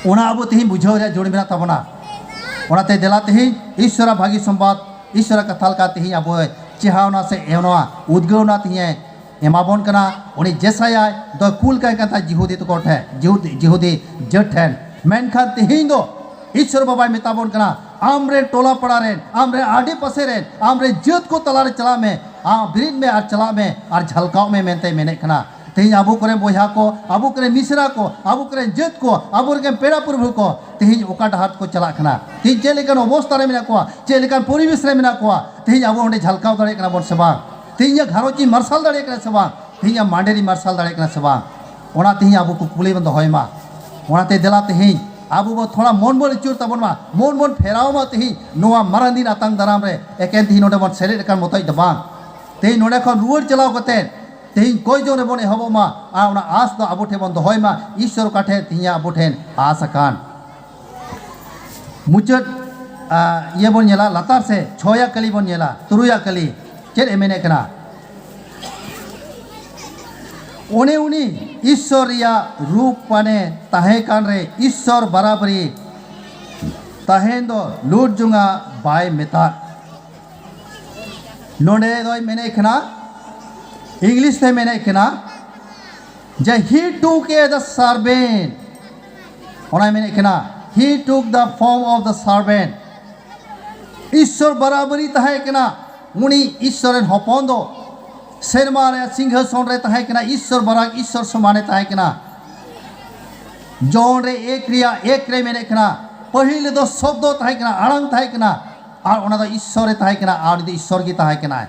ᱚᱱᱟ ᱟᱵᱚ ᱛᱮᱦᱮᱧ ᱵᱩᱡᱷᱟᱹᱣ ᱨᱮᱭᱟᱜ ᱡᱟᱹᱨᱩᱲ ᱢᱮᱱᱟᱜ ᱛᱟᱵᱚᱱᱟ᱾ ᱚᱱᱟᱛᱮ ᱫᱮᱞᱟ ᱛᱮᱦᱮᱧ ᱤᱥᱣᱚᱨᱟᱜ ᱵᱷᱟᱹᱜᱤ ᱥᱚᱢᱵᱟᱫ, ᱤᱥᱣᱚᱨᱟᱜ ᱠᱟᱛᱷᱟ ᱞᱮᱠᱟ ᱛᱮᱦᱮᱧ ᱟᱵᱚᱭ ᱪᱮᱦᱟᱣᱱᱟ ᱥᱮ ᱮᱣᱱᱟ ᱩᱫᱽᱜᱟᱹᱣᱱᱟ ᱛᱮᱦᱮᱧ ᱮ ᱮᱢᱟ ᱵᱚᱱ ᱠᱟᱱᱟ᱾ ᱩᱱᱤ ᱡᱮᱥᱟᱭᱟᱭ ᱫᱚ ᱠᱩᱞ ᱠᱟᱭ ᱠᱟᱱ ᱛᱟᱦᱮᱸᱫ ᱡᱤᱦᱩᱫᱤ ᱛᱟᱠᱚ ᱴᱷᱮᱱ, ᱡᱤᱦᱩᱫᱤ, ᱡᱤᱦᱩᱫᱤ ᱡᱟᱹᱛ ᱴᱷᱮᱱ᱾ ᱢᱮᱱᱠᱷᱟᱱ ᱛᱮᱦᱮᱧ ᱫᱚ ᱤᱥᱣᱚᱨ ᱵᱟᱵᱟᱭ ᱢᱮᱛᱟ ᱵᱚᱱ ᱠᱟᱱᱟ, "ᱟᱢ ᱨᱮᱱ ᱴᱚᱞᱟ ᱯᱟᱲᱟ ᱨᱮᱱ, ᱟᱢ ᱨᱮᱱ ᱟᱰᱮ ᱯᱟᱥᱮ ᱨᱮᱱ, ᱟᱢ ᱨᱮᱱ ᱡᱟᱹᱛ ᱠᱚ ᱛᱟᱞᱟᱨᱮ ᱪᱟᱞᱟᱜ ᱢᱮ, ᱟᱢ ᱵᱮᱨᱮᱫ ᱢᱮ ᱟᱨ ᱪᱟᱞᱟᱜ ᱢᱮ ᱟᱨ ᱡᱷᱟᱞᱠᱟᱣᱜ ᱢᱮ" ᱢᱮᱱᱛᱮ ᱢᱮᱱᱮᱫ ᱠᱟᱱᱟ᱾ ᱛᱮᱦᱮᱧ ᱟᱵᱚ ᱠᱚᱨᱮᱱ ᱵᱚᱭᱦᱟ ᱠᱚ, ᱟᱵᱚ ᱠᱚᱨᱮᱱ ᱢᱤᱥᱨᱟ ᱠᱚ, ᱟᱵᱚ ᱠᱚᱨᱮᱱ ᱡᱟᱹᱛ ᱠᱚ, ᱟᱵᱚ ᱨᱮᱱ ᱯᱮᱲᱟ ᱯᱨᱚᱵᱷᱩ ᱠᱚ ᱛᱮᱦᱮᱧ ᱚᱠᱟ ᱰᱟᱦᱟᱨ ᱛᱮᱠᱚ ᱪᱟᱞᱟᱜ ᱠᱟᱱᱟ, ᱛᱮᱦᱮᱧ ᱪᱮᱫ ᱞᱮᱠᱟᱱ ᱚᱵᱚᱥᱛᱟ ᱨᱮ ᱢᱮᱱᱟᱜ ᱠᱚᱣᱟ, ᱪᱮᱫ ᱞᱮᱠᱟᱱ ᱯᱚᱨᱤᱵᱮᱥ ᱨᱮ ᱢᱮᱱᱟᱜ ᱠᱚᱣᱟ, ᱛᱮᱦᱮᱧ ᱟᱵᱚ ᱚᱸᱰᱮ ᱡᱷᱟᱞᱠᱟᱣ ᱫᱟᱲᱮᱭᱟᱜ ᱠᱟᱱᱟ ᱵᱚᱱ ᱥᱮ ᱵᱟᱝ? ᱛᱮᱦᱮᱧ ᱤᱧᱟᱹᱜ ᱜᱷᱟᱨᱚᱸᱡᱽ ᱤᱧ ᱢᱟᱨᱥᱟᱞ ᱫᱟᱲᱮᱭᱟᱜ ᱠᱟᱱᱟ ᱥᱮ ᱵᱟᱝ? ᱛᱮᱦᱮᱧ ᱤᱧᱟᱹᱜ ᱢᱟᱸᱰᱮᱨᱤᱧ ᱢᱟᱨᱥᱟᱞ ᱫᱟᱲᱮᱭᱟᱜ ᱠᱟᱱᱟ ᱥᱮ ᱵᱟᱝ? ᱚᱱᱟ ᱛᱮᱦᱮᱧ ᱟᱵᱚ ᱠᱩᱠᱞᱤ ᱵᱚᱱ ᱫᱚᱦᱚᱭ ᱢᱟ᱾ ᱚᱱᱟᱛᱮ ᱫᱮᱞᱟ ᱛᱮᱦᱮᱧ ᱟᱵᱚ ᱵᱚᱱ ᱛᱷᱚᱲᱟ ᱢᱚᱱ ᱵᱚᱱ ᱟᱹᱪᱩᱨ ᱛᱟᱵᱚᱱ ᱢᱟ, ᱢᱚᱱ ᱵᱚᱱ ᱯᱷᱮᱨᱟᱣ ᱢᱟ ᱛᱮᱦᱮᱧ ᱱᱚᱣᱟ ᱢᱟᱨᱟᱝ ᱫᱤᱱ ᱟᱛᱟᱝ ᱫᱟᱨᱟᱢ ᱨᱮ᱾ ᱮᱠᱮᱱ ᱛᱮᱦᱮᱧ ᱱᱚᱰᱮ ᱵᱚᱱ ᱥᱮᱞᱮᱫ ᱟᱠᱟᱱ ᱢᱚᱛᱚᱡ ᱫᱚ ᱵᱟᱝ, ᱛᱮᱦᱮᱧ ᱱᱚᱰᱮ ᱠᱷᱚᱱ ᱨᱩᱣᱟᱹᱲ ᱪᱟᱞᱟᱣ ᱠᱟᱛᱮ ᱛᱮᱦᱮᱧ ᱠᱚᱭ ᱡᱚᱱ ᱨᱮᱵᱚᱱ ᱮᱦᱚᱵᱚᱜ ᱢᱟ᱾ ᱟᱨ ᱚᱱᱟ ᱟᱸᱥ ᱫᱚ ᱟᱵᱚ ᱴᱷᱮᱱ ᱵᱚᱱ ᱫᱚᱦᱚᱭ ᱢᱟ, ᱤᱥᱣᱚᱨ ᱚᱠᱟ ᱴᱷᱮᱱ ᱛᱮᱦᱮᱧ ᱟᱵᱚ ᱴᱷᱮᱱ ᱟᱸᱥ ᱟᱠᱟᱱ᱾ ᱢᱩᱪᱟᱹᱫ, ᱟ, ᱤᱭᱟᱹ ᱵᱚᱱ ᱧᱮᱞᱟ, ᱞᱟᱛᱟᱨ ᱥᱮ ᱪᱷᱚᱭᱟ ᱠᱟᱹᱞᱤ ᱵᱚᱱ ᱧᱮᱞᱟ, ᱛᱩᱨᱩᱭᱟ ᱠᱟᱹᱞᱤ ᱪᱮᱫ ᱮ ᱢᱮᱱᱮᱫ ᱠᱟᱱᱟ? ᱚᱱᱮ ᱩᱱᱤ ᱤᱥᱥᱚᱨ ᱨᱮᱭᱟᱜ ᱨᱩᱯ ᱯᱟᱱᱮ ᱛᱟᱦᱮᱸ ᱠᱟᱱ ᱨᱮ ᱤᱥᱥᱚᱨ ᱵᱟᱨᱟᱵᱟᱨᱤ ᱛᱟᱦᱮᱸᱱ ᱫᱚ ᱞᱩᱴ ᱡᱚᱝᱟ ᱵᱟᱭ ᱢᱮᱛᱟᱫ᱾ ᱱᱚᱰᱮ ᱫᱚᱭ ᱢᱮᱱᱮᱫ ᱠᱟᱱᱟ, ᱤᱝᱞᱤᱥ ᱛᱮ ᱢᱮᱱᱮᱫ ᱠᱟᱱᱟ ᱡᱮ he took as the servant, ᱚᱱᱟᱭ ᱢᱮᱱᱮᱫ ᱠᱟᱱᱟ he took the form of the servant᱾ ᱤᱥᱥᱚᱨ ᱵᱟᱨᱟᱵᱟᱨᱤ ᱛᱟᱦᱮᱸ ᱠᱟᱱᱟ, ᱩᱱᱤ ᱤᱥᱥᱚᱨ ᱨᱮᱱ ᱦᱚᱯᱚᱱ ᱫᱚ ᱥᱮᱨᱢᱟ ᱨᱮ ᱥᱤᱝᱦᱟᱥᱚᱱ ᱨᱮ ᱛᱟᱦᱮᱸ ᱠᱟᱱᱟ, ᱤᱥᱥᱚᱨ ᱵᱟᱨᱟᱠ ᱤᱥᱥᱚᱨ ᱥᱚᱢᱟᱱᱮ ᱛᱟᱦᱮᱸ ᱠᱟᱱᱟ᱾ ᱡᱚᱦᱚᱱ ᱨᱮ ᱮᱠ ᱨᱮᱭᱟᱜ ᱮᱠ ᱨᱮ ᱢᱮᱱᱮᱫ ᱠᱟᱱᱟ, ᱯᱟᱹᱦᱤᱞ ᱨᱮᱫᱚ ᱥᱚᱵᱫᱚ ᱛᱟᱦᱮᱸ ᱠᱟᱱᱟ, ᱟᱲᱟᱝ ᱛᱟᱦᱮᱸ ᱠᱟᱱᱟ, ᱟᱨ ᱚᱱᱟ ᱫᱚ ᱤᱥᱥᱚᱨ ᱨᱮ ᱛᱟᱦᱮᱸ ᱠᱟᱱᱟ, ᱟᱨ ᱩᱱᱤ ᱫᱚ ᱤᱥᱥᱚᱨ ᱜᱮ ᱛᱟᱦᱮᱸ ᱠᱟᱱᱟᱭ᱾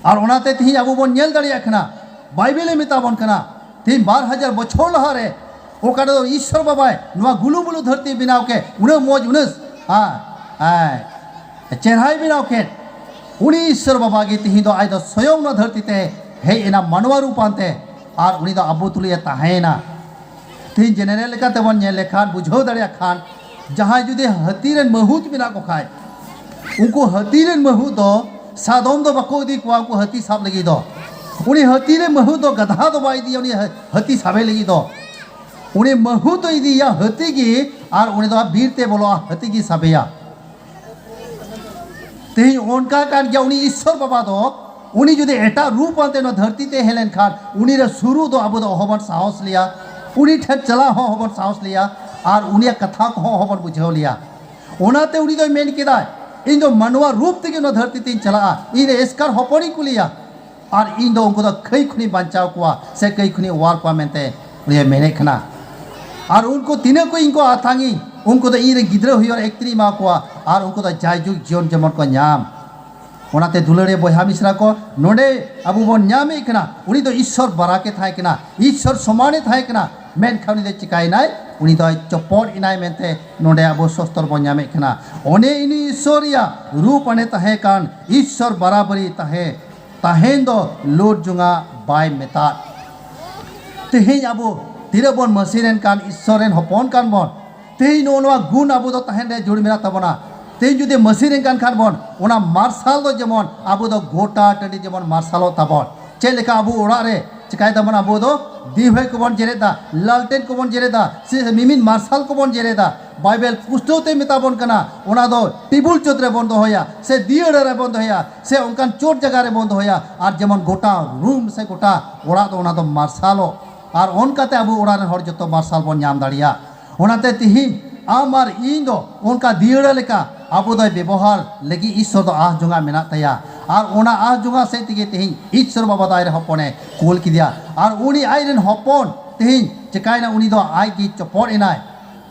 ᱟᱨ ᱚᱱᱟᱛᱮ ᱛᱮᱦᱮᱧ ᱟᱵᱚ ᱵᱚᱱ ᱧᱮᱞ ᱫᱟᱲᱮᱭᱟᱜ ᱠᱟᱱᱟ, ᱵᱟᱭᱵᱮᱞᱮ ᱢᱮᱛᱟ ᱵᱚᱱ ᱠᱟᱱᱟ, ᱛᱮᱦᱮᱧ ᱵᱟᱨ ᱦᱟᱡᱟᱨ ᱵᱚᱪᱷᱚᱨ ᱞᱟᱦᱟᱨᱮ ᱚᱠᱟ ᱨᱮᱫᱚ ᱤᱥᱥᱚᱨ ᱵᱟᱵᱟᱭ ᱱᱚᱣᱟ ᱜᱩᱞᱩ ᱢᱩᱞᱩ ᱫᱷᱟᱹᱨᱛᱤ ᱵᱮᱱᱟᱣ ᱠᱮᱫ, ᱩᱱᱟᱹᱜ ᱢᱚᱡᱽ, ᱩᱱᱟᱹᱜ, ᱦᱮᱸ, ᱦᱮᱸ, ᱪᱮᱦᱨᱟᱭ ᱵᱮᱱᱟᱣ ᱠᱮᱫ, ᱩᱱᱤ ᱤᱥᱥᱚᱨ ᱵᱟᱵᱟ ᱜᱮ ᱛᱮᱦᱮᱧ ᱫᱚ ᱟᱡ ᱫᱚ ᱥᱚᱭᱚᱝ ᱱᱚᱣᱟ ᱫᱷᱟᱹᱨᱛᱤ ᱛᱮ ᱦᱮᱡ ᱮᱱᱟ ᱢᱟᱱᱣᱟ ᱨᱩᱯ ᱟᱱᱛᱮ᱾ ᱟᱨ ᱩᱱᱤ ᱫᱚ ᱟᱵᱚ ᱛᱩᱞᱩᱡ ᱮ ᱛᱟᱦᱮᱸᱭᱮᱱᱟ᱾ ᱛᱮᱦᱮᱧ general ᱞᱮᱠᱟᱛᱮ ᱵᱚᱱ ᱧᱮᱞ ᱞᱮᱠᱷᱟᱱ, ᱵᱩᱡᱷᱟᱹᱣ ᱫᱟᱲᱮᱭᱟᱜ ᱠᱷᱟᱱ, ᱡᱟᱦᱟᱸᱭ ᱡᱩᱫᱤ ᱦᱟᱹᱛᱤ ᱨᱮᱱ ᱢᱟᱹᱦᱩᱛ ᱢᱮᱱᱟᱜ ᱠᱚ ᱠᱷᱟᱡ, ᱩᱱᱠᱩ ᱦᱟᱹᱛᱤ ᱨᱮᱱ ᱢᱟᱹᱦᱩᱛ ᱫᱚ ᱥᱟᱫᱚᱢ ᱫᱚ ᱵᱟᱠᱚ ᱤᱫᱤ ᱠᱚᱣᱟ ᱩᱱᱠᱩ ᱦᱟᱹᱛᱤ ᱥᱟᱵ ᱞᱟᱹᱜᱤᱫ ᱫᱚ᱾ ᱩᱱᱤ ᱦᱟᱹᱛᱤ ᱨᱮᱱ ᱢᱟᱹᱦᱩᱛ ᱫᱚ ᱜᱟᱫᱷᱟ ᱫᱚ ᱵᱟᱭ ᱤᱫᱤᱭᱟ ᱩᱱᱤ ᱦᱟᱹ-, ᱦᱟᱹᱛᱤ ᱥᱟᱵᱮ ᱞᱟᱹᱜᱤᱫ ᱫᱚ᱾ ᱩᱱᱤ ᱢᱟᱹᱦᱩᱛ ᱫᱚ ᱤᱫᱤᱭᱟ ᱦᱟᱹᱛᱤ ᱜᱮ, ᱟᱨ ᱩᱱᱤ ᱫᱚ ᱵᱤᱨ ᱛᱮ ᱵᱚᱞᱚᱜᱼᱟ, ᱦᱟᱹᱛᱤ ᱜᱮ ᱥᱟᱵᱮᱭᱟ᱾ ᱛᱮᱦᱮᱧ ᱚᱱᱠᱟ ᱠᱟᱱ ᱜᱮᱭᱟ, ᱩᱱᱤ ᱤᱥᱥᱚᱨ ᱵᱟᱵᱟ ᱫᱚ, ᱩᱱᱤ ᱡᱩᱫᱤ ᱮᱴᱟᱜ ᱨᱩᱯ ᱟᱱᱛᱮ ᱱᱚᱣᱟ ᱫᱷᱟᱹᱨᱛᱤ ᱛᱮ ᱦᱮᱡ ᱞᱮᱱᱠᱷᱟᱱ, ᱩᱱᱤ ᱨᱮ ᱥᱩᱨᱩᱜ ᱫᱚ ᱟᱵᱚ ᱫᱚ ᱚᱦᱚᱵᱚᱱ ᱥᱟᱦᱚᱥ ᱞᱮᱭᱟ, ᱩᱱᱤ ᱴᱷᱮᱱ ᱪᱟᱞᱟᱣ ᱦᱚᱸ ᱚᱦᱚᱵᱚᱱ ᱥᱟᱦᱚᱥ ᱞᱮᱭᱟ, ᱟᱨ ᱩᱱᱤᱭᱟᱜ ᱠᱟᱛᱷᱟ ᱠᱚᱦᱚᱸ ᱚᱦᱚᱵᱚᱱ ᱵᱩᱡᱷᱟᱹᱣ ᱞᱮᱭᱟ᱾ ᱚᱱᱟᱛᱮ ᱩᱱᱤ ᱫᱚᱭ ᱢᱮᱱ ᱠᱮᱫᱟ, "ᱤᱧ ᱫᱚ ᱢᱟᱱᱣᱟ ᱨᱩᱯ ᱛᱮᱜᱮ ᱱᱚᱣᱟ ᱫᱷᱟᱹᱨᱛᱤ ᱛᱮᱧ ᱪᱟᱞᱟᱜᱼᱟ, ᱤᱧ ᱨᱮ ᱮᱥᱠᱟᱨ ᱦᱚᱯᱚᱱᱤᱧ ᱠᱩᱞᱤᱭᱟ, ᱟᱨ ᱤᱧ ᱫᱚ ᱩᱱᱠᱩ ᱫᱚ ᱠᱷᱟᱹᱭ ᱠᱷᱚᱱᱤᱧ ᱵᱟᱧᱪᱟᱣ ᱠᱚᱣᱟ ᱥᱮ ᱠᱷᱟᱹᱭ ᱠᱷᱚᱱᱤᱧ ᱚᱣᱟᱨ ᱠᱚᱣᱟ" ᱢᱮᱱᱛᱮ ᱩᱱᱤᱭ ᱢᱮᱱᱮᱫ ᱠᱟᱱᱟ᱾ ᱟᱨ ᱩᱱᱠᱩ ᱛᱤᱱᱟᱹᱜ ᱠᱚ ᱤᱧ ᱠᱚ ᱟᱛᱟᱝᱤᱧ, ᱩᱱᱠᱩ ᱫᱚ ᱤᱧ ᱨᱮᱱ ᱜᱤᱫᱽᱨᱟᱹ ᱦᱩᱭᱩᱜ ᱨᱮ ᱮᱠᱛᱨᱤᱧ ᱮᱢᱟ ᱠᱚᱣᱟ, ᱟᱨ ᱩᱱᱠᱩ ᱫᱚ ᱡᱟᱭᱡᱩᱜᱽ ᱡᱤᱭᱚᱱ ᱡᱮᱢᱚᱱ ᱠᱚ ᱧᱟᱢ᱾ ᱚᱱᱟᱛᱮ ᱫᱩᱞᱟᱹᱲᱤᱭᱟᱹ ᱵᱚᱭᱦᱟ ᱢᱤᱥᱨᱟ ᱠᱚ, ᱱᱚᱰᱮ ᱟᱵᱚ ᱵᱚᱱ ᱧᱟᱢᱮᱫ ᱠᱟᱱᱟ, ᱩᱱᱤ ᱫᱚ ᱤᱥᱥᱚᱨ ᱵᱟᱨᱟᱠᱮ ᱛᱟᱦᱮᱸ ᱠᱟᱱᱟ, ᱤᱥᱥᱚᱨ ᱥᱚᱢᱟᱱᱮ ᱛᱟᱦᱮᱸ ᱠᱟᱱᱟ, ᱢᱮᱱᱠᱷᱟᱱ ᱩᱱᱤ ᱫᱚ ᱪᱤᱠᱟᱭᱮᱱᱟᱭ? ᱩᱱᱤ ᱫᱚᱭ ᱪᱚᱯᱚᱫ ᱮᱱᱟᱭ ᱢᱮᱱᱛᱮ ᱱᱚᱰᱮ ᱟᱵᱚ ᱥᱚᱥᱛᱚᱨ ᱵᱚᱱ ᱧᱟᱢᱮᱫ ᱠᱟᱱᱟ᱾ ᱚᱱᱮ ᱩᱱᱤ ᱤᱥᱥᱚᱨ ᱨᱮᱭᱟᱜ ᱨᱩᱯ ᱟᱱᱮ ᱛᱟᱦᱮᱸ ᱠᱟᱱ ᱤᱥᱥᱚᱨ ᱵᱟᱨᱟᱵᱟᱨᱤ ᱛᱟᱦᱮᱸ, ᱛᱟᱦᱮᱸᱱ ᱫᱚ ᱞᱳᱴ ᱡᱚᱝᱟ ᱵᱟᱭ ᱢᱮᱛᱟᱫ᱾ ᱛᱮᱦᱮᱧ ᱟᱵᱚ ᱛᱤᱱᱟᱹᱜ ᱵᱚᱱ ᱢᱟᱹᱥᱤ ᱞᱮᱱᱠᱷᱟᱱ ᱤᱥᱥᱚᱨ ᱨᱮᱱ ᱦᱚᱯᱚᱱ ᱠᱟᱱ ᱵᱚᱱ, ᱛᱮᱦᱮᱧ ᱱᱚᱜᱼᱚ ᱱᱚᱣᱟ ᱜᱩᱱ ᱟᱵᱚ ᱫᱚ ᱛᱟᱦᱮᱱ ᱨᱮ ᱡᱟᱹᱨᱩᱲ ᱢᱮᱱᱟᱜ ᱛᱟᱵᱚᱱᱟ᱾ ᱛᱮᱦᱮᱧ ᱡᱩᱫᱤ ᱢᱟᱹᱥᱤ ᱞᱮᱱᱠᱟᱱ ᱠᱷᱟᱱ ᱵᱚᱱ, ᱚᱱᱟ ᱢᱟᱨᱥᱟᱞ ᱫᱚ ᱡᱮᱢᱚᱱ ᱟᱵᱚ ᱫᱚ ᱜᱚᱴᱟ ᱴᱟᱺᱰᱤ ᱡᱮᱢᱚᱱ ᱢᱟᱨᱥᱟᱞᱚᱜ ᱛᱟᱵᱚᱱ᱾ ᱪᱮᱫ ᱞᱮᱠᱟ ᱟᱵᱚ ᱚᱲᱟᱜ ᱨᱮ ᱪᱤᱠᱟᱭ ᱫᱟᱵᱚᱱ, ᱟᱵᱚ ᱫᱚ ᱫᱤᱣᱦᱟᱹ ᱠᱚᱵᱚᱱ ᱡᱮᱨᱮᱫᱟ, ᱞᱟᱞᱴᱮᱱ ᱠᱚᱵᱚᱱ ᱡᱮᱨᱮᱫᱟ, ᱥᱮ ᱢᱤᱢᱤᱫ ᱢᱟᱨᱥᱟᱞ ᱠᱚᱵᱚᱱ ᱡᱮᱨᱮᱫᱟ᱾ ᱵᱟᱭᱵᱮᱞ ᱯᱩᱥᱴᱟᱹᱣ ᱛᱮ ᱢᱮᱛᱟ ᱵᱚᱱ ᱠᱟᱱᱟ, ᱚᱱᱟ ᱫᱚ ᱴᱮᱵᱩᱞ ᱪᱚᱴ ᱨᱮᱵᱚᱱ ᱫᱚᱦᱚᱭᱟ, ᱥᱮ ᱫᱤᱭᱟᱹᱲᱟ ᱨᱮᱵᱚᱱ ᱫᱚᱦᱚᱭᱟ, ᱥᱮ ᱚᱱᱠᱟᱱ ᱪᱚᱴ ᱡᱟᱭᱜᱟ ᱨᱮᱵᱚᱱ ᱫᱚᱦᱚᱭᱟ, ᱟᱨ ᱡᱮᱢᱚᱱ ᱜᱚᱴᱟ ᱨᱩᱢ ᱥᱮ ᱜᱚᱴᱟ ᱚᱲᱟᱜ ᱫᱚ ᱚᱱᱟ ᱫᱚ ᱢᱟᱨᱥᱟᱞᱚᱜ, ᱟᱨ ᱚᱱᱠᱟᱛᱮ ᱟᱵᱚ ᱚᱲᱟᱜ ᱨᱮᱱ ᱦᱚᱲ ᱡᱚᱛᱚ ᱢᱟᱨᱥᱟᱞ ᱵᱚᱱ ᱧᱟᱢ ᱫᱟᱲᱮᱭᱟᱜ᱾ ᱚᱱᱟᱛᱮ ᱛᱤᱦᱤᱧ ᱟᱢ ᱟᱨ ᱤᱧ ᱫᱚ ᱚᱱᱠᱟ ᱫᱤᱭᱟᱹᱲᱟ ᱞᱮᱠᱟ ᱟᱵᱚ ᱫᱚᱭ ᱵᱮᱵᱚᱦᱟᱨ ᱞᱟᱹᱜᱤᱫ ᱤᱥᱥᱚᱨ ᱫᱚ ᱟᱥ ᱡᱚᱝᱟᱜ ᱢᱮᱱᱟᱜ ᱛᱟᱭᱟ, ᱟᱨ ᱚᱱᱟ ᱟᱥ ᱡᱚᱝᱟᱜ ᱥᱮᱫ ᱛᱮᱜᱮ ᱛᱤᱦᱤᱧ ᱤᱥᱥᱚᱨ ᱵᱟᱵᱟ ᱫᱚ ᱟᱡ ᱨᱮᱱ ᱦᱚᱯᱚᱱᱮ ᱠᱩᱞ ᱠᱮᱫᱮᱭᱟ, ᱟᱨ ᱩᱱᱤ ᱟᱡ ᱨᱮᱱ ᱦᱚᱯᱚᱱ ᱛᱤᱦᱤᱧ ᱪᱮᱠᱟᱭᱮᱱᱟ, ᱩᱱᱤ ᱫᱚ ᱟᱡ ᱜᱮ ᱪᱚᱯᱚᱫ ᱮᱱᱟᱭ᱾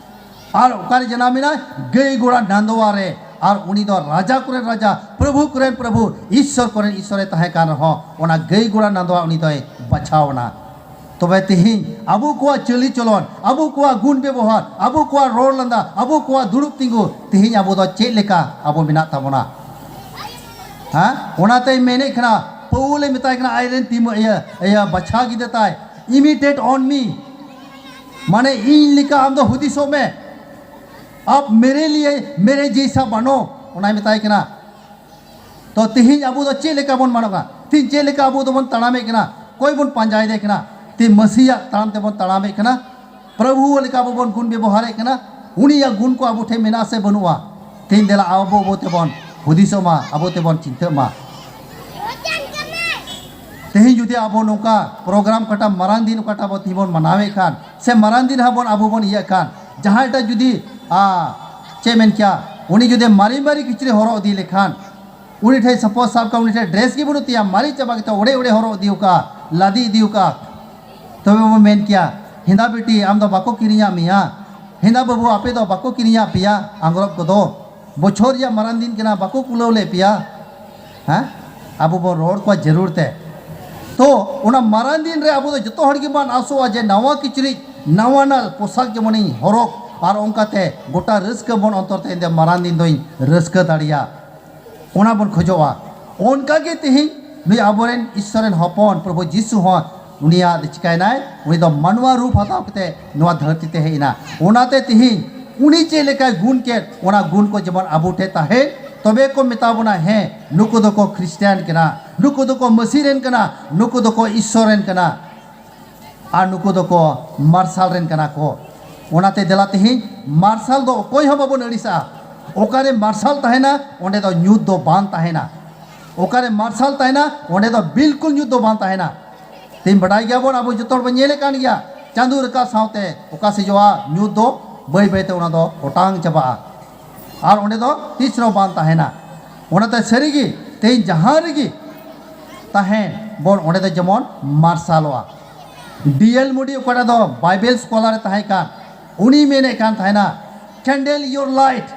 ᱟᱨ ᱚᱠᱟᱨᱮ ᱡᱟᱱᱟᱢ ᱮᱱᱟᱭ? ᱜᱟᱹᱭ ᱜᱚᱲᱟ ᱱᱟᱸᱫᱣᱟ ᱨᱮ᱾ ᱟᱨ ᱩᱱᱤ ᱫᱚ ᱨᱟᱡᱟ ᱠᱚᱨᱮᱱ ᱨᱟᱡᱟ, ᱯᱨᱚᱵᱷᱩ ᱠᱚᱨᱮᱱ ᱯᱨᱚᱵᱷᱩ, ᱤᱥᱥᱚᱨ ᱠᱚᱨᱮᱱ ᱤᱥᱥᱚᱨᱮ ᱛᱟᱦᱮᱸ ᱠᱟᱱ ᱨᱮᱦᱚᱸ, ᱚᱱᱟ ᱜᱟᱹᱭ ᱜᱚᱲᱟ ᱱᱟᱸᱫᱣᱟ ᱩᱱᱤ ᱫᱚᱭ ᱵᱟᱪᱷᱟᱣ ᱮᱱᱟ᱾ ᱛᱚᱵᱮ ᱛᱤᱦᱤᱧ ᱟᱵᱚ ᱠᱚᱣᱟᱜ ᱪᱟᱹᱞᱤ ᱪᱚᱞᱚᱱ, ᱟᱵᱚ ᱠᱚᱣᱟᱜ ᱜᱩᱱ ᱵᱮᱵᱚᱦᱟᱨ, ᱟᱵᱚ ᱠᱚᱣᱟᱜ ᱨᱚᱲ ᱞᱟᱸᱫᱟ, ᱟᱵᱚ ᱠᱚᱣᱟᱜ ᱫᱩᱲᱩᱵ ᱛᱤᱸᱜᱩ, ᱛᱤᱦᱤᱧ ᱟᱵᱚ ᱫᱚ ᱪᱮᱫ ᱞᱮᱠᱟ ᱟᱵᱚ ᱢᱮᱱᱟᱜ ᱛᱟᱵᱚᱱᱟ? ᱦᱮᱸ, ᱚᱱᱟᱛᱮᱧ ᱢᱮᱱᱮᱫ ᱠᱟᱱᱟ, ᱯᱟᱹᱣᱩᱞᱮ ᱢᱮᱛᱟᱭ ᱠᱟᱱᱟ, ᱟᱡᱨᱮᱱ ᱴᱤᱢ, ᱤᱭᱟᱹ ᱤᱭᱟᱹ ᱵᱟᱪᱷᱟ ᱜᱤᱫᱟᱹᱨ ᱛᱟᱭ, "Imitate on me", ᱢᱟᱱᱮ ᱤᱧ ᱞᱮᱠᱟ ᱟᱢ ᱫᱚ ᱦᱩᱫᱤᱥᱚᱜ ᱢᱮ᱾ "आप मेरे लिए, मेरे जैसा बनो", ᱚᱱᱟᱭ ᱢᱮᱛᱟᱭ ᱠᱟᱱᱟ᱾ ᱛᱚ ᱛᱤᱦᱤᱧ ᱟᱵᱚ ᱫᱚ ᱪᱮᱫ ᱞᱮᱠᱟ ᱵᱚᱱ ᱢᱟᱱᱚᱜᱼᱟ? ᱛᱤᱦᱤᱧ ᱪᱮᱫ ᱞᱮᱠᱟ ᱟᱵᱚ ᱫᱚᱵᱚᱱ ᱛᱟᱲᱟᱢᱮᱫ ᱠᱟᱱᱟ? ᱚᱠᱚᱭ ᱵᱚᱱ ᱯᱟᱸᱡᱟᱭᱮᱫᱮ ᱠᱟᱱᱟ? ᱛᱤᱦᱤᱧ ᱢᱟᱹᱥᱤᱭᱟᱜ ᱛᱟᱲᱟᱢ ᱛᱮᱵᱚᱱ ᱛᱟᱲᱟᱢᱮᱫ ᱠᱟᱱᱟ, ᱯᱨᱚᱵᱷᱩ ᱞᱮᱠᱟ ᱟᱵᱚ ᱵᱚᱱ ᱜᱩᱱ ᱵᱮᱵᱚᱦᱟᱨᱮᱫ ᱠᱟᱱᱟ, ᱩᱱᱤᱭᱟᱜ ᱜᱩᱱ ᱠᱚ ᱟᱵᱚ ᱴᱷᱮᱱ ᱢᱮᱱᱟᱜᱼᱟ ᱥᱮ ᱵᱟᱹᱱᱩᱜᱼᱟ? ᱛᱤᱦᱤᱧ ᱫᱮᱞᱟ ᱟᱵᱚ ᱟᱵᱚ ᱛᱮᱵᱚᱱ ᱦᱩᱫᱤᱥᱚᱜ ᱢᱟ, ᱟᱵᱚ ᱛᱮᱵᱚᱱ ᱪᱤᱱᱛᱟᱹᱜ ᱢᱟ᱾ ᱛᱮᱦᱮᱧ ᱡᱩᱫᱤ ᱟᱵᱚ ᱱᱚᱝᱠᱟ ᱯᱨᱳᱜᱨᱟᱢ ᱚᱠᱟᱴᱟᱜ ᱢᱟᱨᱟᱝ ᱫᱤᱱ ᱚᱠᱟᱴᱟᱜ ᱟᱵᱚ ᱛᱮᱦᱮᱧ ᱵᱚᱱ ᱢᱟᱱᱟᱣᱮᱫ ᱠᱷᱟᱱ, ᱥᱮ ᱢᱟᱨᱟᱝ ᱫᱤᱱ ᱦᱟᱸᱜ ᱵᱚᱱ ᱟᱵᱚ ᱵᱚᱱ ᱤᱭᱟᱹᱜ ᱠᱷᱟᱱ, ᱡᱟᱦᱟᱸᱭᱴᱟᱜ ᱡᱩᱫᱤ, ᱟ, ᱪᱮᱫ ᱢᱮᱱ ᱠᱮᱭᱟ, ᱩᱱᱤ ᱡᱩᱫᱤ ᱢᱟᱨᱮ ᱢᱟᱨᱮ ᱠᱤᱪᱨᱤᱡ ᱦᱚᱨᱚᱜ ᱤᱫᱤ ᱞᱮᱠᱷᱟᱱ, ᱩᱱᱤ ᱴᱷᱮᱱ ᱥᱟᱯᱳᱡ ᱥᱟᱵ ᱠᱟᱜ ᱩᱱᱤ ᱴᱷᱮᱱ ᱰᱨᱮᱥ ᱜᱮ ᱵᱟᱹᱱᱩᱜ ᱛᱟᱭᱟ, ᱢᱟᱨᱮ ᱪᱟᱵᱟ ᱠᱟᱛᱮ ᱚᱲᱮ ᱚᱲᱮ ᱦᱚᱨᱚᱜ ᱤᱫᱤ ᱟᱠᱟᱫᱼᱟ, ᱞᱟᱫᱮ ᱤᱫᱤ ᱟᱠᱟᱫᱼᱟ, ᱛᱚᱵᱮ ᱵᱚᱱ ᱢᱮᱱ ᱠᱮᱭᱟ, "ᱦᱮᱸᱫᱟ ᱵᱤᱴᱤ, ᱟᱢ ᱫᱚ ᱵᱟᱠᱚ ᱠᱤᱨᱤᱧᱟᱜ ᱢᱮᱭᱟ, ᱦᱮᱸᱫᱟ ᱵᱟᱹᱵᱩ, ᱟᱯᱮ ᱫᱚ ᱵᱟᱠᱚ ᱠᱤᱨᱤᱧᱟᱜ ᱯᱮᱭᱟ ᱟᱝᱜᱽᱨᱚᱵ ᱠᱚᱫᱚ, ᱵᱚᱪᱷᱚᱨ ᱨᱮᱭᱟᱜ ᱢᱟᱨᱟᱝ ᱫᱤᱱ ᱠᱟᱱᱟ, ᱵᱟᱠᱚ ᱠᱩᱞᱟᱹᱣ ᱞᱮᱫ ᱯᱮᱭᱟ?" ᱦᱮᱸ, ᱟᱵᱚ ᱵᱚᱱ ᱨᱚᱲ ᱠᱚᱣᱟ ᱡᱟᱹᱨᱩᱲ ᱛᱮ᱾ ᱛᱚ ᱚᱱᱟ ᱢᱟᱨᱟᱝ ᱫᱤᱱ ᱨᱮ ᱟᱵᱚ ᱫᱚ ᱡᱚᱛᱚ ᱦᱚᱲ ᱜᱮᱵᱚᱱ ᱟᱥᱚᱜᱼᱟ ᱡᱮ ᱱᱟᱣᱟ ᱠᱤᱪᱨᱤᱡ, ᱱᱟᱣᱟᱱᱟᱜ ᱯᱳᱥᱟᱠ ᱡᱮᱢᱚᱱᱤᱧ ᱦᱚᱨᱚᱜ, ᱟᱨ ᱚᱱᱠᱟᱛᱮ ᱜᱚᱴᱟ ᱨᱟᱹᱥᱠᱟᱹ ᱵᱚᱱ ᱚᱱᱛᱚᱨ ᱛᱮ ᱮᱱᱛᱮ ᱢᱟᱨᱟᱝ ᱫᱤᱱ ᱫᱚᱧ ᱨᱟᱹᱥᱠᱟᱹ ᱫᱟᱲᱮᱭᱟᱜ, ᱚᱱᱟ ᱵᱚᱱ ᱠᱷᱚᱡᱚᱜᱼᱟ᱾ ᱚᱱᱠᱟᱜᱮ ᱛᱮᱦᱮᱧ ᱱᱩᱭ ᱟᱵᱚᱨᱮᱱ ᱤᱥᱥᱚᱨ ᱨᱮᱱ ᱦᱚᱯᱚᱱ ᱯᱨᱚᱵᱷᱩ ᱡᱤᱥᱩ ᱦᱚᱸ ᱩᱱᱤᱭᱟᱜ ᱫᱚ ᱪᱤᱠᱟᱭᱱᱟᱭ? ᱩᱱᱤ ᱫᱚ ᱢᱟᱱᱣᱟ ᱨᱩᱯ ᱦᱟᱛᱟᱣ ᱠᱟᱛᱮ ᱱᱚᱣᱟ ᱫᱷᱟᱹᱨᱛᱤ ᱛᱮ ᱦᱮᱡ ᱮᱱᱟ᱾ ᱚᱱᱟᱛᱮ ᱛᱮᱦᱮᱧ ᱩᱱᱤ ᱪᱮᱫ ᱞᱮᱠᱟᱭ ᱜᱩᱱ ᱠᱮᱫ, ᱚᱱᱟ ᱜᱩᱱ ᱠᱚ ᱡᱮᱢᱚᱱ ᱟᱵᱚ ᱴᱷᱮᱱ ᱛᱟᱦᱮᱱ, ᱛᱚᱵᱮ ᱠᱚ ᱢᱮᱛᱟ ᱵᱚᱱᱟ, "ᱦᱮᱸ, ᱱᱩᱠᱩ ᱫᱚᱠᱚ ᱠᱷᱨᱤᱥᱴᱟᱱ ᱠᱟᱱᱟ, ᱱᱩᱠᱩ ᱫᱚᱠᱚ ᱢᱟᱹᱥᱤ ᱨᱮᱱ ᱠᱟᱱᱟ, ᱱᱩᱠᱩ ᱫᱚᱠᱚ ᱤᱥᱥᱚᱨ ᱨᱮᱱ ᱠᱟᱱᱟ, ᱟᱨ ᱱᱩᱠᱩ ᱫᱚᱠᱚ ᱢᱟᱨᱥᱟᱞ ᱨᱮᱱ ᱠᱟᱱᱟ ᱠᱚ᱾" ᱚᱱᱟᱛᱮ ᱫᱮᱞᱟ ᱛᱮᱦᱮᱧ ᱢᱟᱨᱥᱟᱞ ᱫᱚ ᱚᱠᱚᱭ ᱦᱚᱸ ᱵᱟᱵᱚᱱ ᱟᱹᱲᱤᱥᱟᱜᱼᱟ᱾ ᱚᱠᱟᱨᱮ ᱢᱟᱨᱥᱟᱞ ᱛᱟᱦᱮᱱᱟ, ᱚᱸᱰᱮ ᱫᱚ ᱧᱩᱛ ᱫᱚ ᱵᱟᱝ ᱛᱟᱦᱮᱱᱟ᱾ ᱚᱠᱟᱨᱮ ᱢᱟᱨᱥᱟᱞ ᱛᱟᱦᱮᱱᱟ, ᱚᱸᱰᱮ ᱫᱚ ᱵᱤᱞᱠᱩᱞ ᱧᱩᱛ ᱫᱚ ᱵᱟᱝ ᱛᱟᱦᱮᱱᱟ᱾ ᱛᱮᱦᱮᱧ ᱵᱟᱰᱟᱭ ᱜᱮᱭᱟᱵᱚᱱ, ᱟᱵᱚ ᱡᱚᱛᱚ ᱦᱚᱲ ᱵᱚᱱ ᱧᱮᱞᱮᱫ ᱠᱟᱱ ᱜᱮᱭᱟ, ᱪᱟᱸᱫᱳ ᱨᱟᱠᱟᱵ ᱥᱟᱶᱛᱮ ᱚᱠᱟ ᱥᱮᱡᱚᱜᱼᱟ, ᱧᱩᱛ ᱫᱚ ᱵᱟᱹᱭ ᱵᱟᱹᱭᱛᱮ ᱚᱱᱟ ᱫᱚ ᱚᱴᱟᱝ ᱪᱟᱵᱟᱜᱼᱟ, ᱟᱨ ᱚᱸᱰᱮ ᱫᱚ ᱛᱤᱥ ᱨᱮᱦᱚᱸ ᱵᱟᱝ ᱛᱟᱦᱮᱱᱟ᱾ ᱚᱱᱟᱛᱮ ᱥᱟᱹᱨᱤᱜᱮ ᱛᱮᱦᱮᱧ ᱡᱟᱦᱟᱸ ᱨᱮᱜᱮ ᱛᱟᱦᱮᱱ ᱵᱚᱱ, ᱚᱸᱰᱮ ᱫᱚ ᱡᱮᱢᱚᱱ ᱢᱟᱨᱥᱟᱞᱚᱜᱼᱟ᱾ ᱰᱤ ᱮᱞ ᱢᱩᱰᱤ ᱚᱠᱟᱴᱟᱜ ᱫᱚ ᱵᱟᱭᱵᱮᱞ ᱥᱠᱚᱞᱟᱨ ᱮ ᱛᱟᱦᱮᱸ ᱠᱟᱱ, ᱩᱱᱤ ᱢᱮᱱᱮᱫ ᱠᱟᱱ ᱛᱟᱦᱮᱱᱟ, "Candle your light,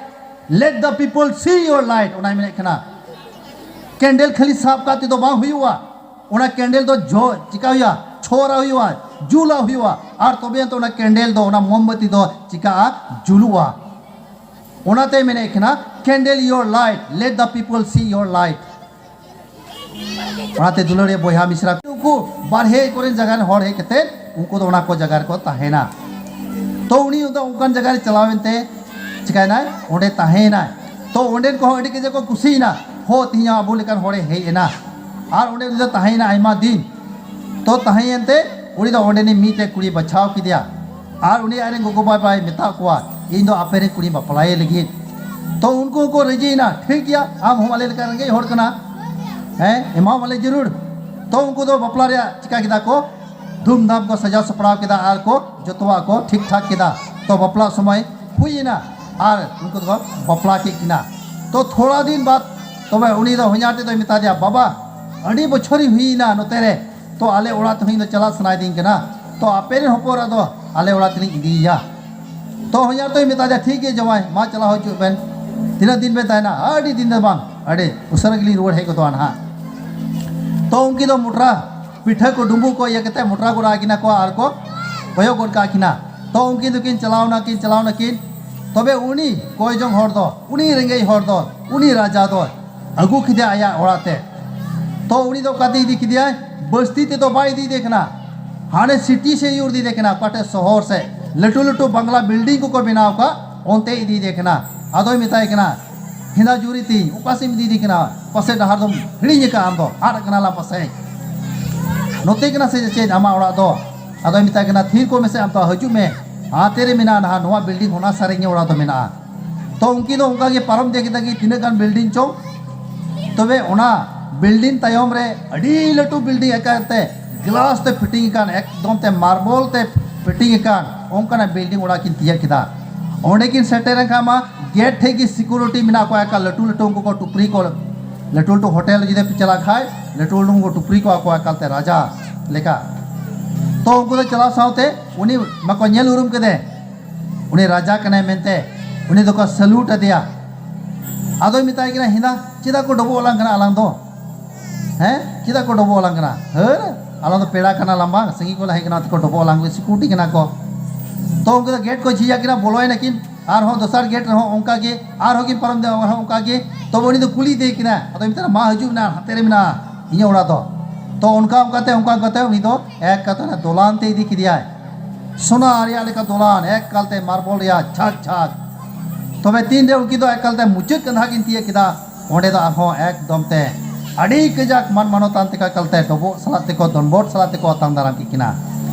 let the people see your light", ᱚᱱᱟᱭ ᱢᱮᱱᱮᱫ ᱠᱟᱱᱟ᱾ ᱠᱮᱱᱰᱮᱞ ᱠᱷᱟᱹᱞᱤ ᱥᱟᱵ ᱠᱟᱜ ᱛᱮᱫᱚ ᱵᱟᱝ ᱦᱩᱭᱩᱜᱼᱟ᱾ ᱚᱱᱟ ᱠᱮᱱᱰᱮᱞ ᱫᱚ ᱡᱚ ᱪᱤᱠᱟ ᱦᱩᱭᱩᱜᱼᱟ? ᱪᱷᱚᱨᱟ ᱦᱩᱭᱩᱜᱼᱟ, ᱡᱩᱞᱟ ᱦᱩᱭᱩᱜᱼᱟ, ᱟᱨ ᱛᱚᱵᱮ ᱛᱚ ᱚᱱᱟ ᱠᱮᱱᱰᱮᱞ ᱫᱚ, ᱚᱱᱟ ᱢᱳᱢᱵᱟᱛᱤ ᱫᱚ ᱪᱤᱠᱟᱜᱼᱟ? ᱡᱩᱞᱩᱜᱼᱟ᱾ ᱚᱱᱟᱛᱮ ᱢᱮᱱᱮᱫ ᱠᱟᱱᱟ, "Candle your light, let the people see your light." ᱚᱱᱟᱛᱮ ᱫᱩᱞᱟᱹᱲᱤᱭᱟᱹ ᱵᱚᱭᱦᱟ ᱢᱤᱥᱨᱟ ᱩᱱᱠᱩ ᱵᱟᱨᱦᱮ ᱠᱚᱨᱮᱱ ᱡᱟᱭᱜᱟ ᱨᱮᱱ ᱦᱚᱲ ᱦᱮᱡ ᱠᱟᱛᱮ ᱩᱱᱠᱩ ᱫᱚ ᱚᱱᱟ ᱠᱚ ᱡᱟᱭᱜᱟ ᱨᱮᱠᱚ ᱛᱟᱦᱮᱱᱟ᱾ ᱛᱚ ᱩᱱᱤ ᱫᱚ ᱚᱱᱠᱟᱱ ᱡᱟᱭᱜᱟ ᱨᱮ ᱪᱟᱞᱟᱣ ᱮᱱᱛᱮ ᱪᱤᱠᱟᱭᱱᱟᱭ? ᱚᱸᱰᱮ ᱛᱟᱦᱮᱸᱭᱮᱱᱟᱭ᱾ ᱛᱚ ᱚᱸᱰᱮᱱ ᱠᱚᱦᱚᱸ ᱟᱹᱰᱤ ᱠᱟᱡᱟᱠ ᱠᱚ ᱠᱩᱥᱤᱭᱮᱱᱟ, ᱦᱚ, ᱛᱮᱦᱮᱧ ᱦᱚᱸ ᱟᱵᱚ ᱞᱮᱠᱟᱱ ᱦᱚᱲᱮ ᱦᱮᱡ ᱮᱱᱟ᱾ ᱟᱨ ᱚᱸᱰᱮ ᱩᱱᱤ ᱫᱚ ᱛᱟᱦᱮᱸᱭᱮᱱᱟ ᱟᱭᱢᱟ ᱫᱤᱱ᱾ ᱛᱚ ᱛᱟᱦᱮᱸᱭᱮᱱᱛᱮ ᱩᱱᱤ ᱫᱚ ᱚᱸᱰᱮᱱᱤᱡ ᱢᱤᱫᱴᱮᱡ ᱠᱩᱲᱤ ᱵᱟᱪᱷᱟᱣ ᱠᱮᱫᱮᱭᱟ᱾ ᱟᱨ ᱩᱱᱤ ᱟᱡᱨᱮᱱ ᱜᱚᱜᱚ ᱵᱟᱵᱟᱭ ᱢᱮᱛᱟᱫ ᱠᱚᱣᱟ, "ᱤᱧ ᱫᱚ ᱟᱯᱮ ᱨᱮᱱ ᱠᱩᱲᱤᱧ ᱵᱟᱯᱞᱟᱭᱮ ᱞᱟᱹᱜᱤᱫ᱾" ᱛᱚ ᱩᱱᱠᱩ ᱦᱚᱸᱠᱚ ᱨᱟᱹᱡᱤᱭᱮᱱᱟ, "ᱴᱷᱤᱠ ᱜᱮᱭᱟ, ᱟᱢ ᱦᱚᱸ ᱟᱞᱮ ᱞᱮᱠᱟ ᱨᱮᱸᱜᱮᱡ ᱦᱚᱲ ᱠᱟᱱᱟ, ᱦᱮᱸ, ᱮᱢᱟᱢ ᱟᱞᱮ ᱡᱟᱹᱨᱩᱲ᱾" ᱛᱚ ᱩᱱᱠᱩ ᱫᱚ ᱵᱟᱯᱞᱟ ᱨᱮᱭᱟᱜ ᱪᱤᱠᱟ ᱠᱮᱫᱟ ᱠᱚ, ᱫᱷᱩᱢᱫᱷᱟᱢ ᱠᱚ ᱥᱟᱡᱟᱣ ᱥᱟᱯᱲᱟᱣ ᱠᱮᱫᱟ ᱟᱨ ᱠᱚ ᱡᱚᱛᱚᱣᱟᱜ ᱠᱚ ᱴᱷᱤᱠ ᱴᱷᱟᱠ ᱠᱮᱫᱟ᱾ ᱛᱚ ᱵᱟᱯᱞᱟ ᱥᱚᱢᱚᱭ ᱦᱩᱭ ᱮᱱᱟ ᱟᱨ ᱩᱱᱠᱩ ᱫᱚᱠᱚ ᱵᱟᱯᱞᱟ ᱠᱮᱫ ᱠᱤᱱᱟ᱾ ᱛᱚ ᱛᱷᱚᱲᱟ ᱫᱤᱱ ᱵᱟᱫ ᱛᱚᱵᱮ ᱩᱱᱤ ᱫᱚ ᱦᱚᱧᱦᱟᱨ ᱛᱮᱫ ᱫᱚᱭ ᱢᱮᱛᱟ ᱫᱮᱭᱟ, "ᱵᱟᱵᱟ, ᱟᱹᱰᱤ ᱵᱚᱪᱷᱚᱨᱤᱧ ᱦᱩᱭ ᱮᱱᱟ ᱱᱚᱛᱮ ᱨᱮ, ᱛᱚ ᱟᱞᱮ ᱚᱲᱟᱜ ᱛᱮᱦᱚᱸ ᱤᱧ ᱫᱚ ᱪᱟᱞᱟᱜ ᱥᱟᱱᱟᱭᱮᱫᱤᱧ ᱠᱟᱱᱟ, ᱛᱚ ᱟᱯᱮ ᱨᱮᱱ ᱦᱚᱯᱚᱱ ᱮᱨᱟ ᱫᱚ ᱟᱞᱮ ᱚᱲᱟᱜ ᱛᱮᱞᱤᱧ ᱤᱫᱤᱭᱮᱭᱟ᱾" ᱛᱚ ᱦᱚᱧᱦᱟᱨ ᱫᱚᱭ ᱢᱮᱛᱟ ᱫᱮᱭᱟ, "ᱴᱷᱤᱠ ᱜᱮᱭᱟ ᱡᱟᱶᱟᱭ, ᱢᱟ ᱪᱟᱞᱟᱣ ᱦᱤᱡᱩᱜ ᱵᱮᱱ, ᱛᱤᱱᱟᱹᱜ ᱫᱤᱱ ᱵᱮᱱ ᱛᱟᱦᱮᱱᱟ?" "ᱟᱹᱰᱤ ᱫᱤᱱ ᱫᱚ ᱵᱟᱝ, ᱟᱹᱰᱤ ᱩᱥᱟᱹᱨᱟ ᱜᱮᱞᱤᱧ ᱨᱩᱣᱟᱹᱲ ᱦᱮᱡ ᱜᱚᱫᱚᱜᱼᱟ ᱱᱟᱦᱟᱜ᱾" ᱛᱚ ᱩᱱᱠᱤᱱ ᱫᱚ ᱢᱚᱴᱨᱟ ᱯᱤᱴᱷᱟᱹ ᱠᱚ ᱰᱩᱸᱵᱩᱜ ᱠᱚ ᱤᱭᱟᱹ ᱠᱟᱛᱮ ᱢᱚᱴᱨᱟ ᱜᱚᱫ ᱟᱹᱠᱤᱱᱟ ᱠᱚ ᱟᱨ ᱠᱚ ᱠᱚᱭᱚᱜ ᱜᱚᱫ ᱠᱟᱜ ᱠᱤᱱᱟ᱾ ᱛᱚ ᱩᱱᱠᱤᱱ ᱫᱚᱠᱤᱱ ᱪᱟᱞᱟᱣ ᱱᱟᱠᱤᱱ, ᱪᱟᱞᱟᱣ ᱱᱟᱠᱤᱱ᱾ ᱛᱚᱵᱮ ᱩᱱᱤ ᱠᱚᱭ ᱡᱚᱝ ᱦᱚᱲ ᱫᱚ, ᱩᱱᱤ ᱨᱮᱸᱜᱮᱡ ᱦᱚᱲ ᱫᱚ, ᱩᱱᱤ ᱨᱟᱡᱟ ᱫᱚ ᱟᱹᱜᱩ ᱠᱮᱫᱮᱭᱟ ᱟᱭᱟᱜ ᱚᱲᱟᱜ ᱛᱮ᱾ ᱛᱚ ᱩᱱᱤ ᱫᱚ ᱚᱠᱟᱛᱮ ᱤᱫᱤ ᱠᱮᱫᱮᱭᱟᱭ? ᱵᱟᱹᱥᱛᱤ ᱛᱮᱫᱚ ᱵᱟᱭ ᱤᱫᱤᱭᱮᱫᱮ ᱠᱟᱱᱟ, ᱦᱟᱱᱮ ᱥᱤᱴᱤ ᱥᱮᱫ ᱤᱫᱤ ᱤᱫᱤᱭᱮᱫᱮ ᱠᱟᱱᱟ, ᱚᱠᱟᱴᱷᱮᱡ ᱥᱚᱦᱚᱨ ᱥᱮᱫ ᱞᱟᱹᱴᱩ ᱞᱟᱹᱴᱩ ᱵᱟᱝᱞᱟ ᱵᱤᱞᱰᱤᱝ ᱠᱚᱠᱚ ᱵᱮᱱᱟᱣ ᱟᱠᱟᱫ, ᱚᱱᱛᱮ ᱤᱫᱤᱭᱮᱫᱮ ᱠᱟᱱᱟ᱾ ᱟᱫᱚᱭ ᱢᱮᱛᱟᱭ ᱠᱟᱱᱟ, "ᱦᱮᱸᱫᱟ ᱡᱩᱨᱤ ᱛᱤᱧ, ᱚᱠᱟ ᱥᱮᱫ ᱮᱢ ᱤᱫᱤᱭᱮᱫᱮ ᱠᱟᱱᱟ? ᱯᱟᱥᱮᱡ ᱰᱟᱦᱟᱨ ᱫᱚᱢ ᱦᱤᱲᱤᱧ ᱟᱠᱟᱫ, ᱟᱢ ᱫᱚ ᱟᱫ ᱟᱠᱟᱱᱟ ᱞᱟᱝ ᱯᱟᱥᱮᱡ, ᱱᱚᱛᱮ ᱠᱟᱱᱟ ᱥᱮ ᱪᱮᱫ ᱟᱢᱟᱜ ᱚᱲᱟᱜ ᱫᱚ?" ᱟᱫᱚᱭ ᱢᱮᱛᱟᱭ ᱠᱟᱱᱟ, "ᱛᱷᱤᱨ ᱠᱚᱜ ᱢᱮᱥᱮ, ᱟᱢ ᱫᱚ ᱦᱤᱡᱩᱜ ᱢᱮ, ᱦᱟᱱᱛᱮ ᱨᱮ ᱢᱮᱱᱟᱜᱼᱟ ᱱᱟᱦᱟᱜ, ᱱᱚᱣᱟ ᱵᱤᱞᱰᱤᱝ ᱚᱱᱟ ᱥᱟᱨ ᱨᱮ ᱤᱧᱟᱹᱜ ᱚᱲᱟᱜ ᱫᱚ ᱢᱮᱱᱟᱜᱼᱟ᱾" ᱛᱚ ᱩᱱᱠᱤᱱ ᱫᱚ ᱚᱱᱠᱟ ᱜᱮ ᱯᱟᱨᱚᱢ ᱤᱫᱤ ᱠᱮᱫᱟ ᱠᱤᱱ ᱛᱤᱱᱟᱹᱜ ᱜᱟᱱ ᱵᱤᱞᱰᱤᱝ ᱪᱚᱝ᱾ ᱛᱚᱵᱮ ᱚᱱᱟ ᱵᱤᱞᱰᱤᱝ ᱛᱟᱭᱚᱢ ᱨᱮ ᱟᱹᱰᱤ ᱞᱟᱹᱴᱩ ᱵᱤᱞᱰᱤᱝ ᱮᱠᱟᱞ ᱛᱮ ᱜᱞᱟᱥ ᱛᱮ ᱯᱷᱤᱴᱤᱝ ᱟᱠᱟᱱ, ᱮᱠᱫᱚᱢ ᱛᱮ ᱢᱟᱨᱵᱚᱞ ᱛᱮ ᱯᱷᱤᱴᱤᱝ ᱟᱠᱟᱱ ᱚᱱᱠᱟᱱᱟᱜ ᱵᱤᱞᱰᱤᱝ ᱚᱲᱟᱜ ᱠᱤᱱ ᱛᱤᱭᱟᱹᱜ ᱠᱮᱫᱟ᱾ ᱚᱸᱰᱮ ᱠᱤᱱ ᱥᱮᱴᱮᱨ ᱮᱱ ᱠᱷᱟᱱ ᱢᱟ ᱜᱮᱴ ᱴᱷᱮᱡ ᱜᱮ ᱥᱤᱠᱩᱨᱤᱴᱤ ᱢᱮᱱᱟᱜ ᱠᱚᱣᱟ, ᱮᱠᱟᱞ ᱞᱟᱹᱴᱩ ᱞᱟᱹᱴᱩ ᱩᱱᱠᱩ ᱠᱚ ᱴᱩᱯᱨᱤ ᱠᱚ, ᱞᱟᱹᱴᱩ ᱞᱟᱹᱴᱩ ᱦᱳᱴᱮᱞ ᱡᱩᱫᱤ ᱯᱮ ᱪᱟᱞᱟᱜ ᱠᱷᱟᱡ ᱞᱟᱹᱴᱩ ᱞᱟᱹᱴᱩ ᱩᱱᱠᱩ ᱴᱩᱯᱨᱤ ᱠᱚᱣᱟ ᱠᱚ ᱮᱠᱟᱞ ᱛᱮ ᱨᱟᱡᱟ ᱞᱮᱠᱟ᱾ ᱛᱚ ᱩᱱᱠᱩ ᱫᱚ ᱪᱟᱞᱟᱣ ᱥᱟᱶᱛᱮ ᱩᱱᱤ ᱢᱟᱠᱚ ᱧᱮᱞ ᱩᱨᱩᱢ ᱠᱮᱫᱮ, ᱩᱱᱤ ᱨᱟᱡᱟ ᱠᱟᱱᱟᱭ ᱢᱮᱱᱛᱮ ᱩᱱᱤ ᱫᱚᱠᱚ ᱥᱟᱞᱩᱴ ᱟᱫᱮᱭᱟ᱾ ᱟᱫᱚᱭ ᱢᱮᱛᱟᱭ ᱠᱟᱱᱟ, "ᱦᱮᱸᱫᱟ, ᱪᱮᱫᱟᱜ ᱠᱚ ᱰᱚᱵᱚᱜ ᱟᱞᱟᱝ ᱠᱟᱱᱟ ᱟᱞᱟᱝ ᱫᱚ? ᱦᱮᱸ, ᱪᱮᱫᱟᱜ ᱠᱚ ᱰᱚᱵᱚᱜ ᱟᱞᱟᱝ ᱠᱟᱱᱟ? ᱦᱟᱹᱨ, ᱟᱞᱟᱝ ᱫᱚ ᱯᱮᱲᱟ ᱠᱟᱱᱟ ᱞᱟᱝ ᱵᱟᱝ, ᱥᱟᱺᱜᱤᱧ ᱠᱷᱚᱱ ᱞᱮ ᱦᱮᱡ ᱠᱟᱱᱟ, ᱛᱮᱠᱚ ᱰᱚᱵᱚᱜ ᱟᱞᱟᱝ ᱠᱚ, ᱥᱤᱠᱩᱨᱤᱴᱤ ᱠᱟᱱᱟ ᱠᱚ᱾" ᱛᱚ ᱩᱱᱠᱩ ᱫᱚ ᱜᱮᱴ ᱠᱚ ᱡᱷᱤᱡ ᱟᱠᱤᱱᱟ, ᱵᱚᱞᱚᱭᱮᱱᱟ ᱠᱤᱱ, ᱟᱨᱦᱚᱸ ᱫᱚᱥᱟᱨ ᱜᱮᱴ ᱨᱮᱦᱚᱸ ᱚᱱᱠᱟ ᱜᱮ, ᱟᱨᱦᱚᱸ ᱠᱤᱱ ᱯᱟᱨᱚᱢ ᱤᱫᱤᱭᱟ, ᱟᱨᱦᱚᱸ ᱚᱱᱠᱟ ᱜᱮ᱾ ᱛᱚᱵᱮ ᱩᱱᱤ ᱫᱚ ᱠᱩᱞᱤ ᱤᱫᱤᱭᱮ ᱠᱟᱱᱟ, ᱟᱫᱚᱭ ᱢᱮᱛᱟᱭ ᱠᱟᱱᱟ, "ᱢᱟ ᱦᱤᱡᱩᱜ ᱢᱮ, ᱦᱟᱱᱛᱮ ᱨᱮ ᱢᱮᱱᱟᱜᱼᱟ, ᱤᱧᱟᱹᱜ ᱚᱲᱟᱜ ᱫᱚ᱾ ᱛᱚ ᱚᱱᱠᱟ ᱚᱱᱠᱟᱛᱮ ᱚᱱᱠᱟ ᱚᱱᱠᱟᱛᱮ ᱩᱱᱤ ᱫᱚ ᱮᱠ ᱠᱟᱛᱮ ᱚᱱᱟ ᱫᱚᱞᱟᱱ ᱛᱮ ᱤᱫᱤ ᱠᱮᱫᱮᱭᱟᱭ᱾ ᱥᱚᱱᱟ ᱨᱮᱭᱟᱜ ᱞᱮᱠᱟ ᱫᱚᱞᱟᱱ, ᱮᱠ ᱠᱟᱞᱛᱮ ᱢᱟᱨᱵᱚᱞ ᱨᱮᱭᱟᱜ ᱡᱷᱟᱠ ᱡᱷᱟᱠ᱾ ᱛᱚᱵᱮ ᱛᱤᱱᱨᱮ ᱩᱱᱠᱤᱱ ᱫᱚ ᱮᱠᱟᱞᱛᱮ ᱢᱩᱪᱟᱹᱫ ᱠᱟᱸᱫᱷᱟ ᱠᱤᱱ ᱛᱤᱭᱟᱹᱜ ᱠᱮᱫᱟ, ᱚᱸᱰᱮ ᱫᱚ ᱟᱨᱦᱚᱸ ᱮᱠᱫᱚᱢ ᱛᱮ ᱟᱹᱰᱤ ᱠᱟᱡᱟᱠ ᱢᱟᱱ ᱢᱟᱱᱚᱛᱟᱱ ᱛᱮᱠᱚ ᱮᱠᱟᱞᱛᱮ ᱰᱚᱵᱚᱜ ᱥᱟᱞᱟᱜ ᱛᱮᱠᱚ, ᱫᱚᱱᱵᱚᱴ ᱥᱟᱞᱟᱜ ᱛᱮᱠᱚ ᱟᱛᱟᱝ ᱫᱟᱨᱟᱢ ᱠᱮᱫ ᱠᱤᱱᱟ᱾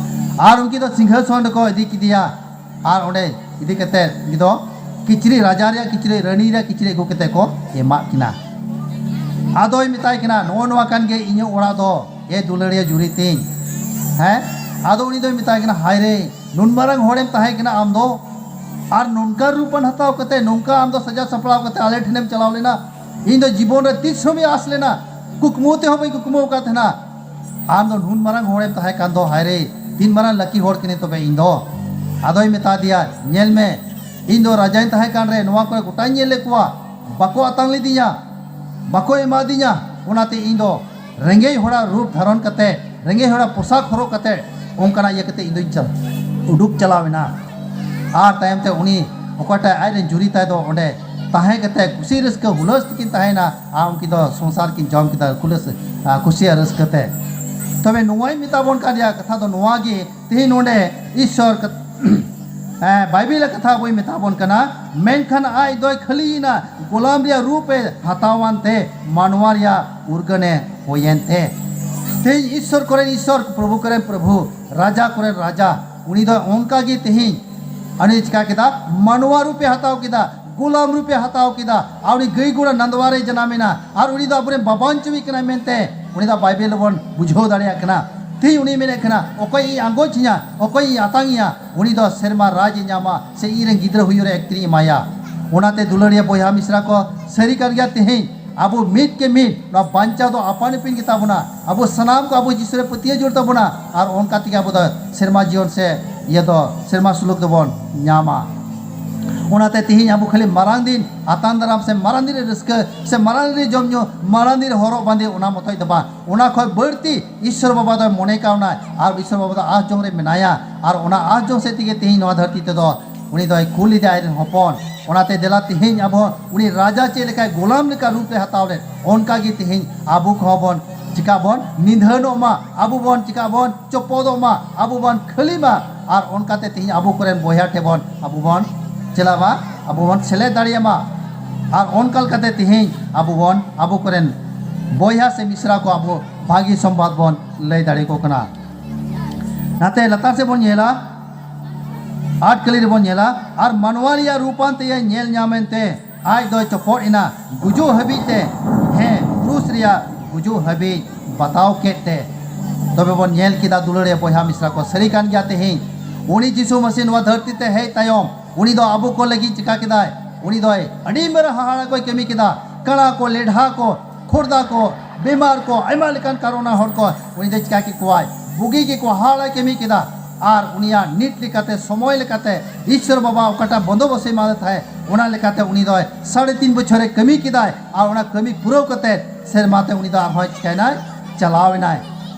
ᱟᱨ ᱩᱱᱠᱤᱱ ᱫᱚ ᱥᱤᱝᱦᱟᱥᱚᱱ ᱨᱮᱠᱚ ᱤᱫᱤ ᱠᱮᱫᱮᱭᱟ᱾ ᱟᱨ ᱚᱸᱰᱮ ᱤᱫᱤ ᱠᱟᱛᱮ ᱩᱱᱤ ᱫᱚ ᱠᱤᱪᱨᱤᱡ, ᱨᱟᱡᱟ ᱨᱮᱭᱟᱜ ᱠᱤᱪᱨᱤᱡ, ᱨᱟᱹᱱᱤ ᱨᱮᱭᱟᱜ ᱠᱤᱪᱨᱤᱡ ᱟᱹᱜᱩ ᱠᱟᱛᱮ ᱠᱚ ᱮᱢᱟᱜ ᱠᱤᱱᱟ᱾ ᱟᱫᱚᱭ ᱢᱮᱛᱟᱭ ᱠᱟᱱᱟ, "ᱱᱚᱜᱼᱚ ᱱᱚᱣᱟ ᱠᱟᱱ ᱜᱮ ᱤᱧᱟᱹᱜ ᱚᱲᱟᱜ ᱫᱚ, ᱮ ᱫᱩᱞᱟᱹᱲᱤᱭᱟᱹ ᱡᱩᱨᱤ ᱛᱤᱧ᱾ ᱦᱮᱸ?" ᱟᱫᱚ ᱩᱱᱤ ᱫᱚᱭ ᱢᱮᱛᱟᱭ ᱠᱟᱱᱟ, "ᱦᱟᱭ ᱨᱮ, ᱱᱩᱱ ᱢᱟᱨᱟᱝ ᱦᱚᱲᱮᱢ ᱛᱟᱦᱮᱸ ᱠᱟᱱᱟ ᱟᱢ ᱫᱚ, ᱟᱨ ᱱᱚᱝᱠᱟ ᱨᱩᱯᱟᱱ ᱦᱟᱛᱟᱣ ᱠᱟᱛᱮ, ᱱᱚᱝᱠᱟ ᱟᱢ ᱫᱚ ᱥᱟᱡᱟᱣ ᱥᱟᱯᱲᱟᱣ ᱠᱟᱛᱮ ᱟᱞᱮ ᱴᱷᱮᱱᱮᱢ ᱪᱟᱞᱟᱣ ᱞᱮᱱᱟ? ᱤᱧ ᱫᱚ ᱡᱤᱵᱚᱱ ᱨᱮ ᱛᱤᱥ ᱦᱚᱸ ᱵᱟᱹᱧ ᱟᱸᱥ ᱞᱮᱱᱟ, ᱠᱩᱠᱢᱩ ᱛᱮᱦᱚᱸ ᱵᱟᱹᱧ ᱠᱩᱠᱢᱩ ᱟᱠᱟᱫ ᱛᱟᱦᱮᱱᱟ᱾ ᱟᱢ ᱫᱚ ᱱᱩᱱ ᱢᱟᱨᱟᱝ ᱦᱚᱲᱮᱢ ᱛᱟᱦᱮᱸ ᱠᱟᱱ ᱫᱚ, ᱦᱟᱭ ᱨᱮ, ᱛᱤᱱ ᱢᱟᱨᱟᱝ ᱞᱟᱹᱠᱤ ᱦᱚᱲ ᱠᱟᱹᱱᱟᱹᱧ ᱛᱚᱵᱮ ᱤᱧ ᱫᱚ?" ᱟᱫᱚᱭ ᱢᱮᱛᱟ ᱫᱮᱭᱟ, "ᱧᱮᱞ ᱢᱮ, ᱤᱧ ᱫᱚ ᱨᱟᱡᱟᱧ ᱛᱟᱦᱮᱸ ᱠᱟᱱ ᱨᱮ ᱱᱚᱣᱟ ᱠᱚᱨᱮ ᱜᱚᱴᱟᱧ ᱧᱮᱞ ᱞᱮᱫ ᱠᱚᱣᱟ, ᱵᱟᱠᱚ ᱟᱛᱟᱝ ᱞᱤᱫᱤᱧᱟ, ᱵᱟᱠᱚ ᱮᱢᱟᱫᱤᱧᱟ, ᱚᱱᱟᱛᱮ ᱤᱧ ᱫᱚ ᱨᱮᱸᱜᱮᱡ ᱦᱚᱲᱟᱜ ᱨᱩᱯ ᱫᱷᱟᱨᱚᱱ ᱠᱟᱛᱮ, ᱨᱮᱸᱜᱮᱡ ᱦᱚᱲᱟᱜ ᱯᱳᱥᱟᱠ ᱦᱚᱨᱚᱜ ᱠᱟᱛᱮ ᱚᱱᱠᱟᱱᱟᱜ ᱤᱭᱟᱹ ᱠᱟᱛᱮ ᱤᱧ ᱫᱚᱧ ᱪᱟᱞ-, ᱩᱰᱩᱠ ᱪᱟᱞᱟᱣ ᱮᱱᱟ᱾" ᱟᱨ ᱛᱟᱭᱚᱢ ᱛᱮ ᱩᱱᱤ ᱚᱠᱚᱭᱴᱟᱜ ᱟᱡᱨᱮᱱ ᱡᱩᱨᱤ ᱛᱟᱭ ᱫᱚ ᱚᱸᱰᱮ ᱛᱟᱦᱮᱸ ᱠᱟᱛᱮ ᱠᱩᱥᱤ ᱨᱟᱹᱥᱠᱟᱹ ᱦᱩᱞᱟᱹᱥ ᱛᱮᱠᱤᱱ ᱛᱟᱦᱮᱸᱭᱮᱱᱟ ᱟᱨ ᱩᱱᱠᱤᱱ ᱫᱚ ᱥᱚᱝᱥᱟᱨ ᱠᱤᱱ ᱡᱚᱢ ᱠᱮᱫᱟ ᱠᱩᱞᱟᱹᱥ-, ᱟᱨ ᱠᱩᱥᱤ ᱟᱨ ᱨᱟᱹᱥᱠᱟᱹ ᱛᱮ᱾ ᱛᱚᱵᱮ ᱱᱚᱣᱟᱧ ᱢᱮᱛᱟ ᱵᱚᱱ ᱠᱟᱱ ᱜᱮᱭᱟ, ᱠᱟᱛᱷᱟ ᱫᱚ ᱱᱚᱣᱟ ᱜᱮ, ᱛᱮᱦᱮᱧ ᱱᱚᱰᱮ ᱤᱥᱥᱚᱨ ᱠᱟᱛ-, ᱦᱮᱸ, ᱵᱟᱭᱵᱮᱞ ᱨᱮ ᱠᱟᱛᱷᱟ ᱵᱚᱭ ᱢᱮᱛᱟ ᱵᱚᱱ ᱠᱟᱱᱟ, ᱢᱮᱱᱠᱷᱟᱱ ᱟᱡ ᱫᱚᱭ ᱠᱷᱟᱹᱞᱤᱭᱮᱱᱟ, ᱜᱳᱞᱟᱢ ᱨᱮᱭᱟᱜ ᱨᱩᱯ ᱮ ᱦᱟᱛᱟᱣᱟᱱ ᱛᱮ ᱢᱟᱱᱣᱟ ᱨᱮᱭᱟᱜ ᱩᱨᱜᱟᱹᱱ ᱮ ᱦᱩᱭᱮᱱ ᱛᱮ᱾ ᱛᱮᱦᱮᱧ ᱤᱥᱥᱚᱨ ᱠᱚᱨᱮᱱ ᱤᱥᱥᱚᱨ, ᱯᱨᱚᱵᱷᱩ ᱠᱚᱨᱮᱱ ᱯᱨᱚᱵᱷᱩ, ᱨᱟᱡᱟ ᱠᱚᱨᱮᱱ ᱨᱟᱡᱟ, ᱩᱱᱤ ᱫᱚ ᱚᱱᱠᱟ ᱜᱮ ᱛᱮᱦᱮᱧ ᱩᱱᱤ ᱪᱤᱠᱟ ᱠᱮᱫᱟ? ᱢᱟᱱᱣᱟ ᱨᱩᱯ ᱮ ᱦᱟᱛᱟᱣ ᱠᱮᱫᱟ, ᱜᱳᱞᱟᱢ ᱨᱩᱯ ᱮ ᱦᱟᱛᱟᱣ ᱠᱮᱫᱟ, ᱟᱨ ᱩᱱᱤ ᱜᱟᱹᱭ ᱜᱚᱲᱟ ᱱᱟᱸᱫᱣᱟ ᱨᱮ ᱡᱟᱱᱟᱢ ᱮᱱᱟ, ᱟᱨ ᱩᱱᱤ ᱫᱚ ᱟᱵᱚᱨᱮᱱ ᱵᱟᱵᱟᱱ ᱪᱩᱣᱤ ᱠᱟᱱᱟᱭ ᱢᱮᱱᱛᱮ ᱩᱱᱤ ᱫᱚ ᱵᱟᱭᱵᱮᱞ ᱨᱮᱵᱚᱱ ᱵᱩᱡᱷᱟᱹᱣ ᱫᱟᱲᱮᱭᱟᱜ ᱠᱟᱱᱟ᱾ ᱛᱮᱦᱮᱧ ᱩᱱᱤ ᱢᱮᱱᱮᱫ ᱠᱟᱱᱟ, "ᱚᱠᱚᱭ ᱤᱧ ᱟᱸᱜᱚᱪ ᱤᱧᱟ, ᱚᱠᱚᱭ ᱤᱧ ᱟᱛᱟᱝ ᱤᱧᱟ, ᱩᱱᱤ ᱫᱚ ᱥᱮᱨᱢᱟ ᱨᱟᱡᱽ ᱮ ᱧᱟᱢᱟ, ᱥᱮ ᱤᱧ ᱨᱮᱱ ᱜᱤᱫᱽᱨᱟᱹ ᱦᱩᱭᱩᱜ ᱨᱮ ᱮᱠᱛᱨᱤᱧ ᱮᱢᱟᱭᱟ᱾" ᱚᱱᱟᱛᱮ ᱫᱩᱞᱟᱹᱲᱤᱭᱟᱹ ᱵᱚᱭᱦᱟ ᱢᱤᱥᱨᱟ ᱠᱚ, ᱥᱟᱹᱨᱤ ᱠᱟᱱ ᱜᱮᱭᱟ, ᱛᱮᱦᱮᱧ ᱟᱵᱚ ᱢᱤᱫ ᱠᱮ ᱢᱤᱫ ᱱᱚᱣᱟ ᱵᱟᱧᱪᱟᱣ ᱫᱚ ᱟᱯᱟᱱ ᱟᱹᱯᱤᱱ ᱜᱮᱛᱟ ᱵᱚᱱᱟ᱾ ᱟᱵᱚ ᱥᱟᱱᱟᱢ ᱠᱚ ᱟᱵᱚ ᱡᱤᱥᱩ ᱨᱮ ᱯᱟᱹᱛᱭᱟᱹᱣ ᱡᱳᱲ ᱛᱟᱵᱚᱱᱟ, ᱟᱨ ᱚᱱᱠᱟ ᱛᱮᱜᱮ ᱟᱵᱚ ᱫᱚ ᱥᱮᱨᱢᱟ ᱡᱤᱭᱚᱱ ᱥᱮ ᱤᱭᱟᱹ ᱫᱚ ᱥᱮᱨᱢᱟ ᱥᱩᱞᱩᱠ ᱫᱚᱵᱚᱱ ᱧᱟᱢᱟ᱾ ᱚᱱᱟᱛᱮ ᱛᱮᱦᱮᱧ ᱟᱵᱚ ᱠᱷᱟᱹᱞᱤ ᱢᱟᱨᱟᱝ ᱫᱤᱱ ᱟᱛᱟᱝ ᱫᱟᱨᱟᱢ ᱥᱮ ᱢᱟᱨᱟᱝ ᱫᱤᱱ ᱨᱮ ᱨᱟᱹᱥᱠᱟᱹ ᱥᱮ ᱢᱟᱨᱟᱝ ᱫᱤᱱ ᱨᱮ ᱡᱚᱢ ᱧᱩ, ᱢᱟᱨᱟᱝ ᱫᱤᱱ ᱨᱮ ᱦᱚᱨᱚᱜ ᱵᱟᱸᱫᱮ, ᱚᱱᱟ ᱢᱚᱛᱚᱡ ᱫᱚ ᱵᱟᱝ᱾ ᱚᱱᱟ ᱠᱷᱚᱱ ᱵᱟᱹᱲᱛᱤ ᱤᱥᱥᱚᱨ ᱵᱟᱵᱟ ᱫᱚᱭ ᱢᱚᱱᱮ ᱠᱟᱣᱱᱟᱭ ᱟᱨ ᱤᱥᱥᱚᱨ ᱵᱟᱵᱟ ᱫᱚ ᱟᱸᱥ ᱡᱚᱝ ᱨᱮ ᱢᱮᱱᱟᱭᱟ, ᱟᱨ ᱚᱱᱟ ᱟᱸᱥ ᱡᱚᱝ ᱥᱮᱫ ᱛᱮᱜᱮ ᱛᱮᱦᱮᱧ ᱱᱚᱣᱟ ᱫᱷᱟᱹᱨᱛᱤ ᱛᱮᱫᱚ ᱩᱱᱤ ᱫᱚᱭ ᱠᱩᱞ ᱞᱮᱫᱮᱭᱟ ᱟᱡ ᱨᱮᱱ ᱦᱚᱯᱚᱱ᱾ ᱚᱱᱟᱛᱮ ᱫᱮᱞᱟ ᱛᱮᱦᱮᱧ ᱟᱵᱚ ᱩᱱᱤ ᱨᱟᱡᱟ ᱪᱮᱫ ᱞᱮᱠᱟᱭ ᱜᱳᱞᱟᱢ ᱞᱮᱠᱟ ᱨᱩᱯ ᱮ ᱦᱟᱛᱟᱣ ᱞᱮᱫ, ᱚᱱᱠᱟ ᱜᱮ ᱛᱮᱦᱮᱧ ᱟᱵᱚ ᱠᱚᱦᱚᱸ ᱵᱚᱱ ᱪᱤᱠᱟ ᱵᱚᱱ ᱱᱤᱫᱷᱟᱹᱱᱚᱜ ᱢᱟ, ᱟᱵᱚ ᱵᱚᱱ ᱪᱤᱠᱟ ᱵᱚᱱ ᱪᱚᱯᱚᱫᱚᱜ ᱢᱟ, ᱟᱵᱚ ᱵᱚᱱ ᱠᱷᱟᱹᱞᱤ ᱢᱟ᱾ ᱟᱨ ᱚᱱᱠᱟᱛᱮ ᱛᱮᱦᱮᱧ ᱟᱵᱚ ᱠᱚᱨᱮᱱ ᱵᱚᱭᱦᱟ ᱴᱷᱮᱱ ᱵᱚᱱ ᱟᱵᱚ ᱵᱚᱱ ᱪᱟᱞᱟᱜ ᱢᱟ, ᱟᱵᱚ ᱵᱚᱱ ᱥᱮᱞᱮᱫ ᱫᱟᱲᱮᱭᱟᱜ ᱢᱟ᱾ ᱟᱨ ᱚᱱᱠᱟ ᱞᱮᱠᱟᱛᱮ ᱛᱮᱦᱮᱧ ᱟᱵᱚ ᱵᱚᱱ ᱟᱵᱚ ᱠᱚᱨᱮᱱ ᱵᱚᱭᱦᱟ ᱥᱮ ᱢᱤᱥᱨᱟ ᱠᱚ ᱟᱵᱚ ᱵᱷᱟᱹᱜᱤ ᱥᱚᱢᱵᱟᱫ ᱵᱚᱱ ᱞᱟᱹᱭ ᱫᱟᱲᱮ ᱟᱠᱚ ᱠᱟᱱᱟ᱾ ᱱᱟᱛᱮ ᱞᱟᱛᱟᱨ ᱥᱮᱫ ᱵᱚᱱ ᱧᱮᱞᱟ, ᱟᱴ ᱠᱟᱹᱞᱤ ᱨᱮᱵᱚᱱ ᱧᱮᱞᱟ, ᱟᱨ ᱢᱟᱱᱣᱟ ᱨᱮᱭᱟᱜ ᱨᱩᱯᱟᱱ ᱛᱮᱭᱮ ᱧᱮᱞ ᱧᱟᱢᱮᱱ ᱛᱮ ᱟᱡ ᱫᱚᱭ ᱪᱚᱯᱚᱫ ᱮᱱᱟ ᱜᱩᱡᱩᱜ ᱦᱟᱹᱵᱤᱡ ᱛᱮ, ᱦᱮᱸ, ᱠᱨᱩᱥ ᱨᱮᱭᱟᱜ ᱜᱩᱡᱩᱜ ᱦᱟᱹᱵᱤᱡ ᱵᱟᱛᱟᱣ ᱠᱮᱫ ᱛᱮ᱾ ᱛᱚᱵᱮ ᱵᱚᱱ ᱧᱮᱞ ᱠᱮᱫᱟ ᱫᱩᱞᱟᱹᱲᱤᱭᱟᱹ ᱵᱚᱭᱦᱟ ᱢᱤᱥᱨᱟ ᱠᱚ, ᱥᱟᱹᱨᱤ ᱠᱟᱱ ᱜᱮᱭᱟ ᱛᱮᱦᱮᱧ᱾ ᱩᱱᱤ ᱡᱤᱥᱩ ᱢᱟᱹᱥᱤ ᱱᱚᱣᱟ ᱫᱷᱟᱹᱨᱛᱤ ᱛᱮ ᱦᱮᱡ ᱛᱟᱭᱚᱢ ᱩᱱᱤ ᱫᱚ ᱟᱵᱚ ᱠᱚ ᱞᱟᱹᱜᱤᱫ ᱪᱤᱠᱟ ᱠᱮᱫᱟᱭ? ᱩᱱᱤ ᱫᱚᱭ ᱟᱹᱰᱤ ᱢᱟᱨᱟᱝ ᱦᱟᱦᱟᱲᱟ ᱠᱚᱭ ᱠᱟᱹᱢᱤ ᱠᱮᱫᱟ᱾ ᱠᱟᱬᱟ ᱠᱚ, ᱞᱮᱰᱷᱟ ᱠᱚ, ᱠᱷᱚᱨᱫᱟ ᱠᱚ, ᱵᱮᱢᱟᱨ ᱠᱚ, ᱟᱭᱢᱟ ᱞᱮᱠᱟᱱ ᱠᱟᱨᱚᱱᱟ ᱦᱚᱲ ᱠᱚ ᱩᱱᱤ ᱫᱚ ᱪᱤᱠᱟ ᱠᱮᱫ ᱠᱚᱣᱟᱭ? ᱵᱩᱜᱤ ᱜᱮᱠᱚ ᱦᱟᱦᱟᱲᱟ ᱠᱟᱹᱢᱤ ᱠᱮᱫᱟ᱾ ᱟᱨ ᱩᱱᱤᱭᱟᱜ ᱱᱤᱛ ᱞᱮᱠᱟᱛᱮ, ᱥᱚᱢᱚᱭ ᱞᱮᱠᱟᱛᱮ ᱤᱥᱥᱚᱨ ᱵᱟᱵᱟ ᱚᱠᱟᱴᱟᱜ ᱵᱚᱱᱫᱚᱵᱚᱥᱮ ᱮᱢᱟᱫᱮ ᱛᱟᱦᱮᱸᱫ, ᱚᱱᱟ ᱞᱮᱠᱟᱛᱮ ᱩᱱᱤ ᱫᱚᱭ ᱥᱟᱲᱮ ᱛᱤᱱ ᱵᱚᱪᱷᱚᱨᱮ ᱠᱟᱹᱢᱤ ᱠᱮᱫᱟᱭ᱾ ᱟᱨ ᱚᱱᱟ ᱠᱟᱹᱢᱤ ᱯᱩᱨᱟᱹᱣ ᱠᱟᱛᱮ ᱥᱮᱨᱢᱟ ᱛᱮ ᱩᱱᱤ ᱫᱚ ᱟᱨᱦᱚᱸᱭ ᱪᱤᱠᱟᱭᱱᱟᱭ? ᱪᱟᱞᱟᱣ ᱮᱱᱟᱭ᱾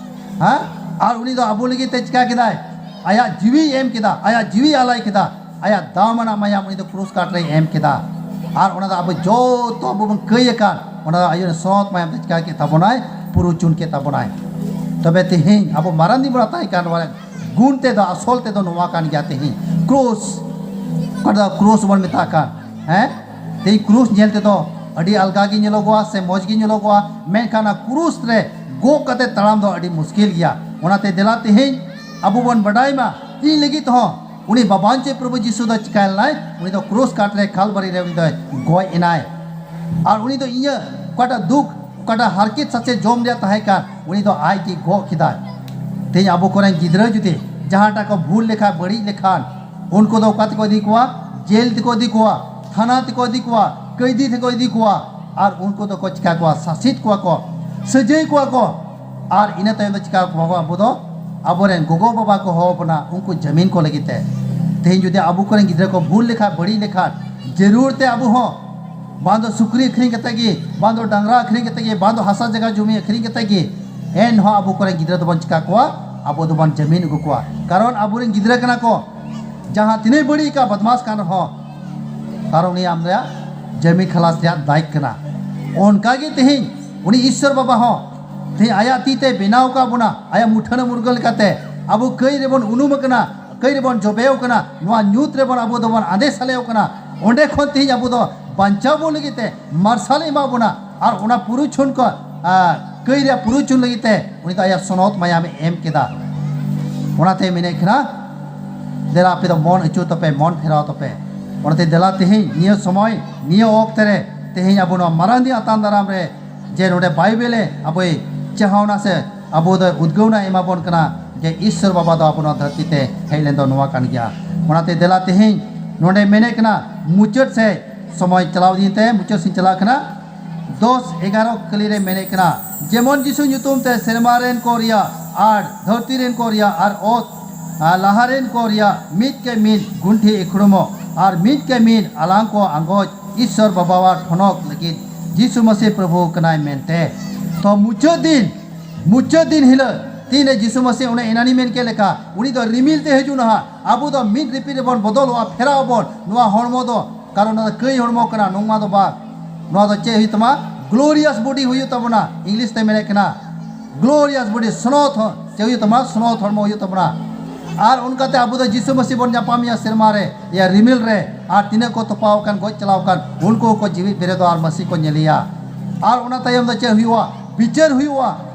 ᱦᱮᱸ? ᱟᱨ ᱩᱱᱤ ᱫᱚ ᱟᱵᱚ ᱞᱟᱹᱜᱤᱫ ᱛᱮ ᱪᱤᱠᱟ ᱠᱮᱫᱟᱭ? ᱟᱭᱟᱜ ᱡᱤᱣᱤᱭ ᱮᱢ ᱠᱮᱫᱟ, ᱟᱭᱟᱜ ᱡᱤᱣᱤᱭ ᱟᱞᱟᱭ ᱠᱮᱫᱟ, ᱟᱭᱟᱜ ᱫᱟᱢ ᱟᱱᱟᱜ ᱢᱟᱭᱟᱢ ᱩᱱᱤ ᱫᱚ ᱠᱨᱩᱥ ᱠᱟᱴ ᱨᱮᱭ ᱮᱢ ᱠᱮᱫᱟ᱾ ᱟᱨ ᱚᱱᱟ ᱫᱚ ᱟᱵᱚ ᱡᱚᱛᱚ ᱟᱵᱚ ᱵᱚᱱ ᱠᱟᱹᱭ ᱟᱠᱟᱱ, ᱚᱱᱟ ᱫᱚ ᱟᱭᱳ ᱥᱚᱛ ᱢᱟᱭᱟᱢ ᱛᱮ ᱪᱤᱠᱟ ᱠᱮᱫ ᱛᱟᱵᱚᱱᱟᱭ? ᱯᱩᱨᱩᱪᱩᱱ ᱠᱮᱫ ᱛᱟᱵᱚᱱᱟᱭ᱾ ᱛᱚᱵᱮ ᱛᱮᱦᱮᱧ ᱟᱵᱚ ᱢᱟᱨᱟᱝ ᱫᱤᱱ ᱵᱚᱱ ᱟᱛᱟᱭ ᱠᱟᱱ, ᱱᱚᱣᱟ ᱨᱮ ᱜᱩᱱ ᱛᱮᱫᱚ, ᱟᱥᱚᱞ ᱛᱮᱫᱚ ᱱᱚᱣᱟ ᱠᱟᱱ ᱜᱮᱭᱟ ᱛᱮᱦᱮᱧ ᱠᱨᱩᱥ, ᱚᱠᱟ ᱫᱚ ᱠᱨᱩᱥ ᱵᱚᱱ ᱢᱮᱛᱟᱜ ᱠᱟᱱ, ᱦᱮᱸ? ᱛᱮᱦᱮᱧ ᱠᱨᱩᱥ ᱧᱮᱞ ᱛᱮᱫᱚ ᱟᱹᱰᱤ ᱟᱞᱜᱟ ᱜᱮ ᱧᱮᱞᱚᱜᱚᱜᱼᱟ ᱥᱮ ᱢᱚᱡᱽ ᱜᱮ ᱧᱮᱞᱚᱜᱚᱜᱼᱟ, ᱢᱮᱱᱠᱷᱟᱱ ᱚᱱᱟ ᱠᱨᱩᱥ ᱨᱮ ᱜᱚᱜ ᱠᱟᱛᱮ ᱛᱟᱲᱟᱢ ᱫᱚ ᱟᱹᱰᱤ ᱢᱩᱥᱠᱤᱞ ᱜᱮᱭᱟ᱾ ᱚᱱᱟᱛᱮ ᱫᱮᱞᱟ ᱛᱮᱦᱮᱧ ᱟᱵᱚ ᱵᱚᱱ ᱵᱟᱰᱟᱭ ᱢᱟ, ᱤᱧ ᱞᱟᱹᱜᱤᱫ ᱦᱚᱸ ᱩᱱᱤ ᱵᱟᱵᱟᱧᱪᱮ ᱯᱨᱚᱵᱷᱩ ᱡᱤᱥᱩ ᱫᱚ ᱪᱤᱠᱟᱹ ᱞᱮᱱᱟᱭ? ᱩᱱᱤ ᱫᱚ ᱠᱨᱩᱥ ᱠᱟᱴ ᱨᱮ, ᱠᱟᱞᱵᱟᱨᱤ ᱨᱮ ᱩᱱᱤ ᱫᱚᱭ ᱜᱚᱡ ᱮᱱᱟᱭ᱾ ᱟᱨ ᱩᱱᱤ ᱫᱚ ᱤᱧᱟᱹᱜ ᱚᱠᱟᱴᱟᱜ ᱫᱩᱠ, ᱚᱠᱟᱴᱟᱜ ᱦᱟᱨᱠᱮᱛ ᱥᱟᱥᱮᱛ ᱡᱚᱢ ᱨᱮᱭᱟᱜ ᱛᱟᱦᱮᱸ ᱠᱟᱱ, ᱩᱱᱤ ᱫᱚ ᱟᱡ ᱜᱮ ᱜᱚᱜ ᱠᱮᱫᱟᱭ᱾ ᱛᱮᱦᱮᱧ ᱟᱵᱚ ᱠᱚᱨᱮᱱ ᱜᱤᱫᱽᱨᱟᱹ ᱡᱩᱫᱤ ᱡᱟᱦᱟᱸᱴᱟᱜ ᱠᱚ ᱵᱷᱩᱞ ᱞᱮᱠᱷᱟᱱ, ᱵᱟᱹᱲᱤᱡ ᱞᱮᱠᱷᱟᱱ, ᱩᱱᱠᱩ ᱫᱚ ᱚᱠᱟ ᱛᱮᱠᱚ ᱤᱫᱤ ᱠᱚᱣᱟ? ᱡᱮᱞ ᱛᱮᱠᱚ ᱤᱫᱤ ᱠᱚᱣᱟ, ᱛᱷᱟᱱᱟ ᱛᱮᱠᱚ ᱤᱫᱤ ᱠᱚᱣᱟ, ᱠᱟᱹᱭᱫᱤ ᱛᱮᱠᱚ ᱤᱫᱤ ᱠᱚᱣᱟ᱾ ᱟᱨ ᱩᱱᱠᱩ ᱫᱚᱠᱚ ᱪᱤᱠᱟ ᱠᱚᱣᱟ? ᱥᱟᱥᱮᱛ ᱠᱚᱣᱟ ᱠᱚ, ᱥᱟᱹᱡᱟᱹᱭ ᱠᱚᱣᱟ ᱠᱚ᱾ ᱟᱨ ᱤᱱᱟᱹ ᱛᱟᱭᱚᱢ ᱫᱚ ᱪᱤᱠᱟ ᱠᱚᱣᱟ ᱠᱚ? ᱟᱵᱚ ᱫᱚ ᱟᱵᱚᱨᱮᱱ ᱜᱚᱜᱚ ᱵᱟᱵᱟ ᱠᱚ ᱦᱚᱦᱚ ᱵᱚᱱᱟ ᱩᱱᱠᱩ ᱡᱟᱹᱢᱤᱱ ᱠᱚ ᱞᱟᱹᱜᱤᱫ ᱛᱮ᱾ ᱛᱮᱦᱮᱧ ᱡᱩᱫᱤ ᱟᱵᱚ ᱠᱚᱨᱮᱱ ᱜᱤᱫᱽᱨᱟᱹ ᱠᱚ ᱵᱷᱩᱞ ᱞᱮᱠᱷᱟᱱ, ᱵᱟᱹᱲᱤᱡ ᱞᱮᱠᱷᱟᱱ, ᱡᱟᱹᱨᱩᱲ ᱛᱮ ᱟᱵᱚ ᱦᱚᱸ ᱵᱟᱝ ᱫᱚ ᱥᱩᱠᱨᱤ ᱟᱹᱠᱷᱨᱤᱧ ᱠᱟᱛᱮ ᱜᱮ, ᱵᱟᱝ ᱫᱚ ᱰᱟᱝᱨᱟ ᱟᱹᱠᱷᱨᱤᱧ ᱠᱟᱛᱮ ᱜᱮ, ᱵᱟᱝ ᱫᱚ ᱦᱟᱥᱟ ᱡᱟᱭᱜᱟ ᱡᱚᱢᱤ ᱟᱹᱠᱷᱨᱤᱧ ᱠᱟᱛᱮ ᱜᱮ, ᱮᱱᱦᱚᱸ ᱟᱵᱚ ᱠᱚᱨᱮᱱ ᱜᱤᱫᱽᱨᱟᱹ ᱫᱚᱵᱚᱱ ᱪᱤᱠᱟ ᱠᱚᱣᱟ? ᱟᱵᱚ ᱫᱚᱵᱚᱱ ᱡᱟᱹᱢᱤᱱ ᱟᱹᱜᱩ ᱠᱚᱣᱟ᱾ ᱠᱟᱨᱚᱱ ᱟᱵᱚᱨᱮᱱ ᱜᱤᱫᱽᱨᱟᱹ ᱠᱟᱱᱟ ᱠᱚ, ᱡᱟᱦᱟᱸ ᱛᱤᱱᱟᱹᱜ ᱵᱟᱹᱲᱤᱡ ᱠᱟ ᱵᱚᱫᱢᱟᱥ ᱠᱟᱱ ᱨᱮᱦᱚᱸ, ᱠᱟᱨᱚᱱ ᱩᱱᱤ ᱟᱢ ᱨᱮᱭᱟᱜ ᱡᱟᱹᱢᱤᱱ ᱠᱷᱟᱞᱟᱥ ᱨᱮᱭᱟᱜ ᱫᱟᱭᱤᱛ ᱠᱟᱱᱟ᱾ ᱚᱱᱠᱟ ᱜᱮ ᱛᱮᱦᱮᱧ ᱩᱱᱤ ᱤᱥᱥᱚᱨ ᱵᱟᱵᱟ ᱦᱚᱸ ᱛᱮᱦᱮᱧ ᱟᱭᱟᱜ ᱛᱤ ᱛᱮ ᱵᱮᱱᱟᱣ ᱟᱠᱟᱫ ᱵᱚᱱᱟ, ᱟᱭᱟᱜ ᱢᱩᱴᱷᱟᱹᱱ ᱢᱩᱨᱜᱟᱹ ᱞᱮᱠᱟᱛᱮ ᱟᱵᱚ ᱠᱟᱹᱭ ᱨᱮᱵᱚᱱ ᱩᱱᱩᱢ ᱟᱠᱟᱱᱟ, ᱠᱟᱹᱭ ᱨᱮᱵᱚᱱ ᱡᱚᱵᱮᱣ ᱟᱠᱟᱱᱟ, ᱱᱚᱣᱟ ᱧᱩᱛ ᱨᱮᱵᱚᱱ ᱟᱵᱚ ᱫᱚᱵᱚᱱ ᱟᱸᱫᱮ ᱥᱟᱞᱮᱣ ᱟᱠᱟᱱᱟ᱾ ᱚᱸᱰᱮ ᱠᱷᱚᱱ ᱛᱮᱦᱮᱧ ᱟᱵᱚ ᱫᱚ ᱵᱟᱧᱪᱟᱣ ᱵᱚᱱ ᱞᱟᱹᱜᱤᱫ ᱛᱮ ᱢᱟᱨᱥᱟᱞ ᱮ ᱮᱢᱟ ᱵᱚᱱᱟ, ᱟᱨ ᱚᱱᱟ ᱯᱩᱨᱩᱪᱷᱚᱱ ᱠᱚ, ᱟᱨ ᱠᱟᱹᱭ ᱨᱮᱭᱟᱜ ᱯᱩᱨᱩᱪᱷᱚᱱ ᱞᱟᱹᱜᱤᱫ ᱛᱮ ᱩᱱᱤ ᱫᱚ ᱟᱭᱟᱜ ᱥᱚᱱᱚᱛ ᱢᱟᱭᱟᱢᱮ ᱮᱢ ᱠᱮᱫᱟ᱾ ᱚᱱᱟᱛᱮ ᱢᱮᱱᱮᱫ ᱠᱟᱱᱟ, ᱫᱮᱞᱟ ᱟᱯᱮ ᱫᱚ ᱢᱚᱱ ᱟᱹᱪᱩᱨ ᱛᱟᱯᱮ, ᱢᱚᱱ ᱯᱷᱮᱨᱟᱣ ᱛᱟᱯᱮ᱾ ᱚᱱᱟᱛᱮ ᱫᱮᱞᱟ ᱛᱮᱦᱮᱧ ᱱᱤᱭᱟᱹ ᱥᱚᱢᱚᱭ, ᱱᱤᱭᱟᱹ ᱚᱠᱛᱮ ᱨᱮ ᱛᱮᱦᱮᱧ ᱟᱵᱚ ᱱᱚᱣᱟ ᱢᱟᱨᱟᱝ ᱫᱤᱱ ᱟᱛᱟᱝ ᱫᱟᱨᱟᱢ ᱨᱮ ᱡᱮ ᱱᱚᱰᱮ ᱵᱟᱭᱵᱮᱞ ᱮ ᱟᱵᱚᱭ ᱪᱟᱦᱟᱣᱱᱟ ᱥᱮ ᱟᱵᱚ ᱫᱚᱭ ᱩᱫᱽᱜᱟᱹᱣᱱᱟ ᱮᱢᱟ ᱵᱚᱱ ᱠᱟᱱᱟ ᱡᱮ ᱤᱥᱥᱚᱨ ᱵᱟᱵᱟ ᱫᱚ ᱟᱵᱚ ᱱᱚᱣᱟ ᱫᱷᱟᱹᱨᱛᱤ ᱛᱮ ᱦᱮᱡ ᱞᱮᱱ ᱫᱚ ᱱᱚᱣᱟ ᱠᱟᱱ ᱜᱮᱭᱟ᱾ ᱚᱱᱟᱛᱮ ᱫᱮᱞᱟ ᱛᱮᱦᱮᱧ ᱱᱚᱰᱮ ᱢᱮᱱᱮᱫ ᱠᱟᱱᱟ, ᱢᱩᱪᱟᱹᱫ ᱥᱮ ᱥᱚᱢᱚᱭ ᱪᱟᱞᱟᱣ ᱤᱫᱤᱭᱮᱱ ᱛᱮ ᱢᱩᱪᱟᱹᱫ ᱥᱮᱫ ᱪᱟᱞᱟᱜ ᱠᱟᱱᱟ᱾ ᱫᱚᱥ ᱮᱜᱟᱨᱚ ᱠᱟᱹᱞᱤ ᱨᱮ ᱢᱮᱱᱮᱫ ᱠᱟᱱᱟ, ᱡᱮᱢᱚᱱ ᱡᱤᱥᱩ ᱧᱩᱛᱩᱢ ᱛᱮ ᱥᱮᱨᱢᱟ ᱨᱮᱱ ᱠᱚ ᱨᱮᱭᱟᱜ ᱟᱨ ᱫᱷᱟᱹᱨᱛᱤ ᱨᱮᱱ ᱠᱚ ᱨᱮᱭᱟᱜ ᱟᱨ ᱚᱛ ᱟᱨ ᱞᱟᱦᱟ ᱨᱮᱱ ᱠᱚ ᱨᱮᱭᱟᱜ ᱢᱤᱫ ᱠᱮ ᱢᱤᱫ ᱜᱩᱱᱴᱷᱤ ᱤᱠᱷᱲᱩᱢᱚᱜ ᱟᱨ ᱢᱤᱫ ᱠᱮ ᱢᱤᱫ ᱟᱞᱟᱝ ᱠᱚ ᱟᱸᱜᱚᱪ ᱤᱥᱥᱚᱨ ᱵᱟᱵᱟᱣᱟᱜ ᱴᱷᱚᱱᱚᱠ ᱞᱟᱹᱜᱤᱫ ᱡᱤᱥᱩ ᱢᱟᱹᱥᱤ ᱯᱨᱚᱵᱷᱩ ᱠᱟᱱᱟᱭ ᱢᱮᱱᱛᱮ᱾ ᱛᱚ ᱢᱩᱪᱟᱹᱫ ᱫᱤᱱ, ᱢᱩᱪᱟᱹᱫ ᱫᱤᱱ ᱦᱤᱞᱳᱜ ᱛᱤᱱᱨᱮ ᱡᱤᱥᱩ ᱢᱟᱹᱥᱤ ᱚᱱᱮ ᱮᱱᱟᱱᱤᱧ ᱢᱮᱱ ᱠᱮᱫ ᱞᱮᱠᱟ ᱩᱱᱤ ᱫᱚ ᱨᱤᱢᱤᱞ ᱛᱮ ᱦᱤᱡᱩᱜ ᱱᱟᱦᱟᱜ, ᱟᱵᱚ ᱫᱚ ᱢᱤᱫ ᱨᱤᱯᱤᱴ ᱨᱮᱵᱚᱱ ᱵᱚᱫᱚᱞᱚᱜᱼᱟ, ᱯᱷᱮᱨᱟᱣ ᱟᱵᱚᱱ᱾ ᱱᱚᱣᱟ ᱦᱚᱲᱢᱚ ᱫᱚ, ᱠᱟᱨᱚᱱ ᱱᱚᱣᱟ ᱫᱚ ᱠᱟᱹᱭ ᱦᱚᱲᱢᱚ ᱠᱟᱱᱟ, ᱱᱚᱣᱟ ᱫᱚ ᱵᱟᱝ᱾ ᱱᱚᱣᱟ ᱫᱚ ᱪᱮᱫ ᱦᱩᱭᱩᱜ ᱛᱟᱢᱟ? ᱜᱞᱳᱨᱤᱭᱟᱥ ᱵᱚᱰᱤ ᱦᱩᱭᱩᱜ ᱛᱟᱵᱚᱱᱟ, ᱤᱝᱞᱤᱥ ᱛᱮ ᱢᱮᱱᱮᱫ ᱠᱟᱱᱟ ᱜᱞᱳᱨᱤᱭᱟᱥ ᱵᱚᱰᱤ, ᱥᱱᱚᱛ ᱦᱚ-, ᱪᱮᱫ ᱦᱩᱭᱩᱜ ᱛᱟᱢᱟ? ᱥᱱᱚᱛ ᱦᱚᱲᱢᱚ ᱦᱩᱭᱩᱜ ᱛᱟᱵᱚᱱᱟ᱾ ᱟᱨ ᱚᱱᱠᱟᱛᱮ ᱟᱵᱚ ᱫᱚ ᱡᱤᱥᱩ ᱢᱟᱹᱥᱤ ᱵᱚᱱ ᱧᱟᱯᱟᱢᱮᱭᱟ ᱥᱮᱨᱢᱟ ᱨᱮ, ᱤᱭᱟᱹ ᱨᱤᱢᱤᱞ ᱨᱮ, ᱟᱨ ᱛᱤᱱᱟᱹᱜ ᱠᱚ ᱛᱚᱯᱟᱣ ᱟᱠᱟᱱ, ᱜᱚᱡ ᱪᱟᱞᱟᱣ ᱟᱠᱟᱱ, ᱩᱱᱠᱩ ᱦᱚᱸᱠᱚ ᱡᱤᱣᱤᱫ ᱵᱮᱨᱮᱫᱚᱜᱼᱟ ᱟᱨ ᱢᱟᱹᱥᱤ ᱠᱚ ᱧᱮᱞᱮᱭᱟ᱾ ᱟᱨ ᱚᱱᱟ ᱛᱟᱭᱚᱢ ᱫᱚ ᱪᱮᱫ ᱦᱩᱭᱩᱜᱼᱟ? ᱵᱤᱪᱟᱹᱨ ᱦᱩᱭᱩᱜᱼᱟ᱾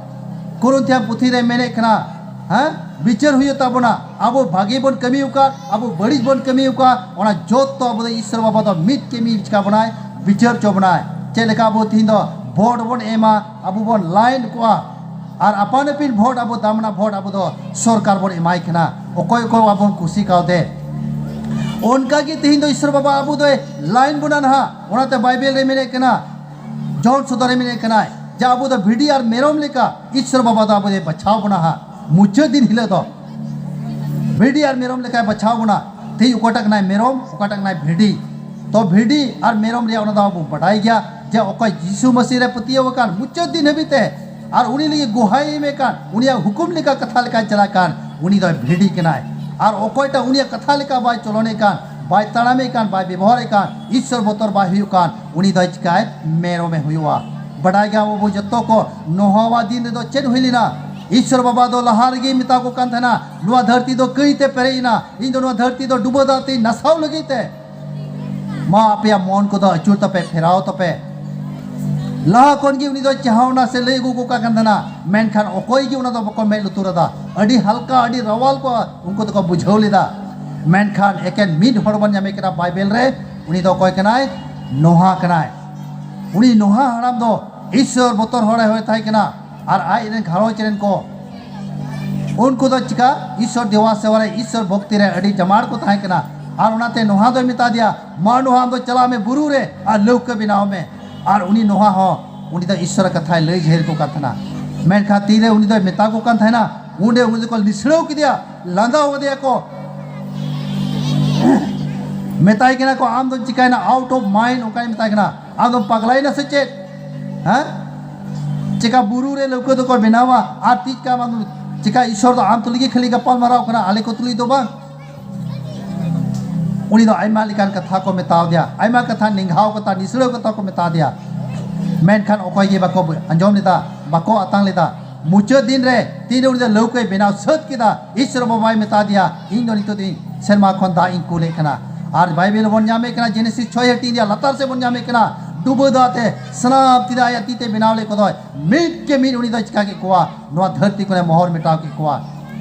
ᱠᱚᱨᱤᱱᱛᱷᱤᱭᱟᱱ ᱯᱩᱛᱷᱤ ᱨᱮ ᱢᱮᱱᱮᱫ ᱠᱟᱱᱟ, ᱦᱮᱸ, ᱵᱤᱪᱟᱹᱨ ᱦᱩᱭᱩᱜ ᱛᱟᱵᱚᱱᱟ᱾ ᱟᱵᱚ ᱵᱷᱟᱜᱮ ᱵᱚᱱ ᱠᱟᱹᱢᱤ ᱟᱠᱟᱫ, ᱟᱵᱚ ᱵᱟᱹᱲᱤᱡ ᱵᱚᱱ ᱠᱟᱹᱢᱤ ᱟᱠᱟᱫ, ᱚᱱᱟ ᱡᱚᱛᱚ ᱟᱵᱚ ᱫᱚ ᱤᱥᱥᱚᱨ ᱵᱟᱵᱟ ᱫᱚ ᱢᱤᱫ ᱠᱟᱹᱢᱤ ᱪᱤᱠᱟ ᱵᱚᱱᱟᱭ, ᱵᱤᱪᱟᱹᱨ ᱪᱚ ᱵᱚᱱᱟᱭ᱾ ᱪᱮᱫ ᱞᱮᱠᱟ ᱟᱵᱚ ᱛᱤᱦᱤᱧ ᱫᱚ ᱵᱷᱳᱴ ᱵᱚᱱ ᱮᱢᱟ, ᱟᱵᱚ ᱵᱚᱱ ᱞᱟᱭᱤᱱ ᱠᱚᱜᱼᱟ, ᱟᱨ ᱟᱯᱟᱱ ᱟᱹᱯᱤᱱ ᱵᱷᱳᱴ, ᱟᱵᱚ ᱫᱟᱢᱱᱟ ᱵᱷᱳᱴ ᱟᱵᱚ ᱫᱚ ᱥᱚᱨᱠᱟᱨ ᱵᱚᱱ ᱮᱢᱟᱭ ᱠᱟᱱᱟ᱾ ᱚᱠᱚᱭ ᱚᱠᱚᱭ ᱟᱵᱚ ᱵᱚᱱ ᱠᱩᱥᱤ ᱠᱟᱣᱫᱮ, ᱚᱱᱠᱟ ᱜᱮ ᱛᱤᱦᱤᱧ ᱫᱚ ᱤᱥᱥᱚᱨ ᱵᱟᱵᱟ ᱟᱵᱚ ᱫᱚᱭ ᱞᱟᱭᱤᱱ ᱵᱚᱱᱟ ᱱᱟᱦᱟᱜ᱾ ᱚᱱᱟᱛᱮ ᱵᱟᱭᱵᱮᱞ ᱨᱮ ᱢᱮᱱᱮᱫ ᱠᱟᱱᱟ, ᱡᱚᱦᱚᱱ ᱥᱚᱫᱚᱨ ᱨᱮ ᱢᱮᱱᱮᱫ ᱠᱟᱱᱟᱭ ᱡᱮ ᱟᱵᱚ ᱫᱚ ᱵᱷᱤᱰᱤ ᱟᱨ ᱢᱮᱨᱚᱢ ᱞᱮᱠᱟ ᱤᱥᱥᱚᱨ ᱵᱟᱵᱟ ᱫᱚ ᱟᱵᱚ ᱫᱚᱭ ᱵᱟᱪᱷᱟᱣ ᱵᱚᱱᱟ ᱦᱟᱸᱜ᱾ ᱢᱩᱪᱟᱹᱫ ᱫᱤᱱ ᱦᱤᱞᱳᱜ ᱫᱚ ᱵᱷᱤᱰᱤ ᱟᱨ ᱢᱮᱨᱚᱢ ᱞᱮᱠᱟᱭ ᱵᱟᱪᱷᱟᱣ ᱵᱚᱱᱟ᱾ ᱛᱮᱦᱮᱧ ᱚᱠᱟᱴᱟᱜ ᱠᱟᱱᱟᱭ ᱢᱮᱨᱚᱢ, ᱚᱠᱟᱴᱟᱜ ᱠᱟᱱᱟᱭ ᱵᱷᱤᱰᱤ? ᱛᱚ ᱵᱷᱤᱰᱤ ᱟᱨ ᱢᱮᱨᱚᱢ ᱨᱮᱭᱟᱜ ᱚᱱᱟ ᱫᱚ ᱟᱵᱚ ᱵᱟᱰᱟᱭ ᱜᱮᱭᱟ ᱡᱮ ᱚᱠᱚᱭ ᱡᱤᱥᱩ ᱢᱟᱹᱥᱤ ᱨᱮ ᱯᱟᱹᱛᱭᱟᱹᱣ ᱟᱠᱟᱱ ᱢᱩᱪᱟᱹᱫ ᱫᱤᱱ ᱦᱟᱹᱵᱤᱡ ᱛᱮ ᱟᱨ ᱩᱱᱤ ᱞᱟᱹᱜᱤᱫ ᱜᱚᱦᱟᱭ ᱮᱢ ᱠᱟᱱ, ᱩᱱᱤᱭᱟᱜ ᱦᱩᱠᱩᱢ ᱞᱮᱠᱟ ᱠᱟᱛᱷᱟ ᱞᱮᱠᱟᱭ ᱪᱟᱞᱟᱜ ᱠᱟᱱ, ᱩᱱᱤ ᱫᱚᱭ ᱵᱷᱤᱰᱤ ᱠᱟᱱᱟᱭ᱾ ᱟᱨ ᱚᱠᱚᱭᱴᱟᱜ ᱩᱱᱤᱭᱟᱜ ᱠᱟᱛᱷᱟ ᱞᱮᱠᱟ ᱵᱟᱭ ᱪᱚᱞᱚᱱᱮᱫ ᱠᱟᱱ, ᱵᱟᱭ ᱛᱟᱲᱟᱢᱮᱫ ᱠᱟᱱ, ᱵᱟᱭ ᱵᱮᱵᱚᱦᱟᱨᱮᱫ ᱠᱟᱱ, ᱤᱥᱥᱚᱨ ᱵᱚᱛᱚᱨ ᱵᱟᱭ ᱦᱩᱭᱩᱜ ᱠᱟᱱ, ᱩᱱᱤ ᱫᱚᱭ ᱪᱤᱠᱟᱭ? ᱢᱮᱨᱚᱢᱮ ᱦᱩᱭᱩᱜᱼᱟ᱾ ᱵᱟᱰᱟᱭ ᱜᱮᱭᱟ ᱵᱚ ᱡᱚᱛᱚ ᱠᱚ, ᱱᱚᱦᱟᱣᱟᱜ ᱫᱤᱱ ᱨᱮᱫᱚ ᱪᱮᱫ ᱦᱩᱭ ᱞᱮᱱᱟ? ᱤᱥᱥᱚᱨ ᱵᱟᱵᱟ ᱫᱚ ᱞᱟᱦᱟ ᱨᱮᱜᱮᱭ ᱢᱮᱛᱟ ᱠᱚ ᱠᱟᱱ ᱛᱟᱦᱮᱱᱟ, ᱱᱚᱣᱟ ᱫᱷᱟᱹᱨᱛᱤ ᱫᱚ ᱠᱟᱹᱭ ᱛᱮ ᱯᱮᱨᱮᱡ ᱮᱱᱟ, ᱤᱧ ᱫᱚ ᱱᱚᱣᱟ ᱫᱷᱟᱹᱨᱛᱤ ᱫᱚ ᱰᱩᱵᱟᱹ ᱫᱟᱜ ᱛᱮᱧ ᱱᱟᱥᱟᱣ ᱞᱟᱹᱜᱤᱫ ᱛᱮ᱾ ᱢᱟ ᱟᱯᱮᱭᱟᱜ ᱢᱚᱱ ᱠᱚᱫᱚ ᱟᱹᱪᱩᱨ ᱛᱟᱯᱮ, ᱯᱷᱮᱨᱟᱣ ᱛᱟᱯᱮ᱾ ᱞᱟᱦᱟ ᱠᱷᱚᱱ ᱜᱮ ᱩᱱᱤ ᱫᱚ ᱪᱟᱦᱟᱣᱱᱟ ᱥᱮ ᱞᱟᱹᱭ ᱟᱹᱜᱩ ᱠᱚ ᱠᱟᱱ ᱛᱟᱦᱮᱱᱟ, ᱢᱮᱱᱠᱷᱟᱱ ᱚᱠᱚᱭ ᱜᱮ ᱚᱱᱟ ᱫᱚ ᱵᱟᱠᱚ ᱢᱮᱫ ᱞᱩᱛᱩᱨ ᱟᱫᱟ᱾ ᱟᱹᱰᱤ ᱦᱟᱞᱠᱟ, ᱟᱹᱰᱤ ᱨᱟᱣᱟᱞ ᱠᱚ ᱩᱱᱠᱩ ᱫᱚᱠᱚ ᱵᱩᱡᱷᱟᱹᱣ ᱞᱮᱫᱟ᱾ ᱢᱮᱱᱠᱷᱟᱱ ᱮᱠᱮᱱ ᱢᱤᱫ ᱦᱚᱲ ᱵᱚᱱ ᱧᱟᱢᱮ ᱠᱟᱱᱟ ᱵᱟᱭᱵᱮᱞ ᱨᱮ, ᱩᱱᱤ ᱫᱚ ᱚᱠᱚᱭ ᱠᱟᱱᱟᱭ? ᱱᱚᱦᱟ ᱠᱟᱱᱟᱭ᱾ ᱩᱱᱤ ᱱᱚᱦᱟ ᱦᱟᱲᱟᱢ ᱫᱚ ᱤᱥᱥᱚᱨ ᱵᱚᱛᱚᱨ ᱦᱚᱲᱮ ᱦᱚᱲ ᱛᱟᱦᱮᱸ ᱠᱟᱱᱟ, ᱟᱨ ᱟᱡ ᱨᱮᱱ ᱜᱷᱟᱨᱚᱸᱡᱽ ᱨᱮᱱ ᱠᱚ, ᱩᱱᱠᱩ ᱫᱚ ᱪᱤᱠᱟ? ᱤᱥᱥᱚᱨ ᱫᱮᱣᱟ ᱥᱮᱣᱟ ᱨᱮ, ᱤᱥᱥᱚᱨ ᱵᱷᱚᱠᱛᱤ ᱨᱮ ᱟᱹᱰᱤ ᱡᱟᱢᱟᱲ ᱠᱚ ᱛᱟᱦᱮᱸ ᱠᱟᱱᱟ᱾ ᱟᱨ ᱚᱱᱟᱛᱮ ᱱᱚᱦᱟ ᱫᱚᱭ ᱢᱮᱛᱟ ᱫᱮᱭᱟ, "ᱢᱟ ᱱᱚᱦᱟ, ᱟᱢ ᱫᱚ ᱪᱟᱞᱟᱜ ᱢᱮ ᱵᱩᱨᱩ ᱨᱮ ᱟᱨ ᱞᱟᱹᱣᱠᱟᱹ ᱵᱮᱱᱟᱣ ᱢᱮ᱾" ᱟᱨ ᱩᱱᱤ ᱱᱚᱦᱟ ᱦᱚᱸ ᱩᱱᱤ ᱫᱚ ᱤᱥᱥᱚᱨᱟᱜ ᱠᱟᱛᱷᱟᱭ ᱞᱟᱹᱭ ᱡᱟᱹᱦᱤᱨ ᱠᱚ ᱠᱟᱱ ᱛᱟᱦᱮᱱᱟ᱾ ᱢᱮᱱᱠᱷᱟᱱ ᱛᱤᱨᱮ ᱩᱱᱤ ᱫᱚᱭ ᱢᱮᱛᱟ ᱠᱚ ᱠᱟᱱ ᱛᱟᱦᱮᱱᱟ, ᱩᱱᱨᱮ ᱩᱱᱤ ᱫᱚᱠᱚ ᱱᱤᱥᱲᱟᱹᱣ ᱠᱮᱫᱮᱭᱟ, ᱞᱟᱸᱫᱟ ᱟᱠᱟᱫᱮᱭᱟ ᱠᱚ, ᱢᱮᱛᱟᱭ ᱠᱟᱱᱟ ᱠᱚ, "ᱟᱢ ᱫᱚᱢ ᱪᱤᱠᱟᱭᱮᱱᱟ? Out of mind," ᱚᱱᱠᱟᱭ ᱢᱮᱛᱟᱭ ᱠᱟᱱᱟ᱾ ᱟᱢ ᱫᱚᱢ ᱯᱟᱜᱽᱞᱟᱭᱮᱱᱟ ᱥᱮ ᱪᱮᱫ? ᱦᱮᱸ? ᱪᱮᱠᱟ ᱵᱩᱨᱩ ᱨᱮ ᱞᱟᱹᱣᱠᱟᱹ ᱫᱚᱠᱚ ᱵᱮᱱᱟᱣᱟ? ᱟᱨ ᱛᱤᱡ ᱠᱟᱢ ᱟᱢ, ᱪᱮᱠᱟ ᱤᱥᱥᱚᱨ ᱫᱚ ᱟᱢ ᱛᱩᱞᱩᱡ ᱜᱮ ᱠᱷᱟᱹᱞᱤ ᱜᱟᱯᱟᱞ ᱢᱟᱨᱟᱣ ᱠᱟᱱᱟ, ᱟᱞᱮ ᱠᱚ ᱛᱩᱞᱩᱡ ᱫᱚ ᱵᱟᱝ? ᱩᱱᱤ ᱫᱚ ᱟᱭᱢᱟ ᱞᱮᱠᱟᱱ ᱠᱟᱛᱷᱟ ᱠᱚ ᱢᱮᱛᱟᱣ ᱫᱮᱭᱟ, ᱟᱭᱢᱟ ᱠᱟᱛᱷᱟ, ᱱᱮᱝᱜᱷᱟᱣ ᱠᱟᱛᱷᱟ, ᱱᱤᱥᱲᱟᱹᱣ ᱠᱟᱛᱷᱟ ᱠᱚ ᱢᱮᱛᱟ ᱫᱮᱭᱟ, ᱢᱮᱱᱠᱷᱟᱱ ᱚᱠᱚᱭ ᱜᱮ ᱵᱟᱠᱚ ᱟᱸᱡᱚᱢ ᱞᱮᱫᱟ, ᱵᱟᱠᱚ ᱟᱛᱟᱝ ᱞᱮᱫᱟ᱾ ᱢᱩᱪᱟᱹᱫ ᱫᱤᱱ ᱨᱮ ᱛᱤᱱᱨᱮ ᱩᱱᱤ ᱫᱚ ᱞᱟᱹᱣᱠᱟᱹᱭ ᱵᱮᱱᱟᱣ ᱥᱟᱹᱛ ᱠᱮᱫᱟ, ᱤᱥᱥᱚᱨ ᱵᱟᱵᱟᱭ ᱢᱮᱛᱟ ᱫᱮᱭᱟ, "ᱤᱧ ᱫᱚ ᱱᱤᱛᱚᱜ ᱫᱚ ᱤᱧ ᱥᱮᱨᱢᱟ ᱠᱷᱚᱱ ᱫᱟᱜ ᱤᱧ ᱠᱩᱞᱮᱫ ᱠᱟᱱᱟ᱾" ᱟᱨ ᱵᱟᱭᱵᱮᱞ ᱵᱚᱱ ᱧᱟᱢᱮᱫ ᱠᱟᱱᱟ, ᱡᱮᱱᱮᱥᱤᱥ ᱪᱷᱚᱭ ᱦᱟᱹᱴᱤᱧ ᱨᱮᱭᱟᱜ ᱞᱟᱛᱟᱨ ᱥᱮᱫ ᱵᱚᱱ ᱧᱟᱢᱮᱫ ᱠᱟᱱᱟ, ᱰᱩᱵᱟᱹ ᱫᱟᱜ ᱛᱮ ᱥᱟᱱᱟᱢ ᱛᱤᱱᱟᱹᱜ ᱟᱭᱟᱜ ᱛᱤ ᱛᱮ ᱵᱮᱱᱟᱣ ᱞᱮᱫ ᱠᱚᱫᱚᱭ, ᱢᱤᱫ ᱠᱮ ᱢᱤᱫ ᱩᱱᱤ ᱫᱚ ᱪᱤᱠᱟ ᱠᱮᱫ ᱠᱚᱣᱟ? ᱱᱚᱣᱟ ᱫᱷᱟᱹᱨᱛᱤ ᱠᱷᱚᱱᱮ ᱢᱚᱦᱚᱨ ᱢᱮᱴᱟᱣ ᱠᱮᱫ ᱠᱚᱣᱟ᱾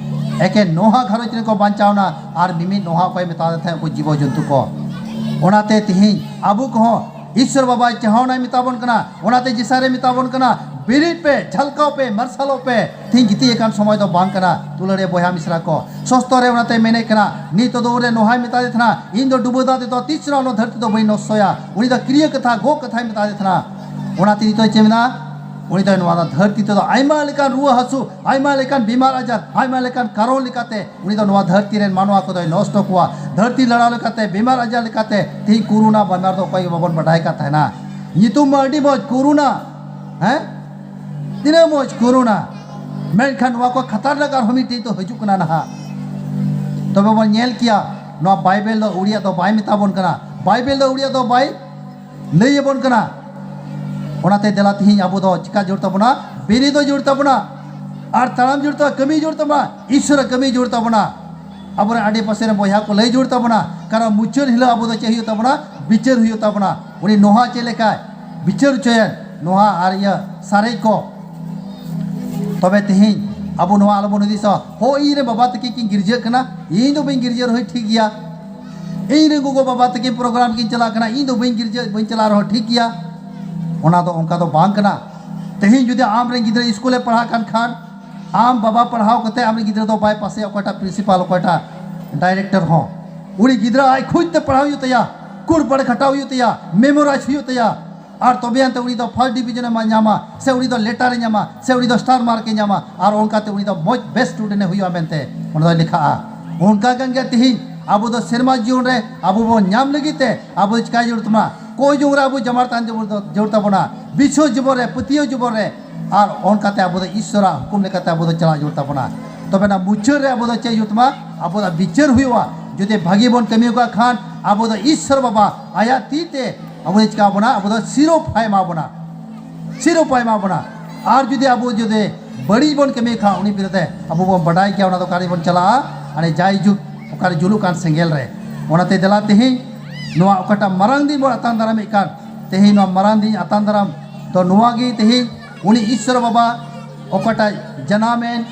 ᱮᱠᱮᱱ ᱱᱚᱦᱟ ᱜᱷᱟᱨᱚᱸᱡᱽ ᱨᱮᱱ ᱠᱚ ᱵᱟᱧᱪᱟᱣ ᱮᱱᱟ, ᱟᱨ ᱢᱤᱢᱤᱫ ᱱᱚᱦᱟ ᱚᱠᱚᱭ ᱢᱮᱛᱟ ᱫᱮ ᱛᱟᱦᱮᱸᱫ? ᱩᱱᱠᱩ ᱡᱤᱵᱚ ᱡᱚᱱᱛᱩ ᱠᱚ᱾ ᱚᱱᱟᱛᱮ ᱛᱤᱦᱤᱧ ᱟᱵᱚ ᱠᱚᱦᱚᱸ ᱤᱥᱥᱚᱨ ᱵᱟᱵᱟᱭ ᱪᱟᱦᱟᱣᱱᱟᱭ ᱢᱮᱛᱟ ᱵᱚᱱ ᱠᱟᱱᱟ, ᱚᱱᱟᱛᱮ ᱡᱮᱥᱟᱨᱮ ᱢᱮᱛᱟ ᱵᱚᱱ ᱠᱟᱱᱟ, ᱵᱮᱨᱮᱫ ᱯᱮ, ᱡᱷᱟᱞᱠᱟᱣ ᱯᱮ, ᱢᱟᱨᱥᱟᱞᱚᱜ ᱯᱮ᱾ ᱛᱤᱦᱤᱧ ᱜᱤᱛᱤᱡ ᱟᱠᱟᱱ ᱥᱚᱢᱚᱭ ᱫᱚ ᱵᱟᱝ ᱠᱟᱱᱟ, ᱫᱩᱞᱟᱹᱲᱤᱭᱟᱹ ᱵᱚᱭᱦᱟ ᱢᱤᱥᱨᱟ ᱠᱚ᱾ ᱥᱚᱥᱛᱚ ᱨᱮ ᱚᱱᱟᱛᱮ ᱢᱮᱱᱮᱫ ᱠᱟᱱᱟ, ᱱᱤᱛᱚᱜ ᱫᱚ ᱩᱱᱨᱮ ᱱᱚᱦᱟᱭ ᱢᱮᱛᱟ ᱫᱮ ᱛᱟᱦᱮᱱᱟ, "ᱤᱧ ᱫᱚ ᱰᱩᱵᱟᱹ ᱫᱟᱜ ᱛᱮᱫᱚ ᱛᱤᱥ ᱨᱮᱦᱚᱸ ᱱᱚᱣᱟ ᱫᱷᱟᱹᱨᱛᱤ ᱫᱚ ᱵᱟᱹᱧ ᱱᱚᱥᱴᱚᱭᱟ᱾" ᱩᱱᱤ ᱫᱚ ᱠᱤᱨᱤᱭᱟᱹ ᱠᱟᱛᱷᱟ, ᱜᱚᱜ ᱠᱟᱛᱷᱟᱭ ᱢᱮᱛᱟ ᱫᱮ ᱛᱟᱦᱮᱱᱟ᱾ ᱚᱱᱟᱛᱮ ᱱᱤᱛᱚᱜ ᱪᱮᱫ ᱢᱮᱱᱟ? ᱩᱱᱤ ᱫᱚ ᱱᱚᱣᱟ ᱫᱷᱟᱹᱨᱛᱤ ᱛᱮᱫᱚ ᱟᱭᱢᱟ ᱞᱮᱠᱟᱱ ᱨᱩᱣᱟᱹ ᱦᱟᱹᱥᱩ, ᱟᱭᱢᱟ ᱞᱮᱠᱟᱱ ᱵᱤᱢᱟᱨ ᱟᱡᱟᱨ, ᱟᱭᱢᱟ ᱞᱮᱠᱟᱱ ᱠᱟᱨᱚᱱ ᱞᱮᱠᱟᱛᱮ ᱩᱱᱤ ᱫᱚ ᱱᱚᱣᱟ ᱫᱷᱟᱹᱨᱛᱤ ᱨᱮᱱ ᱢᱟᱱᱣᱟ ᱠᱚᱫᱚᱭ ᱱᱚᱥᱴᱚ ᱠᱚᱣᱟ᱾ ᱫᱷᱟᱹᱨᱛᱤ ᱞᱟᱲᱟᱣ ᱞᱮᱠᱟᱛᱮ, ᱵᱤᱢᱟᱨ ᱟᱡᱟᱨ ᱞᱮᱠᱟᱛᱮ ᱛᱮᱦᱮᱧ ᱠᱳᱨᱳᱱᱟ ᱵᱤᱢᱟᱨ ᱫᱚ ᱚᱠᱚᱭ ᱜᱮ ᱵᱟᱵᱚᱱ ᱵᱟᱰᱟᱭ ᱠᱟᱱ ᱛᱟᱦᱮᱱᱟ᱾ ᱧᱩᱛᱩᱢ ᱢᱟ ᱟᱹᱰᱤ ᱢᱚᱡᱽ ᱠᱳᱨᱳᱱᱟ, ᱦᱮᱸ? ᱛᱤᱱᱟᱹᱜ ᱢᱚᱡᱽ ᱠᱳᱨᱳᱱᱟ, ᱢᱮᱱᱠᱷᱟᱱ ᱱᱚᱣᱟ ᱠᱚ ᱠᱷᱟᱛᱟᱨᱱᱟᱠ ᱟᱨᱦᱚᱸ ᱢᱤᱫᱴᱤᱡ ᱫᱚ ᱦᱤᱡᱩᱜ ᱠᱟᱱᱟ ᱱᱟᱦᱟᱜ᱾ ᱛᱚᱵᱮ ᱵᱚᱱ ᱧᱮᱞ ᱠᱮᱭᱟ, ᱱᱚᱣᱟ ᱵᱟᱭᱵᱮᱞ ᱫᱚ ᱟᱹᱣᱲᱤᱭᱟᱜ ᱫᱚ ᱵᱟᱭ ᱢᱮᱛᱟ ᱵᱚᱱ ᱠᱟᱱᱟ, ᱵᱟᱭᱵᱮᱞ ᱫᱚ ᱟᱹᱣᱲᱤᱭᱟᱜ ᱫᱚ ᱵᱟᱭ ᱞᱟᱹᱭ ᱟᱵᱚᱱ ᱠᱟᱱᱟ᱾ ᱚᱱᱟᱛᱮ ᱫᱮᱞᱟ ᱛᱮᱦᱮᱧ ᱟᱵᱚ ᱫᱚ ᱪᱤᱠᱟ ᱡᱟᱹᱨᱩᱲ ᱛᱟᱵᱚᱱᱟ? ᱵᱮᱨᱮᱫᱚᱜ ᱡᱟᱹᱨᱩᱲ ᱛᱟᱵᱚᱱᱟ᱾ ᱟᱨ ᱛᱟᱲᱟᱢ ᱡᱟᱹᱨᱩᱲ ᱛᱟᱵᱚᱱᱟ, ᱠᱟᱹᱢᱤ ᱡᱟᱹᱨᱩᱲ ᱛᱟᱵᱚᱱᱟ, ᱤᱥᱥᱚᱨᱟᱜ ᱠᱟᱹᱢᱤ ᱡᱟᱹᱨᱩᱲ ᱛᱟᱵᱚᱱᱟ᱾ ᱟᱵᱚᱨᱮᱱ ᱟᱰᱮ ᱯᱟᱥᱮ ᱨᱮᱱ ᱵᱚᱭᱦᱟ ᱠᱚ ᱞᱟᱹᱭ ᱡᱟᱹᱨᱩᱲ ᱛᱟᱵᱚᱱᱟ᱾ ᱠᱟᱨᱚᱱ ᱢᱩᱪᱟᱹᱫ ᱦᱤᱞᱳᱜ ᱟᱵᱚ ᱫᱚ ᱪᱮᱫ ᱦᱩᱭᱩᱜ ᱛᱟᱵᱚᱱᱟ? ᱵᱤᱪᱟᱹᱨ ᱦᱩᱭᱩᱜ ᱛᱟᱵᱚᱱᱟ᱾ ᱩᱱᱤ ᱱᱚᱦᱟ ᱪᱮᱫ ᱞᱮᱠᱟᱭ ᱵᱤᱪᱟᱹᱨ ᱦᱚᱪᱚᱭᱮᱱ, ᱱᱚᱦᱟ ᱟᱨ ᱤᱭᱟᱹ ᱥᱟᱨᱮᱡ ᱠᱚ᱾ ᱛᱚᱵᱮ ᱛᱮᱦᱮᱧ ᱟᱵᱚ ᱱᱚᱣᱟ ᱟᱞᱚᱵᱚᱱ ᱦᱩᱫᱤᱥᱟ, ᱦᱳ, ᱤᱧ ᱨᱮᱱ ᱵᱟᱵᱟ ᱛᱟᱹᱠᱤᱱ ᱠᱤᱱ ᱜᱤᱨᱡᱟᱹᱜ ᱠᱟᱱᱟ, ᱤᱧ ᱫᱚ ᱵᱟᱹᱧ ᱜᱤᱨᱡᱟᱹᱜ ᱨᱮᱦᱚᱸ ᱴᱷᱤᱠ ᱜᱮᱭᱟ᱾ ᱤᱧ ᱨᱮᱱ ᱜᱚᱜᱚ ᱵᱟᱵᱟ ᱛᱟᱹᱠᱤᱱ ᱯᱨᱳᱜᱨᱟᱢ ᱠᱤᱱ ᱪᱟᱞᱟᱜ ᱠᱟᱱᱟ, ᱤᱧ ᱫᱚ ᱵᱟᱹᱧ ᱜᱤᱨᱡᱟᱹ ᱵᱟᱹᱧ ᱪᱟᱞᱟᱜ ᱨᱮᱦᱚᱸ ᱴᱷᱤᱠ ᱜᱮᱭᱟ᱾ ᱚᱱᱟ ᱫᱚ ᱚᱱᱠᱟ ᱫᱚ ᱵᱟᱝ ᱠᱟᱱᱟ᱾ ᱛᱮᱦᱮᱧ ᱡᱩᱫᱤ ᱟᱢ ᱨᱮᱱ ᱜᱤᱫᱽᱨᱟᱹ ᱥᱠᱩᱞᱮ ᱯᱟᱲᱦᱟᱜ ᱠᱟᱱ ᱠᱷᱟᱱ, ᱟᱢ ᱵᱟᱵᱟ ᱯᱟᱲᱦᱟᱣ ᱠᱟᱛᱮ ᱟᱢ ᱨᱮᱱ ᱜᱤᱫᱽᱨᱟᱹ ᱫᱚ ᱵᱟᱭ ᱯᱟᱥᱮᱭᱟ, ᱚᱠᱚᱭᱴᱟᱜ ᱯᱨᱤᱱᱥᱤᱯᱟᱞ, ᱚᱠᱚᱭᱴᱟᱜ ᱰᱟᱭᱨᱮᱠᱴᱚᱨ ᱦᱚᱸ᱾ ᱩᱱᱤ ᱜᱤᱫᱽᱨᱟᱹ ᱟᱡ ᱠᱷᱩᱫ ᱛᱮ ᱯᱟᱲᱦᱟᱣ ᱦᱩᱭᱩᱜ ᱛᱟᱭᱟ, ᱠᱩᱲ ᱵᱟᱲᱮ ᱠᱷᱟᱴᱟᱣ ᱦᱩᱭᱩᱜ ᱛᱟᱭᱟ, ᱢᱮᱢᱳᱨᱟᱭᱤᱡᱽ ᱦᱩᱭᱩᱜ ᱛᱟᱭᱟ᱾ ᱟᱨ ᱛᱚᱵᱮ ᱟᱱᱛᱮ ᱩᱱᱤ ᱫᱚ ᱯᱷᱟᱥᱴ ᱰᱤᱵᱤᱡᱚᱱ ᱮ ᱧᱟᱢᱟ, ᱥᱮ ᱩᱱᱤ ᱫᱚ ᱞᱮᱴᱟᱨ ᱮ ᱧᱟᱢᱟ, ᱥᱮ ᱩᱱᱤ ᱫᱚ ᱥᱴᱟᱨ ᱢᱟᱨᱠ ᱮ ᱧᱟᱢᱟ, ᱟᱨ ᱚᱱᱠᱟᱛᱮ ᱩᱱᱤ ᱫᱚ ᱢᱚᱡᱽ ᱵᱮᱥᱴ ᱥᱴᱩᱰᱮᱱᱴ ᱮ ᱦᱩᱭᱩᱜᱼᱟ ᱢᱮᱱᱛᱮ ᱚᱸᱰᱮ ᱫᱚᱭ ᱞᱮᱠᱷᱟᱜᱼᱟ᱾ ᱚᱱᱠᱟ ᱠᱟᱱ ᱜᱮᱭᱟ, ᱛᱮᱦᱮᱧ ᱟᱵᱚ ᱫᱚ ᱥᱮᱨᱢᱟ ᱡᱤᱭᱚᱱ ᱨᱮ ᱟᱵᱚ ᱵᱚᱱ ᱧᱟᱢ ᱞᱟᱹᱜᱤᱫ ᱛᱮ ᱟᱵᱚ ᱪᱤᱠᱟᱭ ᱡᱟᱹᱨᱩᱲ ᱛᱟᱵᱚᱱᱟ? ᱠᱚᱭ ᱡᱚᱝ ᱨᱮ ᱟᱵᱚ ᱡᱟᱢᱟᱨ ᱛᱟᱦᱮᱱ ᱡᱟᱹᱨᱩᱲ ᱫᱚ-, ᱡᱟᱹᱨᱩᱲ ᱛᱟᱵᱚᱱᱟ, ᱵᱤᱥᱥᱚ ᱡᱤᱵᱚᱱ ᱨᱮ, ᱯᱟᱹᱛᱭᱟᱹᱣ ᱡᱤᱵᱚᱱ ᱨᱮ᱾ ᱟᱨ ᱚᱱᱠᱟᱛᱮ ᱟᱵᱚ ᱫᱚ ᱤᱥᱥᱚᱨᱟᱜ ᱦᱩᱠᱩᱢ ᱞᱮᱠᱟᱛᱮ ᱟᱵᱚ ᱫᱚ ᱪᱟᱞᱟᱜ ᱡᱟᱹᱨᱩᱲ ᱛᱟᱵᱚᱱᱟ᱾ ᱛᱚᱵᱮ ᱱᱟ ᱢᱩᱪᱟᱹᱫ ᱨᱮ ᱟᱵᱚ ᱫᱚ ᱪᱮᱫ ᱦᱩᱭᱩᱜ ᱛᱟᱵᱚᱱᱟ? ᱟᱵᱚ ᱫᱚ ᱵᱤᱪᱟᱹᱨ ᱦᱩᱭᱩᱜᱼᱟ᱾ ᱡᱩᱫᱤ ᱵᱷᱟᱹᱜᱤ ᱵᱚᱱ ᱠᱟᱹᱢᱤ ᱟᱠᱟᱫ ᱠᱷᱟᱱ, ᱟᱵᱚ ᱫᱚ ᱤᱥᱥᱚᱨ ᱵᱟᱵᱟ ᱟᱭᱟᱜ ᱛᱤ ᱛᱮ ᱟᱵᱚ ᱫᱚ ᱪᱤᱠᱟ ᱵᱚᱱᱟ? ᱟᱵᱚ ᱫᱚ ᱥᱤᱨᱳᱯᱷᱟᱭ ᱮᱢᱟ ᱵᱚᱱᱟ, ᱥᱤᱨᱳᱯᱷᱟᱭ ᱮᱢᱟ ᱵᱚᱱᱟ᱾ ᱟᱨ ᱡᱩᱫᱤ ᱟᱵᱚ ᱡᱩᱫᱤ ᱵᱟᱹᱲᱤᱡ ᱵᱚᱱ ᱠᱟᱹᱢᱤ ᱠᱷᱟᱱ, ᱩᱱᱤ ᱵᱤᱨᱩᱫᱷ ᱨᱮ ᱟᱵᱚ ᱵᱚᱱ ᱵᱟᱰᱟᱭ ᱜᱮᱭᱟ, ᱚᱱᱟ ᱫᱚ ᱚᱠᱟᱨᱮ ᱵᱚᱱ ᱪᱟᱞᱟᱜᱼᱟ? ᱦᱟᱱᱮ ᱡᱟᱭᱡᱩᱜᱽ ᱚᱠᱟᱨᱮ ᱡᱩᱞᱩᱜ ᱠᱟᱱ ᱥᱮᱸᱜᱮᱞ ᱨᱮ᱾ ᱚᱱᱟᱛᱮ ᱫᱮᱞᱟ ᱛᱮᱦᱮᱧ ᱱᱚᱣᱟ ᱚᱠᱟᱴᱟᱜ ᱢᱟᱨᱟᱝ ᱫᱤᱱ ᱵᱚᱱ ᱟᱛᱟᱝ ᱫᱟᱨᱟᱢᱮᱫ ᱠᱟᱱ, ᱛᱮᱦᱮᱧ ᱱᱚᱣᱟ ᱢᱟᱨᱟᱝ ᱫᱤᱱ ᱟᱛᱟᱝ ᱫᱟᱨᱟᱢ ᱫᱚ ᱱᱚᱣᱟ ᱜᱮ ᱛᱮᱦᱮᱧ ᱩᱱᱤ ᱤᱥᱥᱚᱨ ᱵᱟᱵᱟ ᱚᱠᱟᱴᱟᱜ ᱡᱟᱱᱟᱢᱮᱱ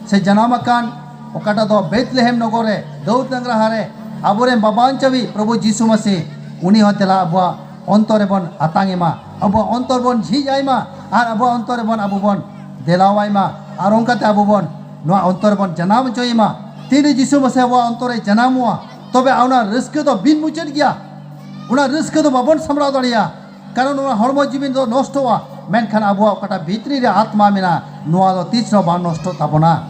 ᱥᱮ ᱡᱟᱱᱟᱢ ᱟᱠᱟᱱ, ᱚᱠᱟᱴᱟᱜ ᱫᱚ ᱵᱮᱛᱞᱮᱦᱮᱢ ᱱᱚᱜᱚᱨ ᱨᱮ, ᱫᱟᱹᱣᱫ ᱰᱟᱝᱨᱟ ᱦᱟᱨᱮ, ᱟᱵᱚᱨᱮᱱ ᱵᱟᱵᱟᱱ ᱪᱟᱹᱵᱤ ᱯᱨᱚᱵᱷᱩ ᱡᱤᱥᱩ ᱢᱟᱥᱤ, ᱩᱱᱤ ᱦᱚᱸ ᱫᱮᱞᱟ ᱟᱵᱚᱣᱟᱜ ᱚᱱᱛᱚᱨ ᱨᱮᱵᱚᱱ ᱟᱛᱟᱝ ᱮᱢᱟ, ᱟᱵᱚᱣᱟᱜ ᱚᱱᱛᱚᱨ ᱵᱚᱱ ᱡᱷᱤᱡ ᱟᱭᱢᱟ, ᱟᱨ ᱟᱵᱚᱣᱟᱜ ᱚᱱᱛᱚᱨ ᱨᱮᱵᱚᱱ ᱟᱵᱚ ᱵᱚᱱ ᱫᱮᱞᱟᱣᱟᱭ ᱢᱟ᱾ ᱟᱨ ᱚᱱᱠᱟᱛᱮ ᱟᱵᱚ ᱵᱚᱱ ᱱᱚᱣᱟ ᱚᱱᱛᱚᱨ ᱨᱮᱵᱚᱱ ᱡᱟᱱᱟᱢ ᱦᱚᱪᱚᱭᱮ ᱢᱟ᱾ ᱛᱤᱱᱨᱮ ᱡᱤᱥᱩ ᱢᱟᱥᱤ ᱟᱵᱚᱣᱟᱜ ᱚᱱᱛᱚᱨ ᱨᱮ ᱡᱟᱱᱟᱢᱚᱜᱼᱟ, ᱛᱚᱵᱮ ᱚᱱᱟ ᱨᱟᱹᱥᱠᱟᱹ ᱫᱚ ᱵᱤᱱ ᱢᱩᱪᱟᱹᱫ ᱜᱮᱭᱟ᱾ ᱚᱱᱟ ᱨᱟᱹᱥᱠᱟᱹ ᱫᱚ ᱵᱟᱵᱚᱱ ᱥᱟᱢᱵᱲᱟᱣ ᱫᱟᱲᱮᱭᱟᱜᱼᱟ᱾ ᱠᱟᱨᱚᱱ ᱚᱱᱟ ᱦᱚᱲᱢᱚ ᱡᱤᱣᱤ ᱫᱚ ᱱᱚᱥᱴᱚᱜᱼᱟ, ᱢᱮᱱᱠᱷᱟᱱ ᱟᱵᱚᱣᱟᱜ ᱚᱠᱟᱴᱟᱜ ᱵᱷᱤᱛᱨᱤ ᱨᱮ ᱟᱛᱢᱟ ᱢᱮᱱᱟᱜᱼᱟ, ᱱᱚᱣᱟ ᱫᱚ ᱛᱤᱥ ᱦᱚᱸ ᱵᱟᱝ ᱱᱚᱥᱴᱚᱜ ᱛᱟᱵᱚᱱᱟ᱾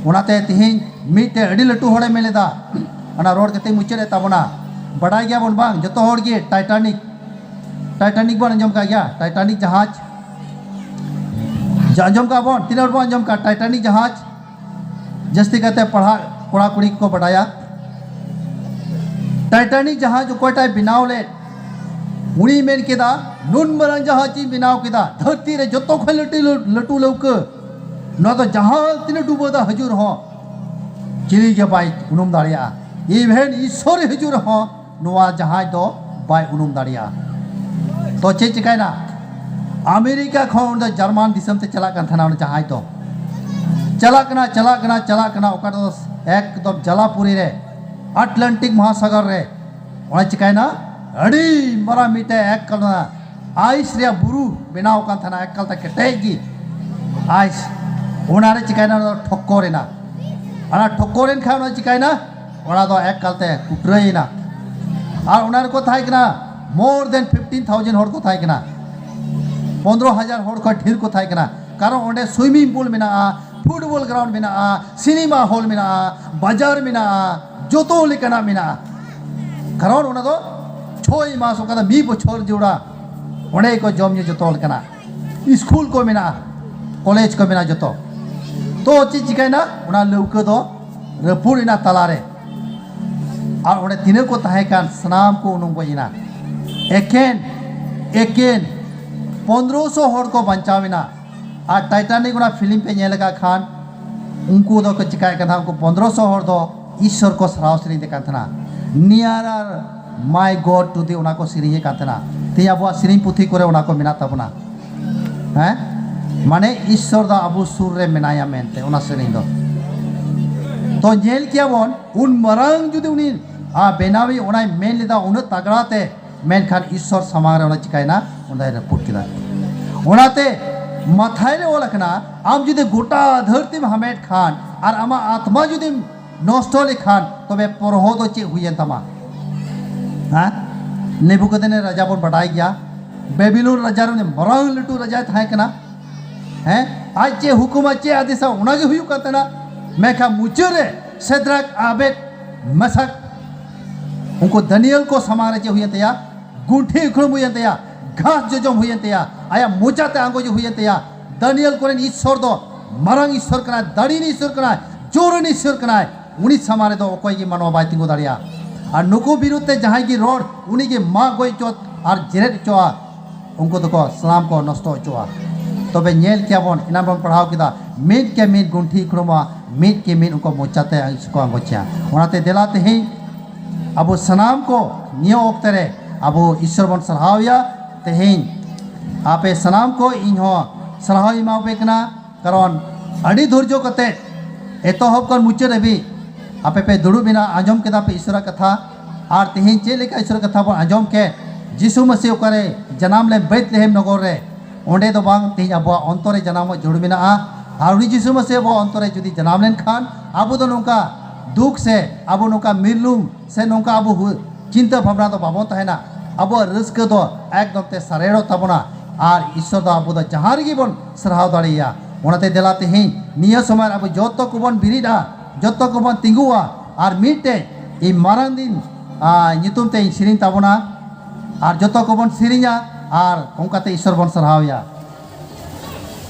ᱚᱱᱟᱛᱮ ᱛᱤᱦᱤᱧ ᱢᱤᱫᱴᱮᱡ ᱟᱹᱰᱤ ᱞᱟᱹᱴᱩ ᱦᱚᱲᱮ ᱢᱮᱱ ᱞᱮᱫᱟ, ᱚᱱᱟ ᱨᱚᱲ ᱠᱟᱛᱮ ᱢᱩᱪᱟᱹᱫ ᱮᱫ ᱛᱟᱵᱚᱱᱟ᱾ ᱵᱟᱰᱟᱭ ᱜᱮᱭᱟᱵᱚᱱ ᱵᱟᱝ, ᱡᱚᱛᱚ ᱦᱚᱲ ᱜᱮ ᱴᱟᱭᱴᱟᱱᱤᱠ, ᱴᱟᱭᱴᱟᱱᱤᱠ ᱵᱚᱱ ᱟᱸᱡᱚᱢ ᱠᱟᱜ ᱜᱮᱭᱟ? ᱴᱟᱭᱴᱟᱱᱤᱠ ᱡᱟᱦᱟᱡᱽ ᱡᱟ-, ᱟᱸᱡᱚᱢ ᱠᱟᱜ ᱵᱚᱱ? ᱛᱤᱱᱟᱹᱜ ᱦᱚᱲ ᱵᱚᱱ ᱟᱸᱡᱚᱢ ᱠᱟᱜ ᱴᱟᱭᱴᱟᱱᱤᱠ ᱡᱟᱦᱟᱡᱽ? ᱡᱟᱹᱥᱛᱤ ᱠᱟᱛᱮ ᱯᱟᱲᱦᱟᱜ ᱠᱚᱲᱟ ᱠᱩᱲᱤ ᱠᱚ ᱵᱟᱰᱟᱭᱟ᱾ ᱴᱟᱭᱴᱟᱱᱤᱠ ᱡᱟᱦᱟᱡᱽ ᱚᱠᱚᱭᱴᱟᱭ ᱵᱮᱱᱟᱣ ᱞᱮᱫ? ᱩᱱᱤᱭ ᱢᱮᱱ ᱠᱮᱫᱟ, ᱱᱩᱱ ᱢᱟᱨᱟᱝ ᱡᱟᱦᱟᱡᱽ ᱤᱧ ᱵᱮᱱᱟᱣ ᱠᱮᱫᱟ, ᱫᱷᱟᱹᱨᱛᱤ ᱨᱮ ᱡᱚᱛᱚ ᱠᱷᱚᱱ ᱞᱟᱹᱴᱩ, ᱞᱟᱹᱴᱩ ᱞᱟᱹᱣᱠᱟᱹ, ᱱᱚᱣᱟ ᱫᱚ ᱡᱟᱦᱟᱸ ᱛᱤᱱᱟᱹᱜ ᱰᱩᱵᱟᱹ ᱫᱟᱜ ᱦᱤᱡᱩᱜ ᱨᱮᱦᱚᱸ ᱪᱤᱞᱤ ᱜᱮ ᱵᱟᱭ ᱩᱱᱩᱢ ᱫᱟᱲᱮᱭᱟᱜᱼᱟ᱾ Even ᱤᱥᱥᱚᱨ ᱦᱤᱡᱩᱜ ᱨᱮᱦᱚᱸ ᱱᱚᱣᱟ ᱡᱟᱦᱟᱡᱽ ᱫᱚ ᱵᱟᱭ ᱩᱱᱩᱢ ᱫᱟᱲᱮᱭᱟᱜᱼᱟ᱾ ᱛᱚ ᱪᱮᱫ ᱪᱤᱠᱟᱭᱱᱟ? ᱟᱢᱮᱨᱤᱠᱟ ᱠᱷᱚᱱ ᱩᱱᱤ ᱫᱚ ᱡᱟᱨᱢᱟᱱ ᱫᱤᱥᱚᱢ ᱛᱮ ᱪᱟᱞᱟᱜ ᱠᱟᱱ ᱛᱟᱦᱮᱱᱟ ᱩᱱᱤ ᱡᱟᱦᱟᱡᱽ ᱫᱚ᱾ ᱪᱟᱞᱟᱜ ᱠᱟᱱᱟ, ᱪᱟᱞᱟᱜ ᱠᱟᱱᱟ, ᱪᱟᱞᱟᱜ ᱠᱟᱱᱟ, ᱚᱠᱟ ᱫᱚ ᱮᱠᱫᱚᱢ ᱡᱟᱞᱟᱯᱩᱨᱤ ᱨᱮ, ᱟᱴᱞᱟᱱᱴᱤᱠ ᱢᱚᱦᱟᱥᱟᱜᱚᱨ ᱨᱮ᱾ ᱚᱱᱟ ᱪᱤᱠᱟᱭᱱᱟ? ᱟᱹᱰᱤ ᱢᱟᱨᱟᱝ ᱢᱤᱫᱴᱮᱡ ᱮᱠ ᱠᱟᱞ ᱟᱭᱤᱥ ᱨᱮᱭᱟᱜ ᱵᱩᱨᱩ ᱵᱮᱱᱟᱣ ᱠᱟᱱ ᱛᱟᱦᱮᱱᱟ, ᱮᱠᱟᱞ ᱛᱮ ᱠᱮᱴᱮᱡ ᱜᱮ ᱟᱭᱤᱥ᱾ ᱚᱱᱟᱨᱮ ᱪᱤᱠᱟᱭᱱᱟ? ᱚᱱᱟ ᱫᱚ ᱴᱷᱚᱠᱠᱚᱨ ᱮᱱᱟ᱾ ᱚᱱᱟ ᱴᱷᱚᱠᱠᱚᱨ ᱮᱱ ᱠᱷᱟᱱ ᱚᱱᱟ ᱪᱤᱠᱟᱭᱱᱟ? ᱚᱱᱟ ᱫᱚ ᱮᱠᱟᱞ ᱛᱮ ᱠᱩᱴᱨᱟᱹᱭᱮᱱᱟ᱾ ᱟᱨ ᱚᱱᱟ ᱨᱮᱠᱚ ᱛᱟᱦᱮᱸ ᱠᱟᱱᱟ more than fifteen thousand ᱦᱚᱲ ᱠᱚ ᱛᱟᱦᱮᱸ ᱠᱟᱱᱟ, ᱯᱚᱱᱫᱽᱨᱚ ᱦᱟᱡᱟᱨ ᱦᱚᱲ ᱠᱷᱚᱱ ᱰᱷᱮᱨ ᱠᱚ ᱛᱟᱦᱮᱸ ᱠᱟᱱᱟ᱾ ᱠᱟᱨᱚᱱ ᱚᱸᱰᱮ ᱥᱩᱭᱢᱤᱝ ᱯᱩᱞ ᱢᱮᱱᱟᱜᱼᱟ, ᱯᱷᱩᱴᱵᱚᱞ ᱜᱨᱟᱣᱩᱱᱰ ᱢᱮᱱᱟᱜᱼᱟ, ᱥᱤᱱᱮᱢᱟ ᱦᱚᱞ ᱢᱮᱱᱟᱜᱼᱟ, ᱵᱟᱡᱟᱨ ᱢᱮᱱᱟᱜᱼᱟ, ᱡᱚᱛᱚ ᱞᱮᱠᱟᱱᱟᱜ ᱢᱮᱱᱟᱜᱼᱟ᱾ ᱠᱟᱨᱚᱱ ᱚᱱᱟ ᱫᱚ ᱪᱷᱚᱭ ᱢᱟᱥ, ᱚᱠᱟ ᱫᱚ ᱢᱤᱫ ᱵᱚᱪᱷᱚᱨ ᱡᱳᱲᱟ ᱚᱸᱰᱮ ᱜᱮᱠᱚ ᱡᱚᱢ ᱧᱩ ᱡᱚᱛᱚ ᱞᱮᱠᱟᱱᱟᱜ, ᱥᱠᱩᱞ ᱠᱚ ᱢᱮᱱᱟᱜᱼᱟ, ᱠᱚᱞᱮᱡᱽ ᱠᱚ ᱢᱮᱱᱟᱜᱼᱟ ᱡᱚᱛᱚ᱾ ᱛᱚ ᱪᱮᱫ ᱪᱤᱠᱟᱭᱱᱟ? ᱚᱱᱟ ᱞᱟᱹᱣᱠᱟᱹ ᱫᱚ ᱨᱟᱹᱯᱩᱫ ᱮᱱᱟ ᱛᱟᱞᱟᱨᱮ᱾ ᱟᱨ ᱚᱸᱰᱮ ᱛᱤᱱᱟᱹᱜ ᱠᱚ ᱛᱟᱦᱮᱸ ᱠᱟᱱ, ᱥᱟᱱᱟᱢ ᱠᱚ ᱩᱱᱩᱢ ᱜᱚᱡ ᱮᱱᱟ᱾ ᱮᱠᱮᱱ, ᱮᱠᱮᱱ ᱯᱚᱱᱫᱽᱨᱚᱥᱚ ᱦᱚᱲ ᱠᱚ ᱵᱟᱧᱪᱟᱣ ᱮᱱᱟ᱾ ᱟᱨ ᱴᱟᱭᱴᱟᱱᱤᱠ ᱚᱱᱟ ᱯᱷᱤᱞᱢ ᱯᱮ ᱧᱮᱞ ᱟᱠᱟᱫ ᱠᱷᱟᱱ, ᱩᱱᱠᱩ ᱫᱚᱠᱚ ᱪᱤᱠᱟᱭᱮᱫ ᱠᱟᱱ ᱛᱟᱦᱮᱱᱟ, ᱩᱱᱠᱩ ᱯᱚᱱᱫᱽᱨᱚᱥᱚ ᱦᱚᱲ ᱫᱚ ᱤᱥᱥᱚᱨ ᱠᱚ ᱥᱟᱨᱦᱟᱣ ᱥᱮᱨᱮᱧ ᱮᱫ ᱠᱟᱱ ᱛᱟᱦᱮᱱᱟ, Nearer My God to Thee, ᱚᱱᱟ ᱠᱚ ᱥᱮᱨᱮᱧᱮᱫ ᱠᱟᱱ ᱛᱟᱦᱮᱱᱟ᱾ ᱛᱮᱦᱮᱧ ᱟᱵᱚᱣᱟᱜ ᱥᱮᱨᱮᱧ ᱯᱩᱛᱷᱤ ᱠᱚᱨᱮ ᱚᱱᱟ ᱠᱚ ᱢᱮᱱᱟᱜ ᱛᱟᱵᱚᱱᱟ᱾ ᱦᱮᱸ, ᱢᱟᱱᱮ ᱤᱥᱥᱚᱨ ᱫᱚ ᱟᱵᱚ ᱥᱩᱨ ᱨᱮ ᱢᱮᱱᱟᱭᱟ ᱢᱮᱱᱛᱮ ᱚᱱᱟ ᱥᱮᱨᱮᱧ ᱫᱚ᱾ ᱛᱚ ᱧᱮᱞ ᱠᱮᱭᱟ ᱵᱚᱱ, ᱩᱱ ᱢᱟᱨᱟᱝ ᱡᱩᱫᱤ ᱩᱱᱤ, ᱟ, ᱵᱮᱱᱟᱣᱤᱡ ᱚᱱᱟᱭ ᱢᱮᱱ ᱞᱮᱫᱟ ᱩᱱᱟᱹᱜ ᱛᱟᱜᱲᱟ ᱛᱮ, ᱢᱮᱱᱠᱷᱟᱱ ᱤᱥᱥᱚᱨ ᱥᱟᱢᱟᱝ ᱨᱮ ᱚᱱᱟ ᱪᱤᱠᱟᱭᱱᱟ? ᱚᱸᱰᱮᱭ ᱨᱟᱹᱯᱩᱫ ᱠᱮᱫᱟ᱾ ᱚᱱᱟᱛᱮ ᱢᱟᱛᱷᱟᱭ ᱨᱮ ᱚᱞ ᱟᱠᱟᱱᱟ, ᱟᱢ ᱡᱩᱫᱤ ᱜᱚᱴᱟ ᱫᱷᱟᱹᱨᱛᱤᱢ ᱦᱟᱢᱮᱴ ᱠᱷᱟᱱ ᱟᱨ ᱟᱢᱟᱜ ᱟᱛᱢᱟ ᱡᱩᱫᱤᱢ ᱱᱚᱥᱴᱚ ᱞᱮᱠᱷᱟᱱ, ᱛᱚᱵᱮ ᱯᱚᱨᱦᱚ ᱫᱚ ᱪᱮᱫ ᱦᱩᱭᱮᱱ ᱛᱟᱢᱟ? ᱦᱮᱸ? ᱱᱮᱵᱩᱠᱟᱫᱱᱮᱡᱟᱨ ᱨᱟᱡᱟ ᱵᱚᱱ ᱵᱟᱰᱟᱭ ᱜᱮᱭᱟ, ᱵᱮᱵᱤᱞᱳᱱ ᱨᱟᱡᱟ ᱨᱮ ᱩᱱᱤ ᱢᱟᱨᱟᱝ ᱞᱟᱹᱴᱩ ᱨᱟᱡᱟᱭ ᱛᱟᱦᱮᱸ ᱠᱟᱱᱟ᱾ ᱦᱮᱸ, ᱟᱡ ᱪᱮᱫ ᱦᱩᱠᱩᱢᱟ, ᱪᱮᱫ ᱟᱫᱮᱥᱟ, ᱚᱱᱟᱜᱮ ᱦᱩᱭᱩᱜ ᱠᱟᱱ ᱛᱟᱦᱮᱱᱟ᱾ ᱢᱮᱱᱠᱷᱟᱱ ᱢᱩᱪᱟᱹᱫ ᱨᱮ ᱥᱮᱫᱨᱟᱠ, ᱟᱵᱮᱫ, ᱢᱮᱥᱟᱠ, ᱩᱱᱠᱩ ᱫᱟᱱᱤᱭᱮᱞ ᱠᱚ ᱥᱟᱢᱟᱝ ᱨᱮ ᱪᱮᱫ ᱦᱩᱭᱮᱱ ᱛᱟᱭᱟ? ᱜᱩᱱᱴᱷᱤ ᱩᱠᱷᱲᱩᱢ ᱦᱩᱭᱮᱱ ᱛᱟᱭᱟ, ᱜᱷᱟᱥ ᱡᱚᱡᱚᱢ ᱦᱩᱭᱮᱱ ᱛᱟᱭᱟ, ᱟᱭᱟᱜ ᱢᱚᱪᱟᱛᱮ ᱟᱸᱜᱚᱡ ᱦᱩᱭᱮᱱ ᱛᱟᱭᱟ᱾ ᱫᱟᱱᱤᱭᱮᱞ ᱠᱚᱨᱮᱱ ᱤᱥᱥᱚᱨ ᱫᱚ ᱢᱟᱨᱟᱝ ᱤᱥᱥᱚᱨ ᱠᱟᱱᱟᱭ, ᱫᱟᱲᱮᱭᱟᱱ ᱤᱥᱥᱚᱨ ᱠᱟᱱᱟᱭ, ᱡᱳᱨᱟᱱ ᱤᱥᱥᱚᱨ ᱠᱟᱱᱟᱭ᱾ ᱩᱱᱤ ᱥᱟᱢᱟᱝ ᱨᱮᱫᱚ ᱚᱠᱚᱭ ᱜᱮ ᱢᱟᱱᱣᱟ ᱵᱟᱭ ᱛᱤᱸᱜᱩ ᱫᱟᱲᱮᱭᱟᱜᱼᱟ᱾ ᱟᱨ ᱱᱩᱠᱩ ᱵᱤᱨᱩᱫᱷ ᱛᱮ ᱡᱟᱦᱟᱸᱭ ᱜᱮ ᱨᱚᱲ, ᱩᱱᱤ ᱜᱮ ᱢᱟᱜ ᱜᱚᱡ ᱦᱚᱪᱚ, ᱟᱨ ᱡᱮᱨᱮᱫ ᱦᱚᱪᱚᱜᱼᱟ, ᱩᱱᱠᱩ ᱫᱚᱠᱚ ᱥᱟᱱᱟᱢ ᱠᱚ ᱱᱚᱥᱴᱚ ᱦᱚᱪᱚᱜᱼᱟ᱾ ᱛᱚᱵᱮ ᱧᱮᱞ ᱠᱮᱭᱟ ᱵᱚᱱ, ᱮᱱᱟᱱ ᱵᱚᱱ ᱯᱟᱲᱦᱟᱣ ᱠᱮᱫᱟ, ᱢᱤᱫ ᱠᱮ ᱢᱤᱫ ᱜᱩᱱᱴᱷᱤ ᱠᱷᱩᱲᱩᱢᱚᱜᱼᱟ, ᱢᱤᱫ ᱠᱮ ᱢᱤᱫ ᱩᱱᱠᱩ ᱢᱚᱪᱟᱛᱮ ᱟᱹᱭᱩᱥ ᱠᱚ ᱟᱸᱜᱚᱪᱟ᱾ ᱚᱱᱟᱛᱮ ᱫᱮᱞᱟ ᱛᱮᱦᱮᱧ ᱟᱵᱚ ᱥᱟᱱᱟᱢ ᱠᱚ ᱱᱤᱭᱟᱹ ᱚᱠᱛᱮ ᱨᱮ ᱟᱵᱚ ᱤᱥᱥᱚᱨ ᱵᱚᱱ ᱥᱟᱨᱦᱟᱣᱮᱭᱟ᱾ ᱛᱮᱦᱮᱧ ᱟᱯᱮ ᱥᱟᱱᱟᱢ ᱠᱚ ᱤᱧ ᱦᱚᱸ ᱥᱟᱨᱦᱟᱣ ᱤᱧ ᱮᱢᱟᱯᱮ ᱠᱟᱱᱟ, ᱠᱟᱨᱚᱱ ᱟᱹᱰᱤ ᱫᱷᱳᱨᱡᱚ ᱠᱟᱛᱮ ᱮᱛᱚᱦᱚᱵ ᱠᱷᱚᱱ ᱢᱩᱪᱟᱹᱫ ᱦᱟᱹᱵᱤᱡ ᱟᱯᱮ ᱯᱮ ᱫᱩᱲᱩᱵ ᱮᱱᱟ, ᱟᱸᱡᱚᱢ ᱠᱮᱫᱟ ᱯᱮ ᱤᱥᱥᱚᱨᱟᱜ ᱠᱟᱛᱷᱟ᱾ ᱟᱨ ᱛᱮᱦᱮᱧ ᱪᱮᱫ ᱞᱮᱠᱟ ᱤᱥᱥᱚᱨᱟᱜ ᱠᱟᱛᱷᱟ ᱵᱚᱱ ᱟᱸᱡᱚᱢ ᱠᱮᱫ, ᱡᱤᱥᱩ ᱢᱟᱹᱥᱤ ᱚᱠᱟᱨᱮ ᱡᱟᱱᱟᱢ ᱞᱮᱱ ᱵᱮᱛᱞᱮᱦᱮᱢ ᱱᱚᱜᱚᱨ ᱨᱮ, ᱚᱸᱰᱮ ᱫᱚ ᱵᱟᱝ, ᱛᱮᱦᱮᱧ ᱟᱵᱚᱣᱟᱜ ᱚᱱᱛᱚᱨ ᱨᱮ ᱡᱟᱱᱟᱢᱚᱜ ᱡᱟᱹᱨᱩᱲ ᱢᱮᱱᱟᱜᱼᱟ᱾ ᱟᱨ ᱩᱱᱤ ᱡᱤᱥᱩ ᱢᱟᱹᱥᱤ ᱟᱵᱚᱣᱟᱜ ᱚᱱᱛᱚᱨ ᱨᱮ ᱡᱩᱫᱤ ᱡᱟᱱᱟᱢ ᱞᱮᱱᱠᱷᱟᱱ, ᱟᱵᱚ ᱫᱚ ᱱᱚᱝᱠᱟ ᱫᱩᱠ ᱥᱮ ᱟᱵᱚ ᱱᱚᱝᱠᱟ ᱢᱤᱨᱞᱩᱝ ᱥᱮ ᱱᱚᱝᱠᱟ ᱟᱵᱚ ᱦᱩ-, ᱪᱤᱱᱛᱟᱹ ᱵᱷᱟᱵᱽᱱᱟ ᱫᱚ ᱵᱟᱵᱚᱱ ᱛᱟᱦᱮᱱᱟ᱾ ᱟᱵᱚᱣᱟᱜ ᱨᱟᱹᱥᱠᱟᱹ ᱫᱚ ᱮᱠᱫᱚᱢ ᱛᱮ ᱥᱟᱨᱮᱲᱚᱜ ᱛᱟᱵᱚᱱᱟ᱾ ᱟᱨ ᱤᱥᱥᱚᱨ ᱫᱚ ᱟᱵᱚ ᱫᱚ ᱡᱟᱦᱟᱸ ᱨᱮᱜᱮ ᱵᱚᱱ ᱥᱟᱨᱦᱟᱣ ᱫᱟᱲᱮᱭᱟᱭᱟ᱾ ᱚᱱᱟᱛᱮ ᱫᱮᱞᱟ ᱛᱮᱦᱮᱧ ᱱᱤᱭᱟᱹ ᱥᱚᱢᱚᱭ ᱟᱵᱚ ᱡᱚᱛᱚ ᱠᱚᱵᱚᱱ ᱵᱮᱨᱮᱫᱼᱟ, ᱡᱚᱛᱚ ᱠᱚᱵᱚᱱ ᱛᱤᱸᱜᱩᱜᱼᱟ, ᱟᱨ ᱢᱤᱫᱴᱮᱡ ᱤᱧ ᱢᱟᱨᱟᱝ ᱫᱤᱱ, ᱟ, ᱧᱩᱛᱩᱢ ᱛᱮ ᱤᱧ ᱥᱮᱨᱮᱧ ᱛᱟᱵᱚᱱᱟ, ᱟᱨ ᱡᱚᱛᱚ ᱠᱚᱵᱚᱱ ᱥᱮᱨᱮᱧᱟ, ᱟᱨ ᱚᱱᱠᱟᱛᱮ ᱤᱥᱥᱚᱨ ᱵᱚᱱ ᱥᱟᱨᱦᱟᱣᱮᱭᱟ᱾